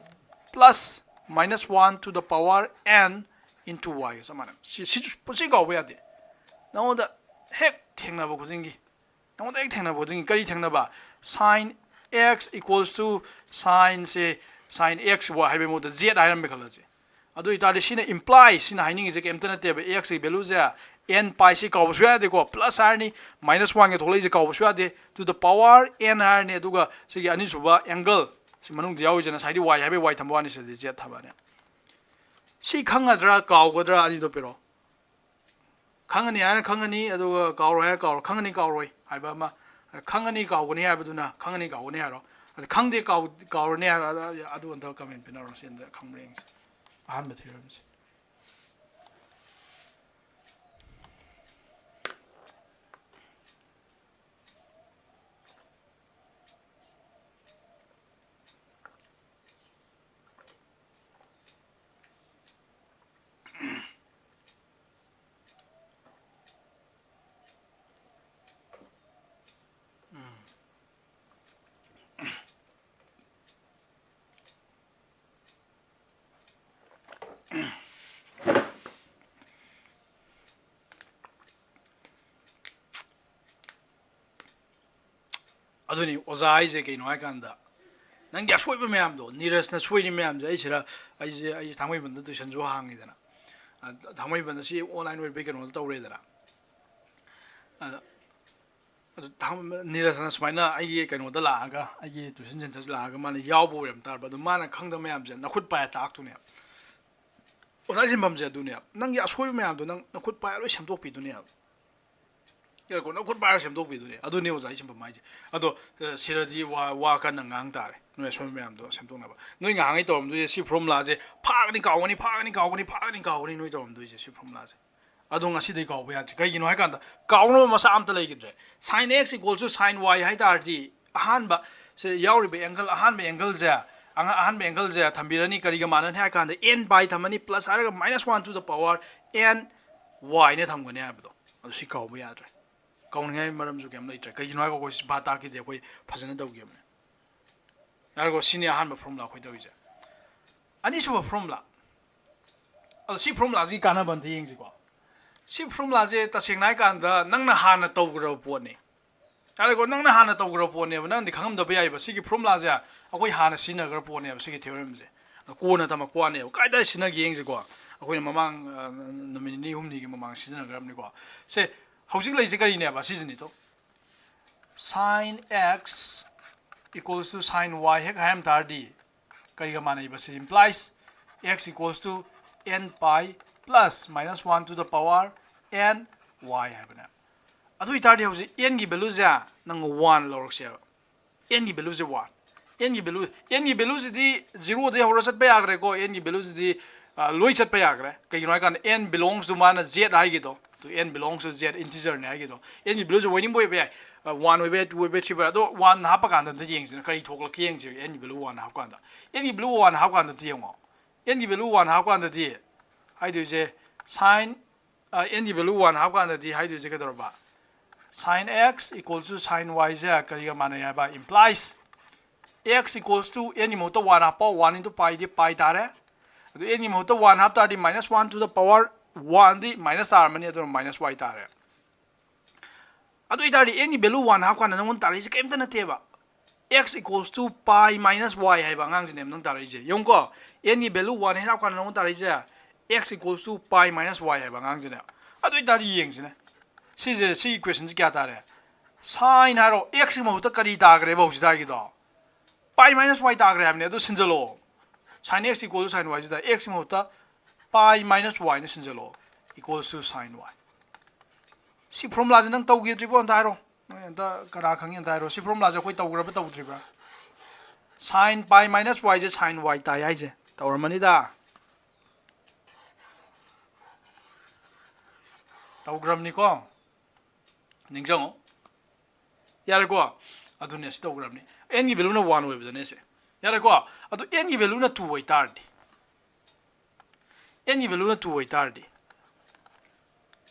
plus minus one to the power n into y ꯒ ꯆꯞ ꯃꯥꯟꯅꯩ꯫ ꯁꯤ, ꯁꯤ, ꯁꯤ ꯀꯥꯎꯕ ꯌꯥꯗꯦ꯫ ꯅꯉꯣꯟꯗ ꯍꯦꯛ ꯊꯦꯡꯅꯕ ꯈꯨꯗꯤꯡꯒꯤ, ꯅꯉꯣꯟꯗ ꯍꯦꯛ ꯊꯦꯡꯅꯕ ꯈꯨꯗꯤꯡꯒꯤ ꯀꯔꯤ ꯊꯦꯡꯅꯕ? Sine x equals to sine say, sine x ꯍꯥꯏꯕꯒꯤ ꯃꯍꯨꯠꯇ z ꯍꯥꯏꯔꯝꯃꯦ ꯈꯜꯂꯁꯦ꯫ ꯑꯗꯨ ꯑꯣꯏꯇꯥꯔꯗꯤ ꯁꯤꯅ imply, ꯁꯤꯅ ꯍꯥꯏꯅꯤꯡꯉꯤꯁꯦ ꯀꯩꯝꯇ ꯅꯠꯇꯦꯕ, x ꯀꯤ value ꯁꯦ n pi ꯁꯤ ꯀꯥꯎꯕꯁꯨ ꯌꯥꯗꯦꯀꯣ, plus ꯍꯥꯏꯔꯅꯤ, minus one ꯒ ꯊꯣꯛꯂꯛꯏꯁꯦ ꯀꯥꯎꯕꯁꯨ ꯌꯥꯗꯦ, to the power n ꯍꯥꯏꯔꯅꯤ, ꯑꯗꯨꯒ ꯁꯤꯒꯤ ꯑꯅꯤꯁꯨꯕ angle ꯁꯤ ꯃꯅꯨꯡꯗ ꯌꯥꯎꯔꯤꯁꯦ, ꯉꯁꯥꯏꯗꯤ y ꯍꯥꯏꯕꯒꯤ y ꯊꯝꯕ ꯋꯥꯅꯤ, ꯁꯤꯗꯗꯤ z ꯊꯝꯕꯅꯦ꯫ ꯁꯤ ꯈꯪꯒꯗ꯭ꯔꯥ ꯀꯥꯎꯒꯗ꯭ꯔꯥ ꯑꯅꯤꯗꯣ ꯄꯤꯔꯛꯑꯣ꯫ ꯈꯪꯉꯅꯤ ꯍꯥꯏꯔ ꯈꯪꯉꯅꯤ, ꯑꯗꯨꯒ ꯀꯥꯎꯔꯣꯏ ꯍꯥꯏꯔ ꯀꯥꯎꯔꯣꯏ, ꯈꯪꯉꯅꯤ ꯀꯥꯎꯔꯣꯏ ꯍꯥꯏꯕ ꯑꯃ, ꯈꯪꯉꯅꯤ ꯀꯥꯎꯒꯅꯤ ꯍꯥꯏꯕꯗꯨꯅ ꯈꯪꯉꯅꯤ ꯀꯥꯎꯒꯅꯤ ꯍꯥꯏꯔꯣ, ꯑꯗꯨ ꯈꯪꯗꯦ ꯀꯥꯎ-, ꯀꯥꯎꯔꯅꯤ ꯍꯥꯏꯔꯣ, ꯑꯗꯨ, ꯑꯗꯨ ꯑꯝꯇ comment ꯄꯤꯅꯔꯣ, ꯁꯤ ꯑꯝꯇ ꯈꯪꯕ꯭ꯔꯥ ꯌꯦꯡꯁꯤ꯫ ꯑꯍꯥꯟꯕ theorem ꯁꯦ꯫ ꯑꯗꯨꯅꯤ ꯑꯣꯖꯥ ꯍꯥꯏꯁꯦ ꯀꯩꯅꯣ ꯍꯥꯏꯀꯥꯟꯗ, ꯅꯪꯒꯤ ꯑꯁꯣꯏꯕ ꯃꯌꯥꯝꯗꯣ, ꯅꯤꯔꯖꯅ ꯁꯣꯏꯔꯤ ꯃꯌꯥꯝꯁꯦ, ꯑꯩ ꯁꯤꯗ, ꯑꯩꯁꯦ, ꯑꯩ ꯊꯥꯡꯃꯩꯕꯟꯗ ꯇꯨꯏꯁꯟꯁꯨ ꯍꯥꯡꯉꯤꯗꯅ, ꯑ, ꯊꯥꯡꯃꯩꯕꯟꯗ ꯁꯤ online ꯑꯣꯏꯕꯩ ꯀꯩꯅꯣꯗ ꯇꯧꯔꯦꯗꯅ, ꯑꯗ, ꯑꯗꯨ ꯊꯥꯡ-, ꯅꯤꯔꯖꯅ ꯁꯨꯃꯥꯏꯅ ꯑꯩꯒꯤ ꯀꯩꯅꯣꯗ ꯂꯥꯛꯑꯒ, ꯑꯩꯒꯤ tuition centreꯁꯤ ꯂꯥꯛꯑꯒ ꯃꯥꯅ ꯌꯥꯎꯕ ꯑꯣꯏꯔꯝ ꯇꯥꯔꯕ, ꯑꯗꯨ ꯃꯥꯅ ꯈꯪꯗꯕ ꯃꯌꯥꯝꯁꯦ ꯅꯈꯨꯠ ꯄꯥꯏꯔ ꯇꯥꯛꯇꯣꯏꯅꯦꯕ꯫ ꯑꯣꯖꯥ ꯁꯤꯟꯐꯝꯁꯦ ꯑꯗꯨꯅꯦꯕ, ꯅꯪꯒꯤ ꯑꯁꯣꯏꯕ ꯃꯌꯥꯝꯗꯣ ꯅꯪ ꯅꯈꯨꯠ ꯄꯥꯏꯔ ꯂꯣꯏ ꯁꯦꯝꯗꯣꯛꯄꯤꯗꯨꯅꯦꯕ꯫ ꯌꯥꯔꯦꯀꯣ, ꯅꯈꯨꯠ ꯄꯥꯏꯔ ꯁꯦꯝꯗꯣꯛꯄꯤꯗꯨꯅꯦ꯫ ꯑꯗꯨꯅꯦ ꯑꯣꯖꯥ ꯁꯤꯟꯐꯝ ꯍꯥꯏꯁꯦ꯫ ꯑꯗꯣ, ꯑ, ꯁꯤꯗꯗꯤ ꯋꯥ, ꯋꯥ ꯀꯟꯅ ꯉꯥꯡ ꯇꯥꯔꯦ, ꯅꯣꯏ ꯑꯁꯣꯏꯕ ꯃꯌꯥꯝꯗꯣ ꯁꯦꯝꯗꯣꯛꯅꯕ꯫ ꯅꯣꯏ ꯉꯍꯥꯡꯉꯩ ꯇꯧꯔꯝꯗꯣꯏꯁꯦ ꯁꯤ formulaꯁꯦ ꯐꯥꯒꯅꯤ ꯀꯥꯎꯒꯅꯤ, ꯐꯥꯒꯅꯤ ꯀꯥꯎꯒꯅꯤ, ꯐꯥꯒꯅꯤ ꯀꯥꯎꯒꯅꯤ ꯅꯣꯏ ꯇꯧꯔꯝꯗꯣꯏꯁꯦ ꯁꯤ formulaꯁꯦ꯫ ꯑꯗꯣ ꯉꯁꯤꯗꯩ ꯀꯥꯎꯕ ꯌꯥꯗ꯭ꯔꯦ꯫ ꯀꯩꯒꯤꯅꯣ ꯍꯥꯏꯀꯥꯟꯗ ꯀꯥꯎꯅꯕ ꯃꯆꯥ ꯑꯝꯇ ꯂꯩꯈꯤꯗ꯭ꯔꯦ꯫ Sin x equals to sin y ꯍꯥꯏ ꯇꯥꯔꯗꯤ, ꯑꯍꯥꯟꯕ ꯁꯤ ꯌꯥꯎꯔꯤꯕ angle, ꯑꯍꯥꯟꯕ angleꯁꯦ, ꯑꯉ-, ꯑꯍꯥꯟꯕ angleꯁꯦ ꯊꯝꯕꯤꯔꯅꯤ꯫ ꯀꯔꯤꯒ ꯃꯥꯟꯅꯅꯤ ꯍꯥꯏ ꯀꯥꯟꯗ, n pi ꯊꯝꯃꯅꯤ, plus ꯍꯥꯏꯔꯒ minus one to the power n y ꯅ ꯊꯝꯒꯅꯤ ꯍꯥꯏꯕꯗꯣ꯫ ꯑꯗꯨ ꯁꯤ ꯀꯥꯎꯕ ꯌꯥꯗ꯭ꯔꯦ꯫ ꯀꯥꯎꯅꯤꯡꯉꯥꯏ ꯃꯔꯝꯁꯨ ꯀꯩꯝ ꯂꯩꯇ꯭ꯔꯦ꯫ ꯀꯩꯒꯤꯅꯣ ꯍꯥꯏꯔꯒ ꯑꯩꯈꯣꯏ ꯁꯤ ꯚꯥ ꯇꯥꯛꯈꯤꯗꯦ, ꯑꯩꯈꯣꯏ ꯐꯖꯅ ꯇꯧꯈꯤꯕꯅꯦ꯫ ꯌꯥꯔꯦꯀꯣ, ꯁꯤꯅꯤ ꯑꯍꯥꯟꯕ formula ꯑꯩꯈꯣꯏ ꯇꯧꯔꯤꯁꯦ꯫ ꯑꯅꯤꯁꯨꯕ formula꯫ ꯑꯗꯣ ꯁꯤ formulaꯁꯤꯒꯤ ꯀꯥꯟꯅꯕ ꯑꯝꯇ ꯌꯦꯡꯁꯤꯀꯣ꯫ ꯁꯤ formulaꯁꯦ ꯇꯁꯦꯡꯅ ꯍꯥꯏ ꯀꯥꯟꯗ ꯅꯪꯅ ꯍꯥꯟꯅ ꯇꯧꯈ꯭ꯔꯕ ꯄꯣꯠꯅꯤ꯫ ꯌꯥꯔꯦꯀꯣ, ꯅꯪꯅ ꯍꯥꯟꯅ ꯇꯧꯈ꯭ꯔꯕ ꯄꯣꯠꯅꯦꯕ, ꯅꯪꯗꯤ ꯈꯪꯉꯝꯗꯕ ꯌꯥꯏꯕ꯫ ꯁꯤꯒꯤ formulaꯁꯦ ꯑꯩꯈꯣꯏ ꯍꯥꯟꯅ ꯁꯤꯖꯤꯟꯅꯈ꯭ꯔꯕ ꯄꯣꯠꯅꯦꯕ, ꯁꯤꯒꯤ theoremꯁꯦ꯫ ꯀꯣꯟꯅ ꯇꯝꯃꯛꯄ ꯋꯥꯅꯦꯕ꯫ ꯀꯥꯏꯗ ꯁꯤꯖꯤꯟꯅꯒꯦ ꯌꯦꯡꯁꯤꯀꯣ꯫ ꯑꯩꯈꯣꯏꯅ ꯃꯃꯥꯡ, ꯑ, ꯅꯨꯃꯤꯠ ꯅꯤꯅꯤ ꯍꯨꯝꯅꯤꯒꯤ ꯃꯃꯥꯡ ꯁꯤꯖꯤꯟꯅꯈ꯭ꯔꯕꯅꯤꯀꯣ꯫ ꯁꯦ, ꯍꯧꯖꯤꯛ ꯂꯩꯁꯦ ꯀꯔꯤꯅꯦꯕ? ꯁꯤꯁꯤꯅꯤꯗꯣ꯫ Sin x equals to sin y ꯍꯦꯛ ꯍꯥꯏꯔꯝ ꯇꯥꯔꯗꯤ ꯀꯔꯤꯒ ꯃꯥꯟꯅꯩꯕ? ꯁꯤ implies x equals to n pi plus minus one to the power n y ꯍꯥꯏꯕꯅꯦ꯫ ꯑꯗꯨ ꯑꯣꯏꯇꯥꯔꯗꯤ ꯍꯧꯖꯤꯛ n ꯒꯤ valueꯁꯦ ꯅꯪ one ꯂꯧꯔꯛꯁꯦꯕ꯫ n ꯒꯤ valueꯁꯦ one꯫ n ꯒꯤ value, n ꯒꯤ valueꯁꯤꯗꯤ zeroꯗꯒꯤ ꯍꯧꯔ ꯆꯠꯄ ꯌꯥꯈ꯭ꯔꯦꯀꯣ꯫ n ꯒꯤ valueꯁꯤꯗꯤ, ꯑ, ꯂꯣꯏ ꯆꯠꯄ ꯌꯥꯈ꯭ꯔꯦ꯫ ꯀꯩꯒꯤꯅꯣ ꯍꯥꯏꯀꯥꯟꯗ n belongs to ꯃꯥꯅ z ꯍꯥꯏꯒꯤꯗꯣ꯫ To n belongs to z, integerꯅꯦ ꯍꯥꯏꯒꯤꯗꯣ꯫ n ꯒꯤ valueꯁꯦ ꯑꯣꯏꯅꯤꯡꯕ ꯑꯣꯏꯕ ꯌꯥꯏ꯫ ꯑ, one ꯑꯣꯏꯕ ꯌꯥꯏ, two ꯑꯣꯏꯕ ꯌꯥꯏ, three ꯑꯣꯏꯕ ꯌꯥꯏ꯫ ꯑꯗꯣ one ꯍꯥꯞꯄ ꯀꯥꯟꯗ ꯑꯝꯇ ꯌꯦꯡꯁꯤꯅ ꯀꯔꯤ ꯊꯣꯛꯂꯛꯀꯦ ꯌꯦꯡꯁꯤ꯫ n ꯒꯤ value one ꯍꯥꯞꯄ ꯀꯥꯟꯗ꯫ n ꯒꯤ value one ꯍꯥꯞꯄ ꯀꯥꯟꯗꯗꯤ ꯌꯦꯡꯉꯣ꯫ n ꯒꯤ value one ꯍꯥꯞꯄ ꯀꯥꯟꯗꯗꯤ ꯍꯥꯏꯗꯣꯏꯁꯦ sin, ꯑ, n ꯒꯤ value one ꯍꯥꯞꯄ ꯀꯥꯟꯗꯗꯤ ꯍꯥꯏꯗꯣꯏꯁꯦ ꯀꯩꯗꯧꯔꯕ? Sin x equals to sin y ꯁꯦ ꯀꯔꯤꯒ ꯃꯥꯟꯅꯩ ꯍꯥꯏꯕ? Implies x equals to n ꯒꯤ ꯃꯍꯨꯠꯇ one ꯍꯥꯞꯄꯣ, one into pi ꯗꯤ pi ꯇꯥꯔꯦ꯫ ꯑꯗꯨ n ꯒꯤ ꯃꯍꯨꯠꯇ one ꯍꯥꯞ ꯇꯥꯔꯗꯤ minus one to the power one D minus ꯇꯥꯔꯝꯃꯅꯤ, ꯑꯗꯨꯅ minus y ꯇꯥꯔꯦ꯫ ꯑꯗꯨ ꯑꯣꯏꯇꯥꯔꯗꯤ n ꯒꯤ value one ꯍꯥꯞꯀꯥꯟꯗ ꯅꯪꯉꯣꯟꯗ ꯇꯥꯔꯛꯏꯁꯦ ꯀꯩꯝꯇ ꯅꯠꯇꯦꯕ, x equals to pi minus y ꯍꯥꯏꯕ ꯑꯉꯥꯡꯁꯤꯅꯦꯕ ꯅꯪ ꯇꯥꯔꯛꯏꯁꯦ꯫ ꯌꯦꯡꯉꯨꯀꯣ, n ꯒꯤ value one ꯍꯦꯛ ꯍꯥꯞꯀꯥꯟꯗ ꯅꯪꯉꯣꯟꯗ ꯇꯥꯔꯛꯏꯁꯦ x equals to pi minus y ꯍꯥꯏꯕ ꯑꯉꯥꯡꯁꯤꯅꯦꯕ꯫ ꯑꯗꯨ ꯑꯣꯏꯇꯥꯔꯗꯤ ꯌꯦꯡꯁꯤꯅꯦ, ꯁꯤꯁꯦ, ꯁꯤꯒꯤ questionꯁꯦ ꯀꯌꯥ ꯇꯥꯔꯦ? Sine ꯍꯥꯏꯔꯣ, x ꯀꯤ ꯃꯍꯨꯠꯇ ꯀꯔꯤ ꯇꯥꯈ꯭ꯔꯦꯕ ꯍꯧꯖꯤꯛ ꯍꯥꯏꯒꯤꯗꯣ? Pi minus y ꯇꯥꯈ꯭ꯔꯦ ꯍꯥꯏꯕꯅꯦ꯫ ꯑꯗꯨ ꯁꯤꯟꯖꯜꯂꯛꯑꯣ, sine x equal to sine y ꯁꯤꯗ x ꯀꯤ ꯃꯍꯨꯠꯇ pi minus y ꯅ ꯁꯤꯟꯖꯜꯂꯛꯑꯣ, equals to sine y꯫ ꯁꯤ formulaꯁꯦ ꯅꯪ ꯇꯧꯈꯤꯗ꯭ꯔꯤꯕꯣ ꯑꯝꯇ ꯍꯥꯏꯔꯣ, ꯅꯣꯏ ꯑꯝꯇ ꯀꯅꯥ ꯈꯪꯉꯤ ꯑꯝꯇ ꯍꯥꯏꯔꯣ, ꯁꯤ formulaꯁꯦ ꯑꯩꯈꯣꯏ ꯇꯧꯈ꯭ꯔꯕ ꯇꯧꯗ꯭ꯔꯤꯕ꯭ꯔꯥ? Sine pi minus y ꯁꯦ sine y ꯇꯥꯏ ꯍꯥꯏꯁꯦ ꯇꯧꯔꯝꯃꯅꯤꯗ꯫ ꯇꯧꯈ꯭ꯔꯕꯅꯤꯀꯣ, ꯅꯤꯡꯁꯤꯡꯉꯣ꯫ ꯌꯥꯔꯦꯀꯣ? ꯑꯗꯨꯅꯦ, ꯁꯤ ꯇꯧꯈ꯭ꯔꯕꯅꯤ꯫ N ꯒꯤ value ꯅ one ꯑꯣꯏꯕꯗꯅꯦ ꯁꯦ꯫ ꯌꯥꯔꯦꯀꯣ? ꯑꯗꯨ N ꯒꯤ value ꯅ two ꯑꯣꯏꯇꯥꯔꯗꯤ, N ꯒꯤ value ꯅ two ꯑꯣꯏꯇꯥꯔꯗꯤ,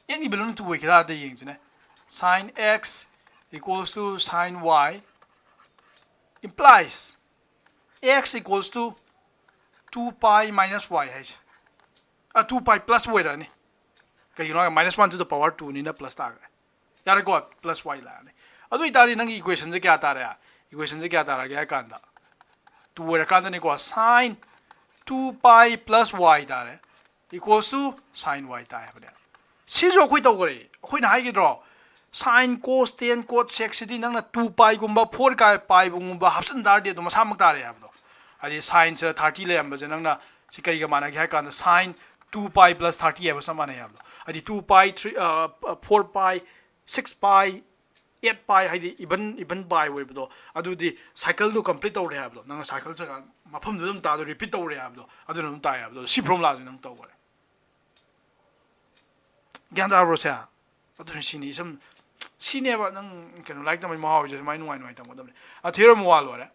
N ꯒꯤ value ꯅ two ꯑꯣꯏꯈꯤ ꯇꯥꯔꯗꯤ ꯌꯦꯡꯁꯤꯅꯦ, sine x equals to sine y implies x equals to two pi minus y ꯍꯥꯏꯁꯦ꯫ ꯑ, two pi plus ꯑꯣꯏꯔꯛꯑꯅꯤ꯫ ꯀꯩꯒꯤꯅꯣ ꯍꯥꯏꯔꯒ minus one to the power two ꯅꯤꯅ plus ꯇꯥꯈ꯭ꯔꯦ꯫ ꯌꯥꯔꯦꯀꯣ? Plus y ꯂꯥꯛꯑꯅꯤ꯫ ꯑꯗꯨ ꯑꯣꯏꯇꯥꯔꯗꯤ ꯅꯪꯒꯤ equationꯁꯦ ꯀꯌꯥ ꯇꯥꯔꯦ? Equationꯁꯦ ꯀꯌꯥ ꯇꯥꯔꯒꯦ ꯍꯥꯏ ꯀꯥꯟꯗ, two ꯑꯣꯏꯔꯀꯥꯟꯗꯅꯤꯀꯣ, sine two pi plus y ꯇꯥꯔꯦ, equals to sine y ꯇꯥꯏ ꯍꯥꯏꯕꯅꯦ꯫ ꯁꯤꯁꯨ ꯑꯩꯈꯣꯏ ꯇꯧꯈ꯭ꯔꯦ꯫ ꯑꯩꯈꯣꯏꯅ ꯍꯥꯏꯈꯤꯗ꯭ꯔꯣ, sine, cos, tan, cot, sec ꯁꯤꯗꯤ ꯅꯪꯅ two piꯒꯨꯝꯕ, four pi ꯒꯨꯝꯕ ꯍꯥꯞꯆꯤꯟ ꯇꯥꯔꯗꯤ ꯑꯗꯨꯝ ꯃꯁꯥꯃꯛ ꯇꯥꯔꯦ ꯍꯥꯏꯕꯗꯣ꯫ ꯍꯥꯏꯗꯤ sineꯁꯤꯗ thirty ꯂꯩꯔꯝꯕꯁꯦ ꯅꯪꯅ ꯁꯤ ꯀꯔꯤꯒ ꯃꯥꯟꯅꯒꯦ ꯍꯥꯏ ꯀꯥꯟꯗ, sine two pi plus thirty ꯍꯥꯏꯕ ꯆꯞ ꯃꯥꯟꯅꯩ ꯍꯥꯏꯕꯗꯣ꯫ ꯍꯥꯏꯗꯤ two pi, three, four pi, six pi, eight pi, ꯍꯥꯏꯗꯤ even, even pi ꯑꯣꯏꯕꯗꯣ, ꯑꯗꯨꯗꯤ cycleꯗꯨ complete ꯇꯧꯔꯦ ꯍꯥꯏꯕꯗꯣ꯫ ꯅꯪꯅ cycle ꯆꯠꯀꯥꯟ ꯃꯐꯝꯗꯨꯗ ꯑꯗꯨꯝ ꯇꯥꯗꯣ, repeat ꯇꯧꯔꯦ ꯍꯥꯏꯕꯗꯣ, ꯑꯗꯨꯅ ꯑꯗꯨꯝ ꯇꯥꯏ ꯍꯥꯏꯕꯗꯣ꯫ ꯁꯤ formulaꯁꯤ ꯅꯪ ꯇꯧꯈ꯭ꯔꯦ꯫ ꯒ꯭ꯌꯥꯟ ꯇꯥꯔꯕ꯭ꯔꯣ ꯁꯦ? ꯑꯗꯨꯅꯤ, ꯁꯤꯅꯤ ꯏꯁꯝ, ꯁꯤꯅꯦꯕ ꯅꯪ ꯀꯩꯅꯣ ꯂꯥꯏꯔꯤꯛ ꯇꯝꯕꯒꯤ ꯃꯍꯥꯎ ꯍꯥꯏꯁꯦ꯫ ꯁꯨꯃꯥꯏꯅ ꯅꯨꯡꯉꯥꯏ ꯅꯨꯡꯉꯥꯏ ꯇꯝꯒꯗꯕꯅꯤ꯫ ꯑ, theorem one ꯂꯣꯏꯔꯦ꯫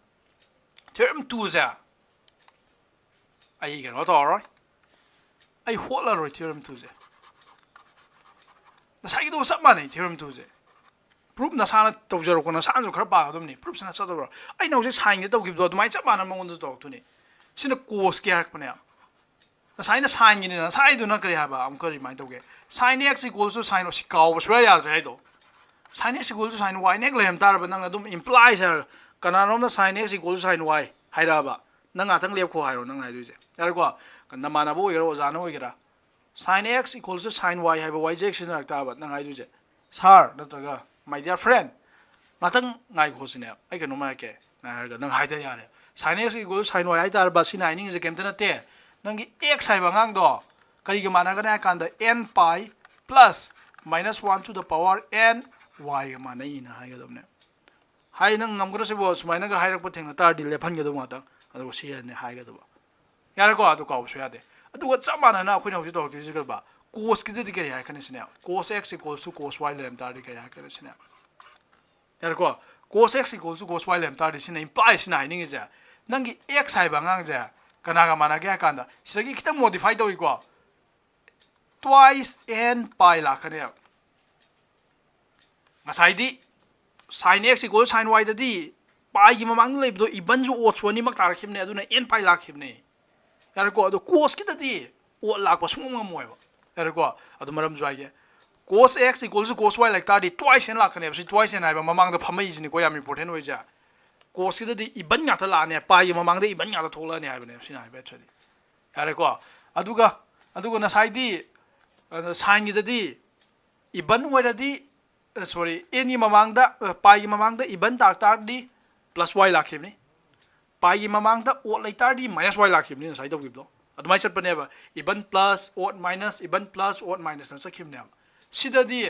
Theorem twoꯁꯦ ꯑꯩ ꯀꯩꯅꯣ ꯇꯧꯔꯔꯣꯏ, ꯑꯩ ꯍꯣꯠꯂꯔꯣꯏ theorem twoꯁꯦ꯫ ꯉꯁꯥꯏꯒꯤꯗꯨꯒ ꯆꯞ ꯃꯥꯟꯅꯩ theorem twoꯁꯦ꯫ Proof ꯅꯁꯥꯅ ꯇꯧꯖꯔꯛꯄ, ꯅꯁꯥꯅꯁꯨ ꯈꯔ ꯄꯥꯒꯗꯕꯅꯤ꯫ Proofꯁꯦ ꯅꯁꯥ ꯇꯧꯔꯣ꯫ ꯑꯩꯅ ꯍꯧꯖꯤꯛ sineꯒ ꯇꯧꯈꯤꯕꯗꯣ ꯑꯗꯨꯃꯥꯏꯅ ꯆꯞ ꯃꯥꯟꯅꯅ ꯃꯉꯣꯟꯗꯁꯨ ꯇꯧꯔꯛꯇꯣꯏꯅꯤ꯫ ꯁꯤꯅ cosꯀꯤ ꯍꯥꯏꯔꯛꯄꯅꯦ꯫ ꯉꯁꯥꯏꯅ sineꯒꯤꯅꯤꯅ, ꯉꯁꯥꯏꯗꯨꯅ ꯀꯔꯤ ꯍꯥꯏꯕ? ꯑꯃꯨꯛꯀ remind ꯇꯧꯒꯦ꯫ Sine x equals to sine, ꯁꯤ ꯀꯥꯎꯕ ꯁꯨꯡꯌꯥ ꯌꯥꯗ꯭ꯔꯦ ꯍꯥꯏꯗꯣ꯫ Sin x equal to sin y ꯅ ꯍꯦꯛ ꯂꯩꯔꯝ ꯇꯥꯔꯕ, ꯅꯪꯅ ꯑꯗꯨꯝ imply ꯍꯥꯏꯔ, ꯀꯅꯥꯅꯣꯝꯅ sin x equal to sin y ꯍꯥꯏꯔꯛꯑꯕ, ꯅꯪ ꯉꯥꯛꯇꯪ ꯂꯦꯞꯈꯣ ꯍꯥꯏꯔꯣ ꯅꯪ ꯍꯥꯏꯗꯣꯏꯁꯦ, ꯌꯥꯔꯦꯀꯣ? ꯅꯃꯥꯟꯅꯕ ꯑꯣꯏꯒꯦꯔꯥ, ꯑꯣꯖꯥꯅ ꯑꯣꯏꯒꯦꯔꯥ, sin x equal to sin y ꯍꯥꯏꯕ y j x ꯁꯤꯖꯤꯟꯅꯔꯛ ꯇꯥꯔꯕ ꯅꯪ ꯍꯥꯏꯗꯣꯏꯁꯦ, "Sir" ꯅꯠꯇ꯭ꯔꯒ "My dear friend, ꯉꯥꯛꯇꯪ ꯉꯥꯏꯈꯣ ꯁꯤꯅꯦ, ꯑꯩ ꯀꯩꯅꯣꯝ ꯍꯥꯏꯔꯛꯀꯦ" ꯅ ꯍꯥꯏꯔꯒ ꯅꯪ ꯍꯥꯏꯗ ꯌꯥꯔꯦ꯫ Sin x equal to sin y ꯍꯥꯏ ꯇꯥꯔꯕ, ꯁꯤꯅ ꯍꯥꯏꯅꯤꯡꯉꯤꯁꯦ ꯀꯩꯝꯇ ꯅꯠꯇꯦ, ꯅꯪꯒꯤ x ꯍꯥꯏꯕ ꯑꯉꯥꯡꯗꯣ ꯀꯔꯤꯒ ꯃꯥꯟꯅꯒꯅꯤ ꯍꯥꯏ ꯀꯥꯟꯗ, n pi plus minus one to the power n y ꯒ ꯃꯥꯟꯅꯩꯅ ꯍꯥꯏꯒꯗꯕꯅꯦ꯫ ꯍꯥꯏ, ꯅꯪ ꯉꯝꯒꯗ꯭ꯔꯣ ꯁꯤꯕꯣ? ꯁꯨꯃꯥꯏꯅꯒ ꯍꯥꯏꯔꯛꯄ ꯊꯦꯡꯅ ꯇꯥꯔꯗꯤ ꯂꯦꯞꯍꯟꯒꯗꯧꯕ ꯉꯥꯛꯇꯪ, ꯑꯗꯨꯒ ꯁꯤ ꯍꯥꯏꯅꯤ ꯍꯥꯏꯒꯗꯕ, ꯌꯥꯔꯦꯀꯣ? ꯑꯗꯨ ꯀꯥꯎꯕꯁꯨ ꯌꯥꯗꯦ꯫ ꯑꯗꯨꯒ ꯆꯞ ꯃꯥꯟꯅꯅ ꯑꯩꯈꯣꯏꯅ ꯍꯧꯖꯤꯛ ꯇꯧꯔꯛꯇꯣꯏꯁꯤ ꯀꯩꯕ? Cos ꯀꯤꯗꯗꯤ ꯀꯔꯤ ꯍꯥꯏꯔꯛꯀꯅꯤ ꯁꯤꯅꯦ? Cos x equals to cos y ꯂꯩꯔꯝ ꯇꯥꯔꯗꯤ ꯀꯔꯤ ꯍꯥꯏꯔꯛꯀꯅꯤ ꯁꯤꯅꯦ? ꯌꯥꯔꯦꯀꯣ? Cos x equals to cos y ꯂꯩꯔꯝ ꯇꯥꯔꯗꯤ ꯁꯤꯅ imply ꯁꯤꯅ ꯍꯥꯏꯅꯤꯡꯉꯤꯁꯦ, ꯅꯪꯒꯤ x ꯍꯥꯏꯕ ꯑꯉꯥꯡꯁꯦ ꯀꯅꯥꯒ ꯃꯥꯟꯅꯒꯦ ꯍꯥꯏ ꯀꯥꯟꯗ, ꯁꯤꯗꯒꯤ ꯈꯤꯇꯪ modify ꯇꯧꯏꯀꯣ, twice n pi ꯂꯥꯛꯀꯅꯦꯕ꯫ ꯉꯁꯥꯏꯗꯤ sin x equal sin y ꯗꯗꯤ pi ꯒꯤ ꯃꯃꯥꯡꯗ ꯂꯩꯕꯗꯣ even ꯁꯨ odd ꯁꯨ ꯑꯅꯤꯃꯛ ꯇꯥꯔꯛꯈꯤꯕꯅꯦ, ꯑꯗꯨꯅ n pi ꯂꯥꯛꯈꯤꯕꯅꯦ꯫ ꯌꯥꯔꯦꯀꯣ? ꯑꯗꯣ cos ꯀꯤꯗꯗꯤ odd ꯂꯥꯛꯄ ꯁꯨꯡꯉꯝ ꯉꯝꯃꯣꯏꯕ꯫ ꯌꯥꯔꯦꯀꯣ? ꯑꯗꯨ ꯃꯔꯝꯁꯨ ꯍꯥꯏꯒꯦ꯫ Cos x equals to cos y ꯂꯩ ꯇꯥꯔꯗꯤ twice n ꯂꯥꯛꯀꯅꯦꯕ꯫ ꯁꯤ twice n ꯍꯥꯏꯕ ꯃꯃꯥꯡꯗ ꯐꯝꯃꯛꯏꯁꯤꯅꯤꯀꯣ ꯌꯥꯝ important ꯑꯣꯏꯁꯦ꯫ Cos ꯀꯤꯗꯗꯤ even ꯉꯥꯛꯇ ꯂꯥꯛꯑꯅꯤ, pi ꯒꯤ ꯃꯃꯥꯡꯗ even ꯉꯥꯛꯇ ꯊꯣꯛꯂꯛꯑꯅꯤ ꯍꯥꯏꯕꯅꯦꯕ, ꯁꯤꯅ ꯍꯥꯏꯕ ꯅꯠꯇ꯭ꯔꯗꯤ꯫ ꯌꯥꯔꯦꯀꯣ? ꯑꯗꯨꯒ, ꯑꯗꯨꯒ ꯉꯁꯥꯏꯗꯤ, ꯑ, sin ꯒꯤꯗꯗꯤ even ꯑꯣꯏꯔꯗꯤ, ꯑ, sorry, n ꯒꯤ ꯃꯃꯥꯡꯗ, ꯑ, pi ꯒꯤ ꯃꯃꯥꯡꯗ even ꯇꯥꯛ ꯇꯥꯔꯗꯤ plus y ꯂꯥꯛꯈꯤꯕꯅꯤ꯫ Pi ꯒꯤ ꯃꯃꯥꯡꯗ odd ꯂꯩ ꯇꯥꯔꯗꯤ minus y ꯂꯥꯛꯈꯤꯕꯅꯤ ꯉꯁꯥꯏ ꯇꯧꯈꯤꯕꯗꯣ꯫ ꯑꯗꯨꯃꯥꯏꯅ ꯆꯠꯄꯅꯦꯕ꯫ Even plus odd minus, even plus odd minus ꯅ ꯆꯠꯈꯤꯕꯅꯦꯕ꯫ ꯁꯤꯗꯗꯤ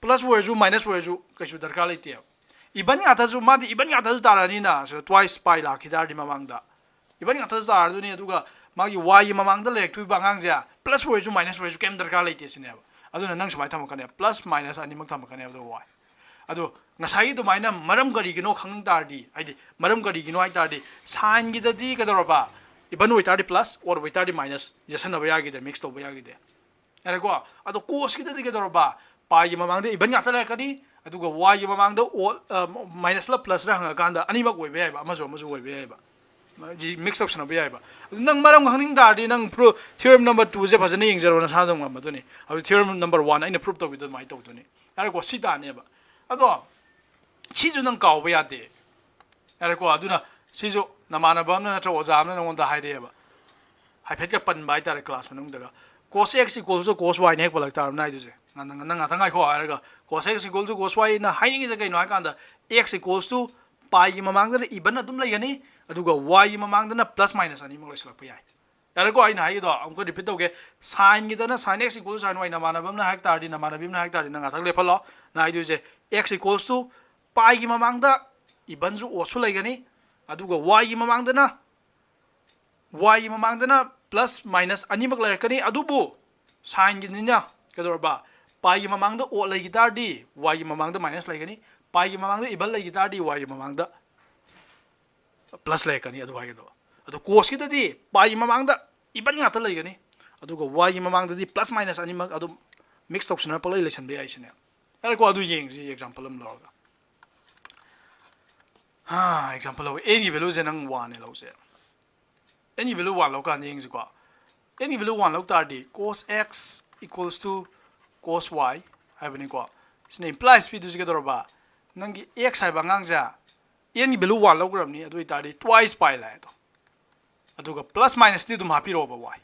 plus ꯑꯣꯏꯔꯁꯨ minus ꯑꯣꯏꯔꯁꯨ ꯀꯩꯁꯨ ꯗꯔꯀꯥꯔ ꯂꯩꯇꯦꯕ꯫ Even ꯉꯥꯛꯇꯁꯨ, ꯃꯥꯗꯤ even ꯉꯥꯛꯇꯁꯨ ꯇꯥꯔꯛꯑꯅꯤꯅ, ꯁꯤꯗ twice pi ꯂꯥꯛꯈꯤ ꯇꯥꯔꯗꯤ ꯃꯃꯥꯡꯗ, even ꯉꯥꯛꯇꯁꯨ ꯇꯥꯔꯗꯣꯏꯅꯤ꯫ ꯑꯗꯨꯒ ꯃꯥꯒꯤ y ꯒꯤ ꯃꯃꯥꯡꯗ ꯂꯩꯔꯛꯇꯣꯏꯕ ꯑꯉꯥꯡꯁꯦ plus ꯑꯣꯏꯔꯁꯨ minus ꯑꯣꯏꯔꯁꯨ ꯀꯩꯝ ꯗꯔꯀꯥꯔ ꯂꯩꯇꯦ ꯁꯤꯅꯦꯕ꯫ ꯑꯗꯨꯅ ꯅꯪ ꯁꯨꯃꯥꯏꯅ ꯊꯝꯃꯛꯀꯅꯦꯕ, plus minus ꯑꯅꯤꯃꯛ ꯊꯝꯃꯛꯀꯅꯦꯕ꯫ ꯑꯗꯣ y, ꯑꯗꯣ ꯉꯁꯥꯏꯒꯤ ꯑꯗꯨꯃꯥꯏꯅ ꯃꯔꯝ ꯀꯔꯤꯒꯤꯅꯣ ꯈꯪꯅꯤꯡ ꯇꯥꯔꯗꯤ, ꯍꯥꯏꯗꯤ ꯃꯔꯝ ꯀꯔꯤꯒꯤꯅꯣ ꯍꯥꯏ ꯇꯥꯔꯗꯤ, sin ꯒꯤꯗꯗꯤ ꯀꯩꯗꯧꯔꯕ, even ꯑꯣꯏ ꯇꯥꯔꯗꯤ plus, odd ꯑꯣꯏ ꯇꯥꯔꯗꯤ minus, ꯌꯦꯠꯁꯟꯅꯕ ꯌꯥꯈꯤꯗꯦ, mix ꯇꯧꯕ ꯌꯥꯈꯤꯗꯦ꯫ ꯌꯥꯔꯦꯀꯣ? ꯑꯗꯣ cos ꯀꯤꯗꯗꯤ ꯀꯩꯗꯧꯔꯕ? Pi ꯒꯤ ꯃꯃꯥꯡꯗ even ꯉꯥꯛꯇ ꯂꯩꯔꯛꯀꯅꯤ, ꯑꯗꯨꯒ y ꯒꯤ ꯃꯃꯥꯡꯗ odd, ꯑ, minus ꯂ plus ꯔ ꯍꯪꯉꯀꯥꯟꯗ ꯑꯅꯤꯃꯛ ꯑꯣꯏꯕ ꯌꯥꯏꯕ, ꯑꯃꯁꯨ ꯑꯃꯁꯨ ꯑꯣꯏꯕ ꯌꯥꯏꯕ꯫ ꯃꯤꯛꯁ ꯇꯧꯁꯟꯅꯕ ꯌꯥꯏꯕ꯫ ꯑꯗꯨ ꯅꯪ ꯃꯔꯝ ꯈꯪꯅꯤꯡ ꯇꯥꯔꯗꯤ ꯅꯪ ꯄ꯭ꯔꯨ ꯊꯤꯑꯣꯔꯦꯝ ꯅꯝꯕꯔ ꯇꯨꯁꯦ ꯐꯖꯅ ꯌꯦꯡꯖꯔꯣ, ꯅꯁꯥꯅ ꯑꯗꯨꯝ ꯉꯝꯃꯗꯨꯅꯤ꯫ ꯑꯗꯨ ꯊꯤꯑꯣꯔꯦꯝ ꯅꯝꯕꯔ ꯋꯥꯟ ꯑꯩꯅ ꯄ꯭ꯔꯨꯞ ꯇꯧꯕꯤꯗꯣ ꯑꯗꯨꯃꯥꯏꯅ ꯇꯧꯗꯣꯏꯅꯤ꯫ ꯌꯥꯔꯦꯀꯣ, ꯁꯤ ꯇꯥꯅꯦꯕ꯫ ꯑꯗꯣ ꯁꯤꯁꯨ ꯅꯪ ꯀꯥꯎꯕ ꯌꯥꯗꯦ꯫ ꯌꯥꯔꯦꯀꯣ, ꯑꯗꯨꯅ ꯁꯤꯁꯨ ꯅꯃꯥꯟꯅꯕ ꯑꯃꯅ ꯅꯠꯇ꯭ꯔꯒ ꯑꯣꯖꯥ ꯑꯃꯅ ꯅꯪꯉꯣꯟꯗ ꯍꯥꯏꯔꯛꯑꯦꯕ, ꯍꯥꯏꯐꯦꯠꯀ ꯄꯟꯕ ꯍꯥꯏꯇꯥꯔꯦ class ꯃꯅꯨꯡꯗꯒ, "Cos x equals to cos y" ꯅ ꯍꯦꯛ ꯄꯜꯂꯛ ꯇꯥꯔꯕꯅ ꯍꯥꯏꯗꯨꯁꯦ, "ꯅꯪ ꯉꯥꯛꯇꯪ ꯉꯥꯏꯈꯣ" ꯍꯥꯏꯔꯒ, "Cos x equals to cos y" ꯅ ꯍꯥꯏꯅꯤꯡꯉꯤꯁꯦ ꯀꯩꯅꯣ ꯍꯥꯏ ꯀꯥꯟꯗ, x equals to pi ꯒꯤ ꯃꯃꯥꯡꯗꯅ ꯏꯕꯟ ꯑꯗꯨꯝ ꯂꯩꯒꯅꯤ, ꯑꯗꯨꯒ y ꯒꯤ ꯃꯃꯥꯡꯗꯅ ꯄ꯭ꯂꯁ ꯃꯥꯏꯅꯁ ꯑꯅꯤꯃꯛ ꯂꯩꯁꯤꯜꯂꯛꯄ ꯌꯥꯏ꯫ ꯌꯥꯔꯦꯀꯣ, ꯑꯩꯅ ꯍꯥꯏꯒꯦꯗꯣ ꯑꯃꯨꯛꯀ ꯔꯤꯄꯤꯠ ꯇꯧꯒꯦ꯫ ꯁꯥꯏꯟꯒꯤꯗꯅ sin x equals to sin y, ꯅꯃꯥꯟꯅꯕ ꯑꯃꯅ ꯍꯥꯏ ꯇꯥꯔꯗꯤ, ꯅꯃꯥꯟꯅꯕꯤ ꯑꯃꯅ ꯍꯥꯏ ꯇꯥꯔꯗꯤ, ꯅꯪ ꯉꯥꯛꯇꯪ ꯂꯦꯞꯍꯜꯂꯣ꯫ ꯅꯪ ꯍꯥꯏꯗꯣꯏꯁꯦ, x equals to pi ꯒꯤ ꯃꯃꯥꯡꯗ ꯏꯕꯟꯁꯨ ꯑꯣꯠꯁꯨ ꯂꯩꯒꯅꯤ, ꯑꯗꯨꯒ y ꯒꯤ ꯃꯃꯥꯡꯗꯅ, y ꯒꯤ ꯃꯃꯥꯡꯗꯅ ꯄ꯭ꯂꯁ ꯃꯥꯏꯅꯁ ꯑꯅꯤꯃꯛ ꯂꯩꯔꯛꯀꯅꯤ꯫ ꯑꯗꯨꯕꯨ ꯁꯥꯏꯟꯒꯤꯅꯤꯅ ꯀꯩꯗꯧꯔꯕ, pi ꯒꯤ ꯃꯃꯥꯡꯗ ꯑꯣꯠ ꯂꯩꯈꯤ ꯇꯥꯔꯗꯤ y ꯒꯤ ꯃꯃꯥꯡꯗ ꯃꯥꯏꯅꯁ ꯂꯩꯒꯅꯤ, pi ꯒꯤ ꯃꯃꯥꯡꯗ ꯏꯕꯟ ꯂꯩꯈꯤ ꯇꯥꯔꯗꯤ y ꯒꯤ ꯃꯃꯥꯡꯗ ꯄ꯭ꯂꯁ ꯂꯩꯔꯛꯀꯅꯤ꯫ ꯑꯗꯨ ꯍꯥꯏꯒꯗꯕ꯫ ꯑꯗꯣ cos ꯀꯤꯗꯗꯤ pi ꯒꯤ ꯃꯃꯥꯡꯗ ꯏꯕꯟ ꯉꯥꯛꯇ ꯂꯩꯒꯅꯤ, ꯑꯗꯨꯒ y ꯒꯤ ꯃꯃꯥꯡꯗꯗꯤ ꯄ꯭ꯂꯁ ꯃꯥꯏꯅꯁ ꯑꯅꯤꯃꯛ ꯑꯗꯨꯝ ꯃꯤꯛꯁ ꯇꯧꯁꯟꯅꯔ ꯄꯪꯂꯩ ꯂꯩꯁꯟꯕ ꯌꯥꯏ ꯁꯤꯅꯦ꯫ ꯌꯥꯔꯦꯀꯣ, ꯑꯗꯨ ꯌꯦꯡꯁꯤ, ꯑꯦꯛꯖꯥꯝꯄꯜ ꯑꯃ ꯂꯧꯔꯒ꯫ ꯑꯦꯛꯖꯥꯝꯄꯜ ꯂꯧ, n ꯒꯤ ꯚꯦꯂꯨꯁꯦ ꯅꯪ ꯋꯥꯟꯅꯦ ꯂꯧꯁꯦ꯫ N ꯒꯤ ꯚꯦꯂꯨ ꯋꯥꯟ ꯂꯧꯀꯥꯟꯗ ꯌꯦꯡꯁꯤꯀꯣ, n ꯒꯤ ꯚꯦꯂꯨ ꯋꯥꯟ ꯂꯧ ꯇꯥꯔꯗꯤ cos x equals to cos y ꯍꯥꯏꯕꯅꯤꯀꯣ꯫ ꯁꯤꯅ ꯏꯝꯄ꯭ꯂꯥꯏꯁ ꯄꯤꯗꯣꯏꯁꯤ ꯀꯩꯗꯧꯔꯕ, ꯅꯪꯒꯤ x ꯍꯥꯏꯕ ꯑꯉꯥꯡꯁꯦ n ꯒꯤ ꯚꯦꯂꯨ ꯋꯥꯟ ꯂꯧꯈ꯭ꯔꯕꯅꯤ, ꯑꯗꯨ ꯑꯣꯏꯇꯥꯔꯗꯤ twice pi ꯂꯥꯛꯑꯦ ꯑꯗꯣ꯫ ꯑꯗꯨꯒ ꯄ꯭ꯂꯁ ꯃꯥꯏꯅꯁꯇꯤ ꯑꯗꯨꯝ ꯍꯥꯞꯄꯤꯔꯛꯑꯣꯕ y꯫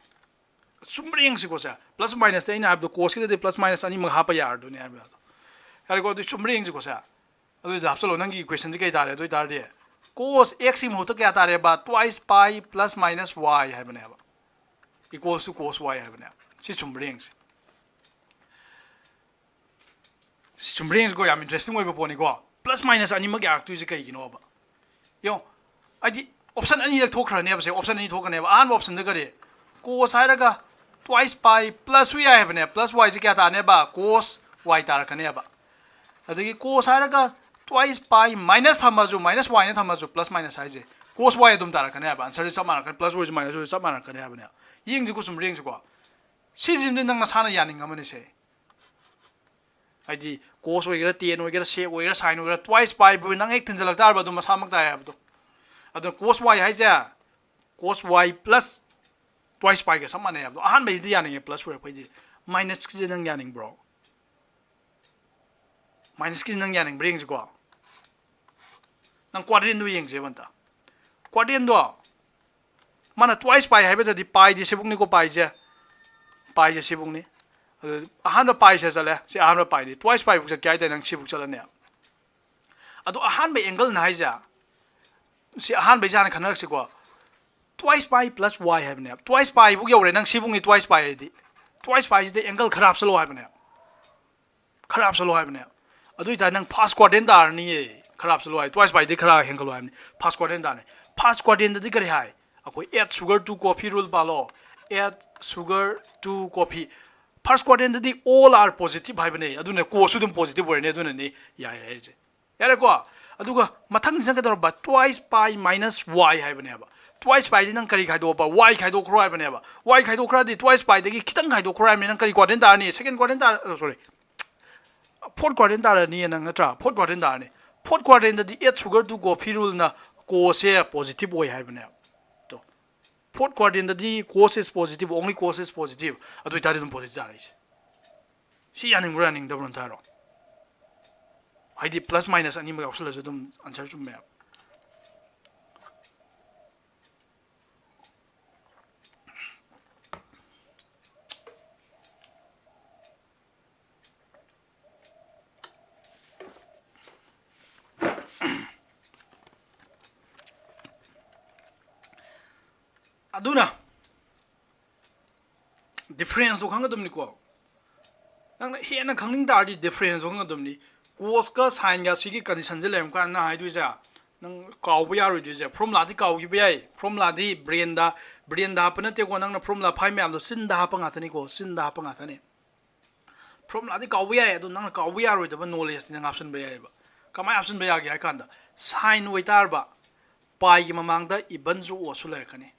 ꯆꯨꯝꯕ꯭ꯔꯥ ꯌꯦꯡꯁꯤꯀꯣ ꯁꯦ, ꯄ꯭ꯂꯁ ꯃꯥꯏꯅꯁꯇꯤ ꯑꯩꯅ ꯍꯥꯏꯕꯗꯣ cos ꯀꯤꯗꯗꯤ ꯄ꯭ꯂꯁ ꯃꯥꯏꯅꯁ ꯑꯅꯤꯃꯛ ꯍꯥꯞꯄ ꯌꯥꯔꯗꯣꯏꯅꯦ ꯍꯥꯏꯕꯗꯣ꯫ ꯌꯥꯔꯦꯀꯣ, ꯑꯗꯨ ꯆꯨꯝꯕ꯭ꯔꯥ ꯌꯦꯡꯁꯤꯀꯣ ꯁꯦ꯫ ꯑꯗꯨꯏꯗ ꯍꯥꯞꯆꯜꯂꯣ, ꯅꯪꯒꯤ ꯏꯀ꯭ꯋꯦꯁꯟꯁꯦ ꯀꯩ ꯇꯥꯔꯦ? ꯑꯗꯨ ꯑꯣꯏꯇꯥꯔꯗꯤ cos x ꯀꯤ ꯃꯍꯨꯠꯇ ꯀꯌꯥ ꯇꯥꯔꯦꯕ? Twice pi plus minus y ꯍꯥꯏꯕꯅꯦꯕ, equals to cos y ꯍꯥꯏꯕꯅꯦꯕ꯫ ꯁꯤ ꯆꯨꯝꯕ꯭ꯔꯥ ꯌꯦꯡꯁꯤ꯫ ꯁꯤ ꯆꯨꯝꯕ꯭ꯔꯥ ꯌꯦꯡꯁꯤꯀꯣ, ꯌꯥꯝ ꯏꯟꯇꯔꯦꯁꯇꯤꯡ ꯑꯣꯏꯕ ꯄꯣꯠꯅꯤꯀꯣ꯫ ꯄ꯭ꯂꯁ ꯃꯥꯏꯅꯁ ꯑꯅꯤꯃꯛ ꯌꯥꯔꯛꯇꯣꯏꯁꯦ ꯀꯩꯒꯤꯅꯣꯕ? ꯌꯦꯡꯉꯣ, ꯍꯥꯏꯗꯤ ꯑꯣꯞꯁꯟ ꯑꯅꯤꯔꯛ ꯊꯣꯛꯈ꯭ꯔꯅꯦꯕ ꯁꯦ, ꯑꯣꯞꯁꯟ ꯑꯅꯤ ꯊꯣꯛꯀꯅꯦꯕ꯫ ꯑꯍꯥꯟꯕ ꯑꯣꯞꯁꯟꯗ ꯀꯔꯤ? Cos ꯍꯥꯏꯔꯒ twice pi plus ꯁꯨ ꯌꯥꯏ ꯍꯥꯏꯕꯅꯦ, ꯄ꯭ꯂꯁ y ꯁꯦ ꯀꯌꯥ ꯇꯥꯅꯦꯕ? Cos y ꯇꯥꯔꯛꯀꯅꯦꯕ꯫ ꯑꯗꯒꯤ cos ꯍꯥꯏꯔꯒ twice pi minus ꯊꯝꯃꯁꯨ, ꯃꯥꯏꯅꯁ y ꯅ ꯊꯝꯃꯁꯨ, ꯄ꯭ꯂꯁ ꯃꯥꯏꯅꯁ ꯍꯥꯏꯁꯦ cos y ꯑꯗꯨꯝ ꯇꯥꯔꯛꯀꯅꯦꯕ꯫ ꯑꯟꯁꯔꯁꯦ ꯆꯞ ꯃꯥꯟꯅꯔꯛꯀꯅꯤ, ꯄ꯭ꯂꯁ y ꯁꯨ ꯃꯥꯏꯅꯁ y ꯁꯨ ꯆꯞ ꯃꯥꯟꯅꯔꯛꯀꯅꯤ ꯍꯥꯏꯕꯅꯦ꯫ ꯌꯦꯡꯁꯤꯀꯣ, ꯆꯨꯝꯕ꯭ꯔꯥ ꯌꯦꯡꯁꯤꯀꯣ꯫ ꯁꯤꯁꯤꯃꯗꯤ ꯅꯪ ꯅꯁꯥꯅ ꯌꯥꯅꯤꯡꯉꯝꯃꯅꯤ ꯁꯦ꯫ ꯍꯥꯏꯗꯤ cos ꯑꯣꯏꯒꯦꯔꯥ, tan ꯑꯣꯏꯒꯦꯔꯥ, sec ꯑꯣꯏꯒꯦꯔꯥ, sine ꯑꯣꯏꯒꯦꯔꯥ, twice pi ꯕꯨ ꯅꯪ ꯍꯦꯛ ꯊꯤꯟꯖꯜꯂꯛ ꯇꯥꯔꯕ ꯑꯗꯨꯝ ꯃꯁꯥꯃꯛ ꯇꯥꯏ ꯍꯥꯏꯕꯗꯣ꯫ ꯑꯗꯨꯅ cos y ꯍꯥꯏꯁꯦ cos y plus twice pi ꯒ ꯆꯞ ꯃꯥꯟꯅꯩ ꯍꯥꯏꯕꯗꯣ꯫ ꯑꯍꯥꯟꯕꯩꯁꯤꯗꯤ ꯌꯥꯅꯤꯡꯉꯦ, plus ꯑꯣꯏꯔꯛꯄꯩꯗꯤ꯫ Minus ꯀꯤꯁꯦ ꯅꯪ ꯌꯥꯅꯤꯡꯕ꯭ꯔꯣ? Minus ꯀꯤꯁꯦ ꯅꯪ ꯌꯥꯅꯤꯡꯕ꯭ꯔꯥ ꯌꯦꯡꯁꯤꯀꯣ꯫ ꯅꯪ quadrant ꯗꯣ ꯌꯦꯡꯁꯦꯕ ꯑꯝꯇ꯫ Quadrant ꯗꯣ ꯃꯥꯅ twice pi ꯍꯥꯏꯕꯗꯗꯤ pi ꯗꯤ ꯁꯤꯕꯨꯛꯅꯤꯀꯣ, pi ꯁꯦ꯫ Pi ꯁꯦ ꯁꯤꯕꯨꯛꯅꯤ꯫ ꯑꯗꯨ ꯑꯍꯥꯟꯕ pi ꯁꯦ ꯆꯠꯂꯦ꯫ ꯁꯤ ꯑꯍꯥꯟꯕ pi ꯅꯤ꯫ Twice pi ꯕꯨꯛ ꯆꯠꯀꯦ ꯍꯥꯏ ꯇꯥꯔꯗꯤ ꯅꯪ ꯁꯤꯕꯨꯛ ꯆꯠꯂꯅꯤ꯫ ꯑꯗꯣ ꯑꯍꯥꯟꯕ angle ꯅ ꯍꯥꯏꯁꯦ, ꯁꯤ ꯑꯍꯥꯟꯕꯩꯁꯦ ꯍꯥꯟꯅ ꯈꯟꯅꯔꯛꯁꯤꯀꯣ꯫ Twice pi plus y ꯍꯥꯏꯕꯅꯦꯕ꯫ Twice pi ꯕꯨꯛ ꯌꯧꯔꯦ, ꯅꯪ ꯁꯤꯕꯨꯛꯅꯤ twice pi ꯍꯥꯏꯗꯤ꯫ Twice pi ꯁꯤꯗ angle ꯈꯔ ꯍꯥꯞꯆꯜꯂꯣ ꯍꯥꯏꯕꯅꯦꯕ꯫ ꯈꯔ ꯍꯥꯞꯆꯜꯂꯣ ꯍꯥꯏꯕꯅꯦꯕ꯫ ꯑꯗꯨ ꯑꯣꯏꯇꯥꯔꯗꯤ ꯅꯪ first quadrant ꯇꯥꯔꯅꯤꯌꯦ꯫ ꯈꯔ ꯍꯥꯞꯆꯜꯂꯣ ꯍꯥꯏ, twice pi ꯗꯤ ꯈꯔ ꯍꯦꯟꯒꯠꯂꯣ ꯍꯥꯏꯕꯅꯤ꯫ First quadrant ꯇꯥꯔꯅꯤ꯫ First quadrant ꯗꯗꯤ ꯀꯔꯤ ꯍꯥꯏ? ꯑꯩꯈꯣꯏ add sugar to coffee rule ꯄꯥꯜꯂꯣ꯫ Add sugar to coffee꯫ First quadrant ꯗꯗꯤ all are positive ꯍꯥꯏꯕꯅꯦ꯫ ꯑꯗꯨꯅ cos ꯁꯨ ꯑꯗꯨꯝ positive ꯑꯣꯏꯔꯅꯤ꯫ ꯑꯗꯨꯅꯅꯤ ꯌꯥꯏ ꯍꯥꯏꯔꯤꯁꯦ꯫ ꯌꯥꯔꯦꯀꯣ? ꯑꯗꯨꯒ ꯃꯊꯪꯁꯤꯅ ꯀꯩꯗꯧꯔꯕ? Twice pi minus y ꯍꯥꯏꯕꯅꯦꯕ꯫ Twice pi ꯗꯤ ꯅꯪ ꯀꯔꯤ ꯈꯥꯏꯗꯣꯛꯄ? Y ꯈꯥꯏꯗꯣꯛꯈ꯭ꯔꯣ ꯍꯥꯏꯕꯅꯦꯕ꯫ Y ꯈꯥꯏꯗꯣꯛꯈ꯭ꯔꯗꯤ twice pi ꯗꯒꯤ ꯈꯤꯇꯪ ꯈꯥꯏꯗꯣꯛꯈ꯭ꯔꯣ ꯍꯥꯏꯕꯅꯤ꯫ ꯅꯪ ꯀꯔꯤ quadrant ꯇꯥꯔꯅꯤ? Second quadrant ꯇꯥꯔ-, ꯑ, sorry, fourth quadrant ꯇꯥꯔꯅꯤ ꯅꯪ, ꯅꯠꯇ꯭ꯔꯥ? Fourth quadrant ꯇꯥꯔꯅꯤ꯫ Fourth quadrant ꯗꯗꯤ add sugar to coffee rule ꯅ cos ꯁꯦ positive ꯑꯣꯏ ꯍꯥꯏꯕꯅꯦꯕ꯫ ꯇꯣ꯫ Fourth quadrant ꯗꯗꯤ cos is positive, only cos is positive꯫ ꯑꯗꯨ ꯑꯣꯏꯇꯥꯔꯗꯤ ꯑꯗꯨꯝ positive ꯇꯥꯔꯛꯏꯁꯦ꯫ ꯁꯤ ꯌꯥꯅꯤꯡꯕ꯭ꯔꯣ ꯌꯥꯅꯤꯡꯗꯕ꯭ꯔꯣ ꯑꯝꯇ ꯍꯥꯏꯔꯣ? ꯍꯥꯏꯗꯤ plus minus ꯑꯅꯤꯃꯛ ꯌꯥꯎꯁꯜꯂꯁꯨ ꯑꯗꯨꯝ answer ꯆꯨꯝꯃꯦꯕ꯫ ꯑꯗꯨꯅ difference ꯇꯣ ꯈꯪꯒꯗꯕꯅꯤꯀꯣ꯫ ꯅꯪꯅ ꯍꯦꯟꯅ ꯈꯪꯅꯤꯡ ꯇꯥꯔꯗꯤ difference ꯇꯣ ꯈꯪꯒꯗꯕꯅꯤ꯫ Cos ꯀ sin ꯒ ꯁꯤꯒꯤ condition ꯁꯦ ꯂꯩꯔꯝ ꯀꯥꯟꯗ ꯅꯪ ꯍꯥꯏꯗꯣꯏꯁꯦ, ꯅꯪ ꯀꯥꯎꯕ ꯌꯥꯔꯣꯏꯗꯣꯏꯁꯦ꯫ Formula ꯗꯤ ꯀꯥꯎꯈꯤꯕ ꯌꯥꯏ꯫ Formula ꯗꯤ brain ꯗ, brain ꯗ ꯍꯥꯞꯄ ꯅꯠꯇꯦꯀꯣ꯫ ꯅꯪꯅ formula ꯐꯥꯏ ꯃꯌꯥꯝꯗꯣ ꯆꯤꯟꯗ ꯍꯥꯞꯄ ꯉꯥꯛꯇꯅꯤꯀꯣ, ꯆꯤꯟꯗ ꯍꯥꯞꯄ ꯉꯥꯛꯇꯅꯤ꯫ Formula ꯗꯤ ꯀꯥꯎꯕ ꯌꯥꯏ, ꯑꯗꯣ ꯅꯪꯅ ꯀꯥꯎꯕ ꯌꯥꯔꯣꯏꯗꯕ knowledge ꯇꯤ ꯅꯪ ꯍꯥꯞꯆꯤꯟꯕ ꯌꯥꯏꯑꯕ꯫ ꯀꯃꯥꯏꯅ ꯍꯥꯞꯆꯤꯟꯕ ꯌꯥꯒꯦ ꯍꯥꯏ ꯀꯥꯟꯗ, sin ꯑꯣꯏꯇꯥꯔꯕ, pi ꯒꯤ ꯃꯃꯥꯡꯗ even ꯁꯨ odd ꯁꯨ ꯂꯩꯔꯛꯀꯅꯤ꯫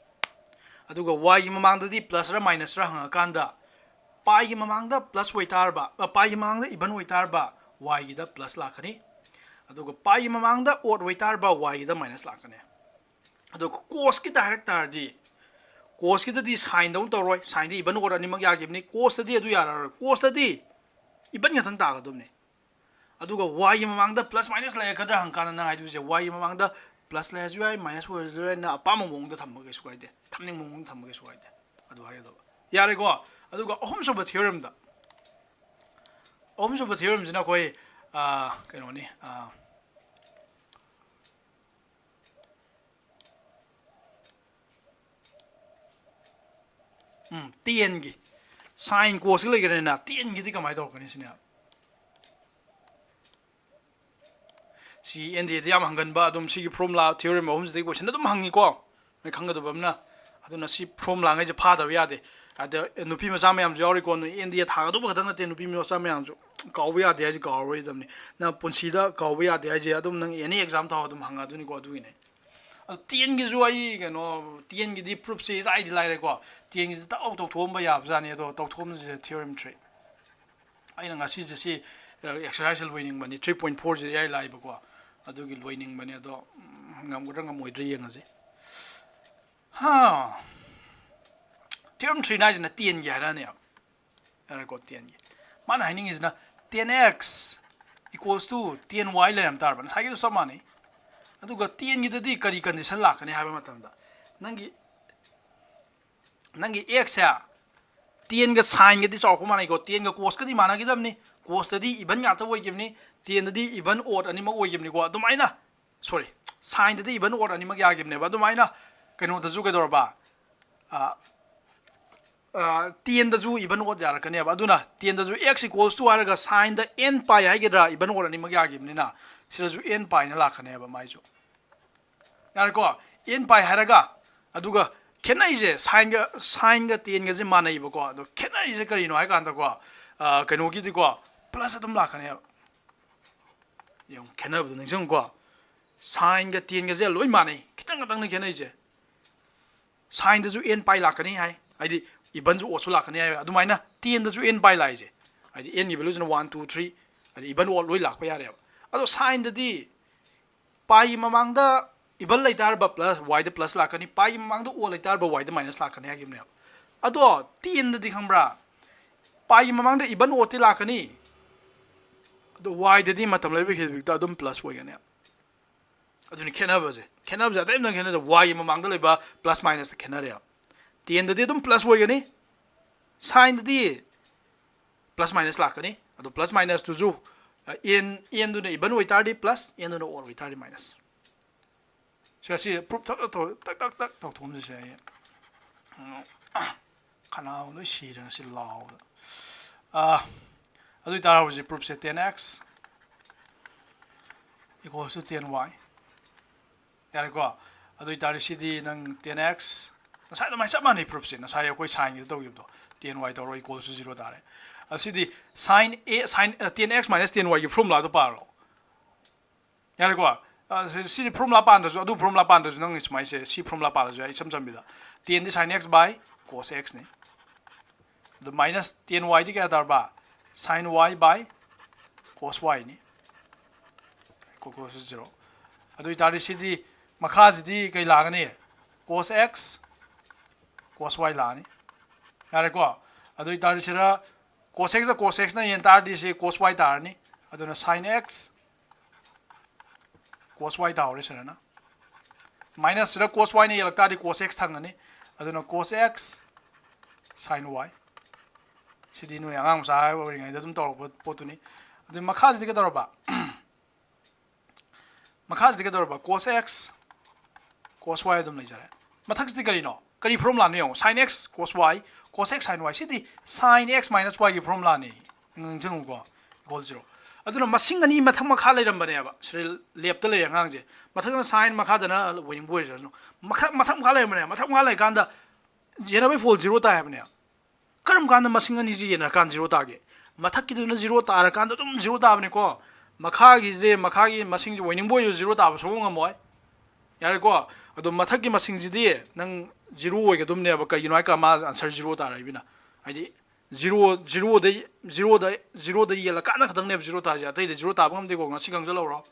ꯑꯗꯨꯒ y ꯒꯤ ꯃꯃꯥꯡꯗꯗꯤ plus ꯔ minus ꯔ ꯍꯪꯉꯀꯥꯟꯗ, pi ꯒꯤ ꯃꯃꯥꯡꯗ plus ꯑꯣꯏꯇꯥꯔꯕ, ꯑ, pi ꯒꯤ ꯃꯃꯥꯡꯗ even ꯑꯣꯏꯇꯥꯔꯕ, y ꯒꯤꯗ plus ꯂꯥꯛꯀꯅꯤ꯫ ꯑꯗꯨꯒ pi ꯒꯤ ꯃꯃꯥꯡꯗ odd ꯑꯣꯏꯇꯥꯔꯕ, y ꯒꯤꯗ minus ꯂꯥꯛꯀꯅꯤ꯫ ꯑꯗꯣ cosꯀꯤꯗ ꯍꯥꯏꯔꯛ ꯇꯥꯔꯗꯤ, cosꯀꯤꯗꯗꯤ signꯗꯧꯅ ꯇꯧꯔꯣꯏ, signꯗꯤ even odd ꯑꯅꯤꯃꯛ ꯌꯥꯈꯤꯕꯅꯤ꯫ Costꯗꯤ ꯑꯗꯨ ꯌꯥꯔꯔꯣꯏ, costꯗꯤ even ꯈꯛꯇꯪ ꯇꯥꯒꯗꯕꯅꯤ꯫ ꯑꯗꯨꯒ yꯒꯤ ꯃꯃꯥꯡꯗ plus minus ꯂꯩꯔꯛꯀꯗ꯭ꯔꯥ ꯍꯪꯀꯥꯟꯗ ꯅꯪ ꯍꯥꯏꯗꯣꯏꯁꯦ, yꯒꯤ ꯃꯃꯥꯡꯗ plus ꯂꯩꯔꯁꯨ ꯌꯥꯏ, minus ꯑꯣꯏꯔꯁꯨ ꯌꯥꯏ, ꯅꯪ ꯑꯄꯥꯝꯕ ꯃꯑꯣꯡꯗ ꯊꯝꯕ ꯀꯩꯁꯨ ꯀꯥꯏꯗꯦ, ꯊꯝꯅꯤꯡꯕ ꯃꯑꯣꯡꯗ ꯊꯝꯕ ꯀꯩꯁꯨ ꯀꯥꯏꯗꯦ꯫ ꯑꯗꯨ ꯍꯥꯏꯒꯗꯕ꯫ ꯌꯥꯔꯦꯀꯣ? ꯑꯗꯨꯒ ꯑꯍꯨꯝꯁꯨꯕ theoremꯗ, ꯑꯍꯨꯝꯁꯨꯕ theoremꯁꯤꯅ ꯑꯩꯈꯣꯏ, ꯑꯥ, ꯀꯩꯅꯣꯅꯤ, ꯑꯥ, ꯎꯝ, tanꯒꯤ꯫ Sin cosꯀꯤ ꯂꯩꯈ꯭ꯔꯦꯅ, tanꯒꯤꯗꯤ ꯀꯃꯥꯏꯅ ꯇꯧꯔꯛꯀꯅꯤ ꯁꯤꯅꯦ? ꯁꯤ NDAꯗ ꯌꯥꯝ ꯍꯪꯒꯟꯕ, ꯑꯗꯨꯝ ꯁꯤꯒꯤ formula theorem ꯑꯍꯨꯝꯁꯤꯗꯒꯤ question ꯑꯗꯨꯝ ꯍꯪꯉꯤꯀꯣ, ꯅꯣꯏ ꯈꯪꯒꯗꯕ ꯑꯃꯅ꯫ ꯑꯗꯨꯅ ꯁꯤ formulaꯉꯩꯁꯦ ꯐꯥꯗꯕ ꯌꯥꯗꯦ꯫ ꯑꯗ ꯅꯨꯄꯤ ꯃꯆꯥ ꯃꯌꯥꯝꯁꯨ ꯌꯥꯎꯔꯤꯀꯣ, ꯅꯣꯏ NDA ꯊꯥꯒꯗꯧꯕ ꯈꯛꯇꯪ ꯅꯠꯇꯦ, ꯅꯨꯄꯤ ꯃꯆꯥ ꯃꯌꯥꯝꯁꯨ꯫ ꯀꯥꯎꯕ ꯌꯥꯗꯦ ꯍꯥꯏꯁꯦ ꯀꯥꯎꯔꯔꯣꯏꯗꯕꯅꯤ꯫ ꯅꯪ ꯄꯨꯟꯁꯤꯗ ꯀꯥꯎꯕ ꯌꯥꯗꯦ ꯍꯥꯏꯁꯦ ꯑꯗꯨꯝ ꯅꯪ any exam ꯊꯥꯎ ꯑꯗꯨꯝ ꯍꯪꯉꯛꯑꯗꯣꯏꯅꯤꯀꯣ, ꯑꯗꯨꯒꯤꯅꯦ꯫ ꯑꯗꯣ tanꯒꯤꯁꯨ ꯑꯩ ꯀꯩꯅꯣ, tanꯒꯤꯗꯤ proofꯁꯦ ꯏꯔꯥꯏꯗꯤ ꯂꯥꯏꯔꯦꯀꯣ꯫ Tanꯒꯤꯁꯦ ꯇꯛ ꯇꯧꯊꯣꯛꯑꯝꯕ ꯌꯥꯕꯖꯥꯠꯅꯤ꯫ ꯑꯗꯣ ꯇꯧꯊꯣꯛꯑꯝꯁꯤꯁꯦ theorem three꯫ ꯑꯩꯅ ꯉꯁꯤꯁꯦ ꯁꯤ, ꯑ, exerciseꯁꯦ ꯂꯣꯏꯅꯤꯡꯕꯅꯤ꯫ Three point fourꯁꯦ ꯏꯔꯥꯏ ꯂꯥꯏꯕꯀꯣ꯫ ꯑꯗꯨꯒꯤ ꯂꯣꯏꯅꯤꯡꯕꯅꯤ꯫ ꯑꯗꯣ, ꯎꯝ, ꯉꯝꯒꯗ꯭ꯔꯥ ꯉꯝꯃꯣꯏꯗ꯭ꯔꯥ ꯌꯦꯡꯉꯁꯤ꯫ ꯍꯥ꯫ Theorem three ꯍꯥꯏꯁꯤꯅ tanꯒꯤ ꯍꯥꯏꯔꯛꯑꯅꯦꯕ꯫ ꯌꯥꯔꯦꯀꯣ, tanꯒꯤ꯫ ꯃꯥꯅ ꯍꯥꯏꯅꯤꯡꯉꯤꯁꯤꯅ ten x equals to ten y ꯂꯩꯔꯝ ꯇꯥꯔꯕ꯫ ꯉꯁꯥꯏꯒꯤꯗꯣ ꯆꯞ ꯃꯥꯟꯅꯩ꯫ ꯑꯗꯨꯒ tanꯒꯤꯗꯗꯤ ꯀꯔꯤ condition ꯂꯥꯛꯀꯅꯤ ꯍꯥꯏꯕ ꯃꯇꯝꯗ, ꯅꯪꯒꯤ, ꯅꯪꯒꯤ xꯁꯦ tanꯒ sinꯒꯗꯤ ꯆꯥꯎꯔꯥꯛꯄ ꯃꯥꯟꯅꯩꯀꯣ, tanꯒ cosꯀꯗꯤ ꯃꯥꯟꯅꯈꯤꯗꯕꯅꯤ, cosꯇꯗꯤ even ꯉꯥꯛꯇ ꯑꯣꯏꯈꯤꯕꯅꯤ, tanꯗꯗꯤ even odd ꯑꯅꯤꯃꯛ ꯑꯣꯏꯈꯤꯕꯅꯤꯀꯣ꯫ ꯑꯗꯨꯃꯥꯏꯅ, sorry, sinꯗꯗꯤ even odd ꯑꯅꯤꯃꯛ ꯌꯥꯈꯤꯕꯅꯦꯕ꯫ ꯑꯗꯨꯃꯥꯏꯅ ꯀꯩꯅꯣꯗꯁꯨ ꯀꯩꯗꯧꯔꯕ? ꯑ, ꯑ, tanꯗꯁꯨ even odd ꯌꯥꯔꯛꯀꯅꯦꯕ꯫ ꯑꯗꯨꯅ tanꯗꯁꯨ x equals to ꯍꯥꯏꯔꯒ sinꯗ n pi ꯍꯥꯏꯒꯗ꯭ꯔꯥ, even odd ꯑꯅꯤꯃꯛ ꯌꯥꯈꯤꯕꯅꯤꯅ ꯁꯤꯗꯁꯨ n piꯅ ꯂꯥꯛꯀꯅꯦꯕ ꯃꯥꯏꯁꯨ꯫ ꯌꯥꯔꯦꯀꯣ? N pi ꯍꯥꯏꯔꯒ, ꯑꯗꯨꯒ ꯈꯦꯠꯅꯩꯁꯦ sinꯒ, sinꯒ tanꯒꯁꯦ ꯃꯥꯟꯅꯩꯕꯀꯣ꯫ ꯑꯗꯣ ꯈꯦꯠꯅꯔꯤꯁꯦ ꯀꯔꯤꯅꯣ ꯍꯥꯏ ꯀꯥꯟꯗꯀꯣ, ꯑ, ꯀꯩꯅꯣꯒꯤꯗꯤꯀꯣ plus ꯑꯗꯨꯝ ꯂꯥꯛꯀꯅꯦꯕ꯫ ꯌꯦꯡꯉꯨ, ꯈꯦꯠꯅꯕꯗꯣ ꯅꯤꯡꯁꯤꯡꯉꯨꯀꯣ꯫ Sinꯒ tanꯒꯁꯦ ꯂꯣꯏ ꯃꯥꯟꯅꯩ, ꯈꯤꯇꯪ ꯈꯛꯇꯪꯅꯤ ꯈꯦꯠꯅꯩꯁꯦ꯫ Sinꯗꯁꯨ n pi ꯂꯥꯛꯀꯅꯤ ꯍꯥꯏ, ꯍꯥꯏꯗꯤ evenꯁꯨ oddꯁꯨ ꯂꯥꯛꯀꯅꯤ ꯍꯥꯏ꯫ ꯑꯗꯨꯃꯥꯏꯅ tanꯗꯁꯨ n pi ꯂꯥꯛꯏꯁꯦ, ꯍꯥꯏꯗꯤ nꯒꯤ valueꯁꯤꯅ one, two, three, ꯍꯥꯏꯗꯤ even odd ꯂꯣꯏ ꯂꯥꯛꯄ ꯌꯥꯔꯦꯕ꯫ ꯑꯗꯣ sinꯗꯗꯤ piꯒꯤ ꯃꯃꯥꯡꯗ even ꯂꯩꯇꯥꯔꯕ plus y ꯗ plus ꯂꯥꯛꯀꯅꯤ, pi ꯒꯤ ꯃꯃꯥꯡꯗ o ꯂꯩꯇꯥꯔꯕ y ꯗ minus ꯂꯥꯛꯀꯅꯤ ꯍꯥꯏꯈꯤꯕꯅꯦꯕ꯫ ꯑꯗꯣ ten ꯗꯗꯤ ꯈꯪꯕ꯭ꯔꯥ, pi ꯒꯤ ꯃꯃꯥꯡꯗ even o ꯇꯤ ꯂꯥꯛꯀꯅꯤ, ꯑꯗꯣ y ꯗꯗꯤ ꯃꯇꯝ ꯂꯩꯕ ꯍꯦꯕꯤꯛꯇ ꯑꯗꯨꯝ plus ꯑꯣꯏꯒꯅꯤ꯫ ꯑꯗꯨꯅꯤ ꯈꯦꯠꯅꯕꯁꯦ꯫ ꯈꯦꯠꯅꯕꯁꯦ ꯑꯇꯩ ꯑꯝꯇ ꯈꯦꯠꯅꯗꯦ, y ꯒꯤ ꯃꯃꯥꯡꯗ ꯂꯩꯕ plus minus ꯇ ꯈꯦꯠꯅꯔꯦꯕ꯫ ten ꯗꯗꯤ ꯑꯗꯨꯝ plus ꯑꯣꯏꯒꯅꯤ, sine ꯗꯗꯤ plus minus ꯂꯥꯛꯀꯅꯤ꯫ ꯑꯗꯣ plus minus ꯇꯨꯁꯨ, ꯑ, n, n ꯗꯨꯅ even ꯑꯣꯏꯇꯥꯔꯗꯤ plus, n ꯗꯨꯅ odd ꯑꯣꯏꯇꯥꯔꯗꯤ minus꯫ ꯁꯤ, ꯁꯤ proof ꯊꯛ ꯊꯛ ꯇꯧ-, ꯇꯛ ꯇꯛ ꯇꯛ ꯇꯧꯊꯣꯛꯑꯝꯁꯤꯁꯦ ꯑꯩ꯫ ꯎꯝ, ꯈꯅꯥꯎ ꯂꯣꯏ ꯁꯤꯔꯦ ꯉꯁꯤ ꯂꯥꯎꯕꯗ꯫ ꯑ, ꯑꯗꯨ ꯑꯣꯏꯇꯥꯔꯗꯤ ꯍꯧꯖꯤꯛ proof say ten x equals to ten y꯫ ꯌꯥꯔꯦꯀꯣ? ꯑꯗꯨ ꯑꯣꯏꯇꯥꯔꯗꯤ ꯁꯤꯗꯤ ꯅꯪ ten x, ꯉꯁꯥꯏ ꯑꯗꯨꯃꯥꯏꯅ ꯆꯞ ꯃꯥꯟꯅꯩ proof ꯁꯦ꯫ ꯉꯁꯥꯏ ꯑꯩꯈꯣꯏ sine ꯒꯤꯗ ꯇꯧꯈꯤꯕꯗꯣ, ten y ꯇꯧꯔꯣ equals to zero ꯇꯥꯔꯦ꯫ ꯑꯁꯤꯗꯤ sine a, sine, ꯑ, ten x minus ten y ꯒꯤ formula ꯗꯣ ꯄꯥꯔꯣ꯫ ꯌꯥꯔꯦꯀꯣ? ꯑ, ꯁꯤ-, ꯁꯤꯗꯤ formula ꯄꯥꯟꯗ꯭ꯔꯁꯨ, ꯑꯗꯨ formula ꯄꯥꯟꯗ꯭ꯔꯁꯨ ꯅꯪ ꯁꯨꯃꯥꯏꯅ ꯁꯦ, ꯁꯤ formula ꯄꯥꯜꯂꯁꯨ ꯌꯥꯏ, ꯏꯆꯝ ꯆꯝꯕꯤꯗ꯫ ten D sine x by cos x ꯅꯤ꯫ ꯑꯗꯨ minus ten y ꯗꯤ ꯀꯌꯥ ꯇꯥꯔꯕ? Sine y by cos y ꯅꯤ꯫ Equal to zero꯫ ꯑꯗꯨ ꯑꯣꯏꯇꯥꯔꯗꯤ ꯁꯤꯗꯤ, ꯃꯈꯥꯁꯤꯗꯤ ꯀꯩ ꯂꯥꯛꯀꯅꯤ? Cos x, cos y ꯂꯥꯛꯑꯅꯤ꯫ ꯌꯥꯔꯦꯀꯣ? ꯑꯗꯨ ꯑꯣꯏꯇꯥꯔꯗꯤ ꯁꯤꯗ cos x ꯗ cos x ꯅ ꯌꯦꯟ ꯇꯥꯔꯗꯤ ꯁꯤ cos y ꯇꯥꯔꯅꯤ꯫ ꯑꯗꯨꯅ sine x cos y ꯇꯥꯍꯧꯔꯦ ꯁꯤꯗꯅ꯫ Minus ꯁꯤꯗ cos y ꯅ ꯌꯦꯜꯂꯛ ꯇꯥꯔꯗꯤ cos x ꯊꯪꯒꯅꯤ꯫ ꯑꯗꯨꯅ cos x sine y꯫ ꯁꯤꯗꯤ ꯅꯣꯏ ꯑꯉꯥꯡ ꯃꯆꯥ ꯑꯣꯏꯔꯤꯉꯩꯗ ꯑꯗꯨꯝ ꯇꯧꯔꯛꯄ ꯄꯣꯠꯇꯨꯅꯤ꯫ ꯑꯗꯨ ꯃꯈꯥꯁꯤꯗꯤ ꯀꯩꯗꯧꯔꯕ? ꯃꯈꯥꯁꯤꯗꯤ ꯀꯩꯗꯧꯔꯕ? Cos x, cos y ꯑꯗꯨꯝ ꯂꯩꯖꯔꯦ꯫ ꯃꯊꯛꯁꯤꯗꯤ ꯀꯔꯤꯅꯣ? ꯀꯔꯤ formula ꯅꯣ ꯌꯦꯡꯉꯣ꯫ Sine x cos y, cos x sine y꯫ ꯁꯤꯗꯤ sine x minus y ꯒꯤ formula ꯅꯤ꯫ ꯅꯤꯡꯁꯤꯡꯉꯨꯀꯣ, equal zero꯫ ꯑꯗꯨꯅ ꯃꯁꯤꯡ ꯑꯅꯤ ꯃꯊꯛ ꯃꯈꯥ ꯂꯩꯔꯝꯕꯅꯦꯕ꯫ ꯁꯤꯗ ꯂꯦꯞꯇ ꯂꯩꯔꯦ ꯑꯉꯥꯡꯁꯦ꯫ ꯃꯊꯛꯇꯅ sine, ꯃꯈꯥꯗꯅ ꯑꯣꯏꯅꯤꯡꯕ ꯑꯣꯏꯖꯔꯁꯅꯨ꯫ ꯃꯈꯥ, ꯃꯊꯛ ꯃꯈꯥ ꯂꯩꯔꯝꯕꯅꯦ꯫ ꯃꯊꯛ ꯃꯈꯥ ꯂꯩꯔꯀꯥꯟꯗ ꯌꯦꯟꯅꯕꯩ ꯐꯣꯜ zero ꯇꯥꯏ ꯍꯥꯏꯕꯅꯦ꯫ ꯀꯔꯝ ꯀꯥꯟꯗ ꯃꯁꯤꯡ ꯑꯅꯤꯁꯤ ꯌꯦꯟꯅꯔꯀꯥꯟꯗ zero ꯇꯥꯒꯦ? ꯃꯊꯛꯀꯤꯗꯨꯅ zero ꯇꯥꯔꯀꯥꯟꯗ ꯑꯗꯨꯝ zero ꯇꯥꯕꯅꯤꯀꯣ꯫ ꯃꯈꯥꯒꯤꯁꯦ, ꯃꯈꯥꯒꯤ ꯃꯁꯤꯡꯁꯦ ꯑꯣꯏꯅꯤꯡꯕ ꯑꯣꯏꯔꯁꯨ zero ꯇꯥꯕ ꯁꯨꯡꯉꯝ ꯉꯝꯃꯣꯏ꯫ ꯌꯥꯔꯦꯀꯣ? ꯑꯗꯣ ꯃꯊꯛꯀꯤ ꯃꯁꯤꯡꯁꯤꯗꯤ ꯅꯪ zero ꯑꯣꯏꯒꯗꯕꯅꯦꯕ꯫ ꯀꯩꯒꯤꯅꯣ ꯍꯥꯏꯀꯥꯟꯗ ꯃꯥ answer zero ꯇꯥꯔꯛꯏꯕꯅ꯫ ꯍꯥꯏꯗꯤ zero, zero ꯗꯩ, zero ꯗ, zero ꯗ ꯌꯦꯜꯂꯀꯥꯟꯗ ꯈꯛꯇꯪꯅꯦꯕ zero ꯇꯥꯔꯤꯁꯦ꯫ ꯑꯇꯩꯗ zero ꯇꯥꯕ ꯉꯝꯗꯦꯀꯣ꯫ ꯉꯁꯤ ꯈꯪꯖꯜꯍꯧꯔꯣ꯫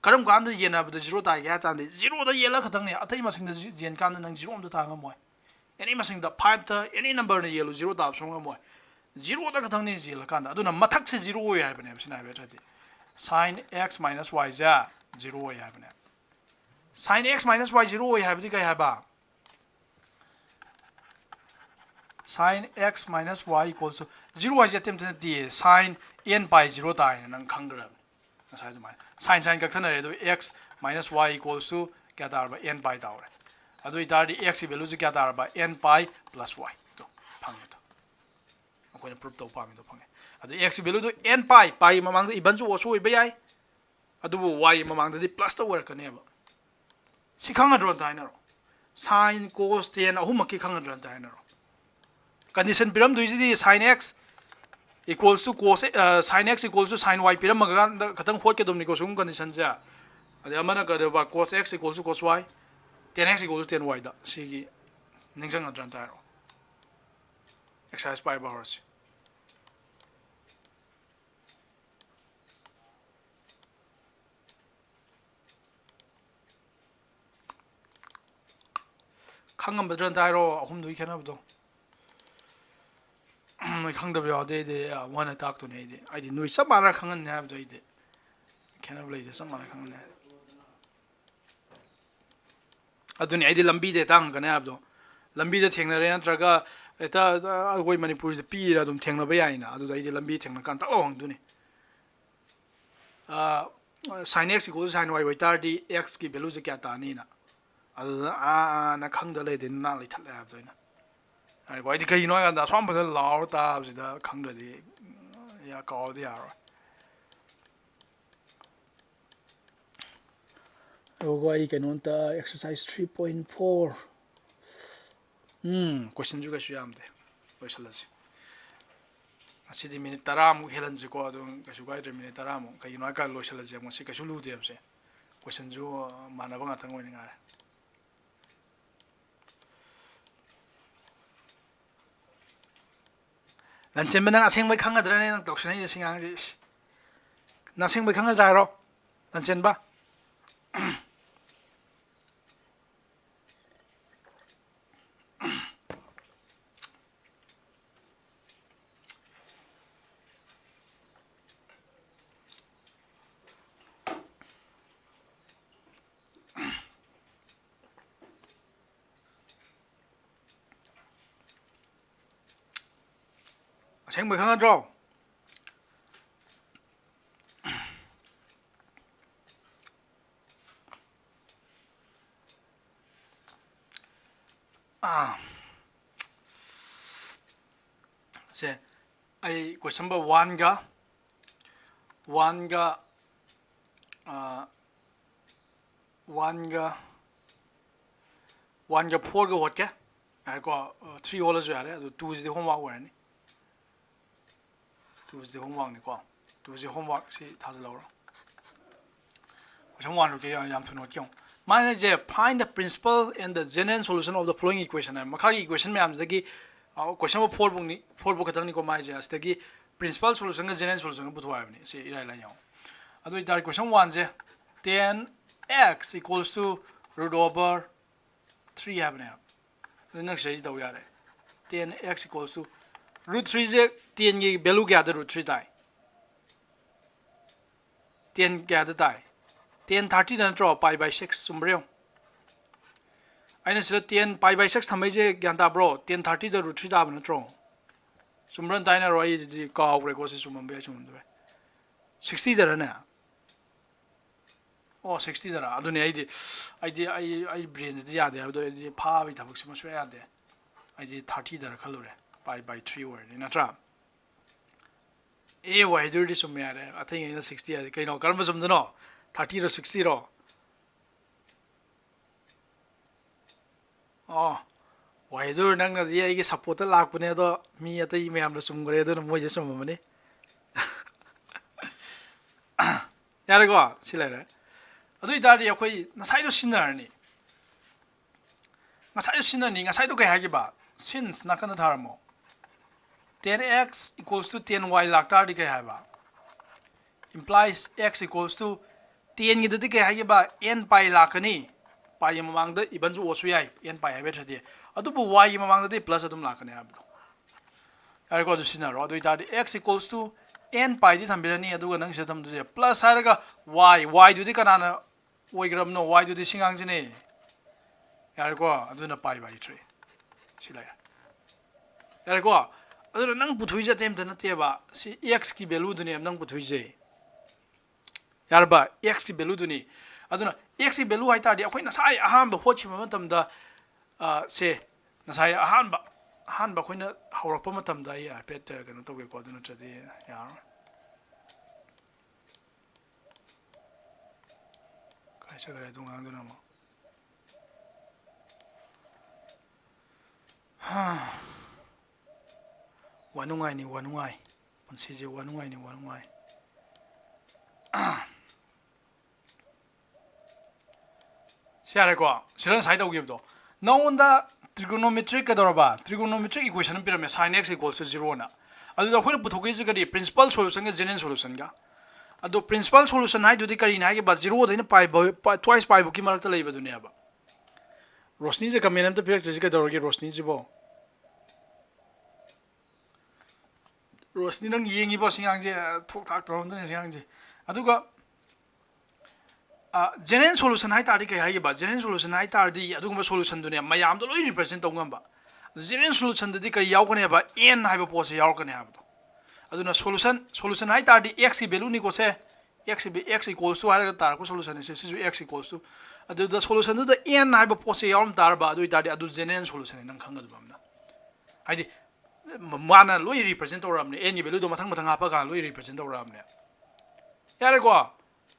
ꯀꯔꯝ ꯀꯥꯟꯗ ꯌꯦꯟꯅꯕꯗ zero ꯇꯥꯏꯒꯦ ꯍꯥꯏ ꯀꯥꯟꯗ, zero ꯗ ꯌꯦꯜꯂ ꯈꯛꯇꯪꯅꯦ꯫ ꯑꯇꯩ ꯃꯁꯤꯡꯗ ꯌꯦꯟ ꯀꯥꯟꯗ ꯅꯪ zero ꯑꯝꯇ ꯇꯥ ꯉꯝꯃꯣꯏ꯫ Any ꯃꯁꯤꯡꯗ, five ꯇ any number ꯅ ꯌꯦꯜꯂꯨ, zero ꯇꯥꯕ ꯁꯨꯡꯉꯝ ꯉꯝꯃꯣꯏ꯫ Zero ꯗ ꯈꯛꯇꯪꯅꯦ ꯌꯦꯜꯂꯀꯥꯟꯗ꯫ ꯑꯗꯨꯅ ꯃꯊꯛꯁꯦ zero ꯑꯣꯏ ꯍꯥꯏꯕꯅꯦꯕ꯫ ꯁꯤꯅ ꯍꯥꯏꯕ ꯍꯥꯏꯗꯤ, sin x minus y ꯁꯦ zero ꯑꯣꯏ ꯍꯥꯏꯕꯅꯦ꯫ Sin x minus y zero ꯑꯣꯏ ꯍꯥꯏꯕꯗꯤ ꯀꯩ ꯍꯥꯏꯕ? Sin x minus y equals to zero ꯍꯥꯏꯁꯦ ꯑꯇꯩ ꯑꯝꯇ ꯅꯠꯇꯦ, sin n pi zero ꯇꯥꯏꯅ ꯅꯪ ꯈꯪꯈ꯭ꯔꯕꯅꯤ꯫ ꯉꯁꯥꯏ ꯑꯗꯨꯃꯥꯏꯅ sin sin ꯀꯛꯊꯠꯅꯔꯦ, ꯑꯗꯨ x minus y equals to ꯀꯌꯥ ꯇꯥꯔꯕ? N pi ꯇꯥꯍꯧꯔꯦ꯫ ꯑꯗꯨ ꯑꯣꯏꯇꯥꯔꯗꯤ x ꯀꯤ value ꯁꯦ ꯀꯌꯥ ꯇꯥꯔꯕ? N pi plus y꯫ ꯗꯣ ꯐꯪꯉꯦ꯫ ꯗꯣ ꯑꯩꯈꯣꯏꯅ prove ꯇꯧꯕ ꯄꯥꯝꯃꯤꯗꯣ ꯐꯪꯉꯦ꯫ ꯑꯗꯨ x ꯀꯤ value ꯗꯨ N pi, pi ꯒꯤ ꯃꯃꯥꯡꯗ even ꯁꯨ ꯑꯣ ꯁꯨ ꯑꯣꯏꯕ ꯌꯥꯏ, ꯑꯗꯨꯕꯨ y ꯒꯤ ꯃꯃꯥꯡꯗꯗꯤ plus ꯇ ꯑꯣꯏꯔꯛꯀꯅꯦꯕ꯫ ꯁꯤ ꯈꯪꯉꯗ꯭ꯔꯣ? ꯑꯝꯇ ꯍꯥꯏꯅꯔꯣ꯫ Sin, cos, tan ꯑꯍꯨꯝꯃꯛꯀꯤ ꯈꯪꯉꯗ꯭ꯔꯥ? ꯑꯝꯇ ꯍꯥꯏꯅꯔꯣ꯫ Condition ꯄꯤꯔꯝꯗꯣꯏꯁꯤꯗꯤ sin x equals to cos, ꯑ, sin x equals to sin y ꯄꯤꯔꯝꯃꯀꯥꯟꯗ ꯈꯇꯪ ꯍꯣꯠꯀꯗꯕꯅꯤꯀꯣ ꯁꯤꯒꯨꯝꯕ condition ꯁꯦ꯫ ꯑꯗꯩ ꯑꯃꯅ ꯀꯩꯗꯧꯕ? Cos x equals to cos y, tan x equals to tan y ꯗ꯫ ꯁꯤꯒꯤ ꯅꯤꯡꯁꯤꯡꯉꯗ꯭ꯔꯥ? ꯑꯝꯇ ꯍꯥꯏꯔꯛꯑꯣ꯫ Exercise ꯄꯥꯏꯕ ꯍꯧꯔꯁꯤ꯫ ꯈꯪꯉꯝꯕꯗ꯭ꯔꯥ? ꯑꯝꯇ ꯍꯥꯏꯔꯛꯑꯣ, ꯑꯍꯨꯝꯗꯨꯒꯤ ꯈꯦꯠꯅꯕꯗꯣ꯫ ꯅꯣꯏ ꯈꯪꯗꯕ ꯌꯥꯎꯔꯗꯤ ꯑꯩꯗꯤ, ꯑ, ꯋꯥꯅ ꯇꯥꯛꯇꯣꯏꯅꯦ ꯑꯩꯗꯤ꯫ ꯑꯩꯗꯤ ꯅꯣꯏ ꯆꯞ ꯃꯥꯟꯅ ꯈꯪꯍꯟꯅꯤ ꯍꯥꯏꯕꯗꯣ ꯑꯩꯗꯤ꯫ ꯈꯦꯠꯅꯕ ꯂꯩꯇꯦ, ꯆꯞ ꯃꯥꯟꯅ ꯈꯪꯍꯟꯅꯤ ꯍꯥꯏꯗꯤ꯫ ꯑꯗꯨꯅꯤ ꯑꯩꯗꯤ ꯂꯝꯕꯤꯗ ꯍꯦꯛꯇ ꯍꯪꯉꯛꯀꯅꯤ ꯍꯥꯏꯕꯗꯣ꯫ ꯂꯝꯕꯤꯗ ꯊꯦꯡꯅꯔꯦ ꯅꯠꯇ꯭ꯔꯒ ꯍꯦꯛꯇ, ꯑ, ꯑꯩꯈꯣꯏ ꯃꯅꯤꯄꯨꯔꯁꯤꯗ ꯄꯤꯔ ꯑꯗꯨꯝ ꯊꯦꯡꯅꯕ ꯌꯥꯏꯅ꯫ ꯑꯗꯨꯗ ꯑꯩꯗꯤ ꯂꯝꯕꯤ ꯊꯦꯡꯅꯔꯀꯥꯟꯗ ꯇꯛ ꯂꯥꯎ ꯍꯪꯗꯣꯏꯅꯤ꯫ ꯑ, sin x equals to sin y ꯑꯣꯏꯇꯥꯔꯗꯤ x ꯀꯤ value ꯁꯦ ꯀꯌꯥ ꯇꯥꯅꯤꯅ꯫ ꯑꯗꯨꯗ ꯑꯥ, ꯑꯥꯅ ꯈꯪꯗ ꯂꯩꯔꯗꯤ ꯅꯥ ꯂꯩꯊꯠꯂꯦ ꯍꯥꯏꯕꯗꯣ ꯑꯩꯅ꯫ ꯍꯥꯏꯀꯣ, ꯑꯩꯗꯤ ꯀꯩꯒꯤꯅꯣ ꯍꯥꯏ ꯀꯥꯟꯗ ꯑꯁꯨꯛ ꯌꯥꯝ ꯐꯖꯅ ꯂꯥꯎꯔ ꯇꯥꯕꯁꯤꯗ ꯈꯪꯗ꯭ꯔꯗꯤ, ꯌꯥ-, ꯀꯥꯎꯔꯗꯤ ꯌꯥꯔꯔꯣꯏ꯫ ꯑꯗꯨꯒ ꯑꯩ ꯀꯩꯅꯣꯝꯇ, exercise three point four꯫ ꯎꯝ, question ꯁꯨ ꯀꯩꯁꯨ ꯌꯥꯝꯗꯦ꯫ ꯂꯣꯏꯁꯤꯜꯂꯁꯤ꯫ ꯉꯁꯤꯗꯤ minute ꯇꯔꯥꯃꯨꯛ ꯍꯦꯜꯍꯟꯁꯤꯀꯣ, ꯑꯗꯨꯝ ꯀꯩꯁꯨ ꯀꯥꯏꯗ꯭ꯔꯦ, minute ꯇꯔꯥꯃꯨꯛ꯫ ꯀꯩꯒꯤꯅꯣ ꯍꯥꯏ ꯀꯥꯟꯗ ꯂꯣꯏꯁꯤꯜꯂꯁꯦ ꯉꯁꯤ, ꯀꯩꯁꯨ ꯂꯨꯗꯦꯕꯁꯦ꯫ Question ꯁꯨ ꯃꯥꯟꯅꯕ ꯉꯥꯛꯇꯪ ꯑꯣꯏꯅ ꯉꯥꯏꯔꯦ꯫ ꯂꯟꯆꯦꯟꯕ, ꯅꯪ ꯑꯁꯦꯡꯕꯩ ꯈꯪꯒꯗ꯭ꯔꯅꯦ ꯅꯪ ꯇꯧꯁꯟꯅꯩꯁꯦ ꯁꯤ ꯉꯥꯡꯁꯦ? ꯏꯁ꯫ ꯅꯪ ꯑꯁꯦꯡꯕꯩ ꯈꯪꯒꯗ꯭ꯔꯥ ꯍꯥꯏꯔꯣ? ꯂꯟꯆꯦꯟꯕ꯫ ꯑꯁꯦꯡꯕꯩ ꯈꯪꯒꯗ꯭ꯔꯣ? ꯑꯥ, ꯁꯦ, ꯑꯩ question number one ꯒ, one ꯒ, ꯑꯥ, one ꯒ, one ꯒ four ꯒ ꯍꯣꯠꯀꯦ꯫ ꯉꯥꯏꯈꯣ, ꯑꯥ, three ꯍꯣꯠꯂꯁꯨ ꯌꯥꯔꯦ, ꯑꯗꯨ two ꯁꯤꯗꯤ homework ꯑꯣꯏꯔꯅꯤ꯫ Two ꯁꯤꯗꯤ homework ꯅꯤꯀꯣ꯫ Two ꯁꯤ homework ꯁꯤ ꯊꯥꯖꯤꯜꯍꯧꯔꯣ꯫ Question one ꯗꯨ ꯌꯥꯝ, ꯌꯥꯝ ꯊꯨꯅ ꯍꯣꯠꯀꯦ ꯌꯦꯡꯉꯣ꯫ ꯃꯥꯅ ꯍꯥꯏꯁꯦ, "Find the principal and the general solution of the following equation" ꯍꯥꯏ꯫ ꯃꯈꯥꯒꯤ equation ꯃꯌꯥꯝꯁꯤꯗꯒꯤ, ꯑ, question number four ꯐꯥꯎꯅꯤ, four ꯐꯥꯎ ꯈꯛꯇꯪꯅꯤꯀꯣ ꯃꯥꯏꯁꯦ꯫ ꯑꯁꯤꯗꯒꯤ principal solution ꯒ general solution ꯒ ꯄꯨꯊꯣꯛꯑꯣ ꯍꯥꯏꯕꯅꯤ꯫ ꯁꯤ ꯏꯔꯥꯏ ꯂꯥꯏ ꯌꯦꯡꯉꯣ꯫ ꯑꯗꯨ ꯑꯣꯏꯇꯥꯔꯗꯤ question one say, ten x equals to root over three ꯍꯥꯏꯕꯅꯦꯕ꯫ ꯑꯗꯨ ꯅꯪ ꯁꯤꯗꯩ ꯇꯧ ꯌꯥꯔꯦ꯫ Ten x equals to root three say ten ꯒꯤ value ꯀꯌꯥꯗ root three ꯇꯥꯏ? Ten ꯀꯌꯥꯗ ꯇꯥꯏ? Ten thirty ꯗ ꯅꯠꯇ꯭ꯔꯣ? Pi by six ꯆꯨꯝꯕ꯭ꯔꯥ ꯌꯦꯡꯉꯣ꯫ ꯑꯩꯅ ꯁꯤꯗ ten pi by six ꯊꯝꯃꯛꯏꯁꯦ ꯒ꯭ꯌꯥꯟ ꯇꯥꯕ꯭ꯔꯣ? Ten thirty ꯗ root three ꯇꯥꯕ ꯅꯠꯇ꯭ꯔꯣ? ꯆꯨꯝꯕ꯭ꯔꯥ ꯑꯝꯇ ꯍꯥꯏꯅꯔꯣ, ꯑꯩ ꯑꯗꯨꯗꯤ ꯀꯥꯎꯈ꯭ꯔꯦꯀꯣ, ꯁꯤ ꯆꯨꯝꯃꯝꯕ ꯌꯥꯏ, ꯆꯨꯝꯃꯝꯗꯕ ꯌꯥꯏ꯫ Sixty ꯗꯔꯅꯦ? ꯑꯣ, sixty ꯗꯔ? ꯑꯗꯨꯅꯦ ꯑꯩꯗꯤ, ꯑꯩꯗꯤ, ꯑꯩ, ꯑꯩ brain ꯁꯤꯗꯤ ꯌꯥꯗꯦ ꯍꯥꯏꯕꯗꯣ, ꯑꯩꯗꯤ ꯐꯥꯕꯒꯤ ꯊꯕꯛꯁꯤꯃ ꯁꯨꯡꯌꯥ ꯌꯥꯗꯦ꯫ ꯑꯩꯗꯤ thirty ꯗꯔ ꯈꯜꯂꯨꯔꯦ, pi by three ꯑꯣꯏꯔꯗꯤ, ꯅꯠꯇ꯭ꯔꯥ? ꯑꯦ, ꯋꯥꯍꯤꯗꯨꯔꯗꯤ ꯆꯨꯝꯃꯦ ꯌꯥꯔꯦ, ꯑꯊꯦꯡ ꯑꯩꯅ sixty ꯍꯥꯏꯁꯦ ꯀꯩꯅꯣ? ꯀꯔꯝꯕ ꯆꯨꯝꯗꯣꯏꯅꯣ? Thirty ꯔꯣ, sixty ꯔꯣ? ꯑꯣ, ꯋꯥꯍꯤꯗꯨꯔ, ꯅꯪꯅꯗꯤ ꯑꯩꯒꯤ support ꯇ ꯂꯥꯛꯄꯅꯦ, ꯑꯗꯣ ꯃꯤ ꯑꯇꯩ ꯃꯌꯥꯝꯅ ꯆꯨꯝꯈ꯭ꯔꯦ, ꯑꯗꯨꯅ ꯃꯣꯏꯁꯦ ꯆꯨꯝꯃꯝꯃꯅꯤ꯫ ꯌꯥꯔꯦꯀꯣ, ꯁꯤ ꯂꯩꯔꯦ꯫ ꯑꯗꯨ ꯑꯣꯏꯇꯥꯔꯗꯤ ꯑꯩꯈꯣꯏ ꯉꯁꯥꯏꯗꯣ ꯁꯤꯖꯤꯟꯅꯔꯅꯤ꯫ ꯉꯁꯥꯏꯗꯣ ꯁꯤꯖꯤꯟꯅꯅꯤ꯫ ꯉꯁꯥꯏꯗꯣ ꯀꯩ ꯍꯥꯏꯈꯤꯕ? Since ꯅꯥꯀꯟꯗ ꯊꯥꯔꯝꯃꯣ꯫ Ten x equals to ten y ꯂꯥꯛꯇꯥꯔꯗꯤ ꯀꯩ ꯍꯥꯏꯕ? Implies x equals to ꯇꯦꯟꯒꯤꯗꯗꯤ ꯀꯩ ꯍꯥꯏꯒꯦꯕ? N pi ꯂꯥꯛꯀꯅꯤ꯫ Piꯒꯤ ꯃꯃꯥꯡꯗ evenꯁꯨ ꯑꯣꯏꯁꯨ ꯌꯥꯏ, N pi ꯍꯥꯏꯕ ꯅꯠꯇ꯭ꯔꯗꯤ꯫ ꯑꯗꯨꯕꯨ Yꯒꯤ ꯃꯃꯥꯡꯗꯗꯤ plus ꯑꯗꯨꯝ ꯂꯥꯛꯀꯅꯤ ꯍꯥꯏꯕꯗꯣ꯫ ꯌꯥꯔꯦꯀꯣ? ꯑꯗꯨ ꯁꯤꯖꯤꯟꯅꯔꯣ꯫ ꯑꯗꯨ ꯑꯣꯏꯇꯥꯔꯗꯤ x equals to N piꯗꯤ ꯊꯝꯕꯤꯔꯅꯤ, ꯑꯗꯨꯒ ꯅꯪ ꯁꯤꯗ ꯊꯝꯗꯣꯏꯁꯦ plus ꯍꯥꯏꯔꯒ y, yꯗꯨꯗꯤ ꯀꯅꯥꯅ ꯑꯣꯏꯈ꯭ꯔꯕꯅꯣ? Yꯗꯨꯗꯤ ꯁꯤ ꯉꯥꯡꯁꯤꯅꯦ꯫ ꯌꯥꯔꯦꯀꯣ? ꯑꯗꯨꯅ pi by three꯫ ꯁꯤ ꯂꯩꯔꯦ꯫ ꯌꯥꯔꯦꯀꯣ? ꯑꯗꯨꯅ ꯅꯪ ꯄꯨꯊꯣꯛꯏꯁꯦ ꯑꯇꯩ ꯑꯝꯇ ꯅꯠꯇꯦꯕ, ꯁꯤ xꯀꯤ valueꯗꯨꯅꯦꯕ ꯅꯪ ꯄꯨꯊꯣꯛꯏꯁꯦ꯫ ꯌꯥꯔꯕ? Xꯀꯤ valueꯗꯨꯅꯤ꯫ ꯑꯗꯨꯅ xꯀꯤ value ꯍꯥꯏ ꯇꯥꯔꯗꯤ ꯑꯩꯈꯣꯏ ꯉꯁꯥꯏ ꯑꯍꯥꯟꯕ ꯍꯣꯠꯈꯤꯕ ꯃꯇꯝꯗ, ꯑ, ꯁꯦ, ꯉꯁꯥꯏ ꯑꯍꯥꯟꯕ, ꯑꯍꯥꯟꯕ ꯑꯩꯈꯣꯏꯅ ꯍꯧꯔꯛꯄ ꯃꯇꯝꯗ, ꯑꯩ ꯍꯥꯏꯐꯦꯠ, ꯑ, ꯀꯩꯅꯣ ꯇꯧꯒꯦꯀꯣ, ꯑꯗꯨ ꯅꯠꯇ꯭ꯔꯗꯤ ꯌꯥꯔꯣꯏ꯫ ꯀꯥꯏ ꯆꯠꯈ꯭ꯔꯦ ꯑꯗꯨ ꯉꯥꯡꯗꯨꯅ ꯑꯃꯨꯛ? ꯍꯥ꯫ ꯋꯥꯅꯨꯡꯉꯥꯏꯅꯤ, ꯋꯥꯅꯨꯡꯉꯥꯏ꯫ ꯄꯨꯟꯁꯤꯁꯦ ꯋꯥꯅꯨꯡꯉꯥꯏꯅꯤ, ꯋꯥꯅꯨꯡꯉꯥꯏ꯫ ꯁꯤ ꯌꯥꯔꯦꯀꯣ? ꯁꯤꯗ ꯉꯁꯥꯏ ꯇꯧꯈꯤꯕꯗꯣ꯫ ꯅꯉꯣꯟꯗ trigonometric ꯀꯩꯗꯧꯔꯕ? Trigonometric equation ꯑꯃ ꯄꯤꯔꯝꯃꯦ, sin x equals to zeroꯅ꯫ ꯑꯗꯨꯗ ꯑꯩꯈꯣꯏꯅ ꯄꯨꯊꯣꯛꯈꯤꯁꯦ ꯀꯔꯤ? Principal solutionꯒ general solutionꯒ꯫ ꯑꯗꯣ principal solution ꯍꯥꯏꯗꯨꯗꯤ ꯀꯔꯤꯅꯣ ꯍꯥꯏꯒꯦꯕ? Zeroꯗꯩꯅ pi ꯐꯥꯎ, pi, twice piꯐꯥꯎꯒꯤ ꯃꯔꯛꯇ ꯂꯩꯕꯗꯨꯅꯦꯕ꯫ ꯔꯣꯁꯅꯤꯁꯦ comment ꯑꯝꯇ ꯄꯤꯔꯛꯇ꯭ꯔꯤꯁꯦ ꯀꯩꯗꯧꯔꯒꯦ, ꯔꯣꯁꯅꯤꯁꯤꯕꯣ? ꯔꯣꯁꯅꯤ, ꯅꯪ ꯌꯦꯡꯉꯤꯕꯣ ꯁꯤ ꯑꯉꯥꯡꯁꯦ? ꯊꯣꯛ ꯊꯥꯛ ꯇꯧꯔꯝꯗꯣꯏꯅꯦ ꯁꯤ ꯑꯉꯥꯡꯁꯦ꯫ ꯑꯗꯨꯒ, ꯑ, general solution ꯍꯥꯏ ꯇꯥꯔꯗꯤ ꯀꯩ ꯍꯥꯏꯒꯦꯕ? General solution ꯍꯥꯏ ꯇꯥꯔꯗꯤ ꯑꯗꯨꯒꯨꯝꯕ solutionꯗꯨꯅꯦ, ꯃꯌꯥꯝꯗꯣ ꯂꯣꯏ represent ꯇꯧ ꯉꯝꯕ꯫ ꯑꯗꯨ general solutionꯗꯗꯤ ꯀꯔꯤ ꯌꯥꯎꯒꯅꯦꯕ? N ꯍꯥꯏꯕ ꯄꯣꯠꯁꯦ ꯌꯥꯎꯔꯛꯀꯅꯤ ꯍꯥꯏꯕꯗꯣ꯫ ꯑꯗꯨꯅ solution, solution ꯍꯥꯏ ꯇꯥꯔꯗꯤ xꯀꯤ valueꯅꯤꯀꯣ ꯁꯦ꯫ X, x equals to ꯍꯥꯏꯔꯒ ꯇꯥꯔꯛꯄ solutionꯅꯤ ꯁꯦ, ꯁꯤꯁꯨ x equals to꯫ ꯑꯗꯨꯗ solutionꯗꯨꯗ N ꯍꯥꯏꯕ ꯄꯣꯠꯁꯦ ꯌꯥꯎꯔꯝ ꯇꯥꯔꯕ, ꯑꯗꯨ ꯑꯣꯏ ꯇꯥꯔꯗꯤ ꯑꯗꯨ general solutionꯅꯤ, ꯅꯪ ꯈꯪꯒꯗꯕ ꯑꯃꯅ꯫ ꯍꯥꯏꯗꯤ, ꯃ-, ꯃꯥꯅ ꯂꯣꯏ represent ꯇꯧꯔꯛꯑꯕꯅꯦ, Nꯒꯤ valueꯗꯣ ꯃꯊꯪ ꯃꯊꯪ ꯍꯥꯞꯄ ꯀꯥꯟꯗ ꯂꯣꯏ represent ꯇꯧꯔꯛꯑꯕꯅꯦ꯫ ꯌꯥꯔꯦꯀꯣ?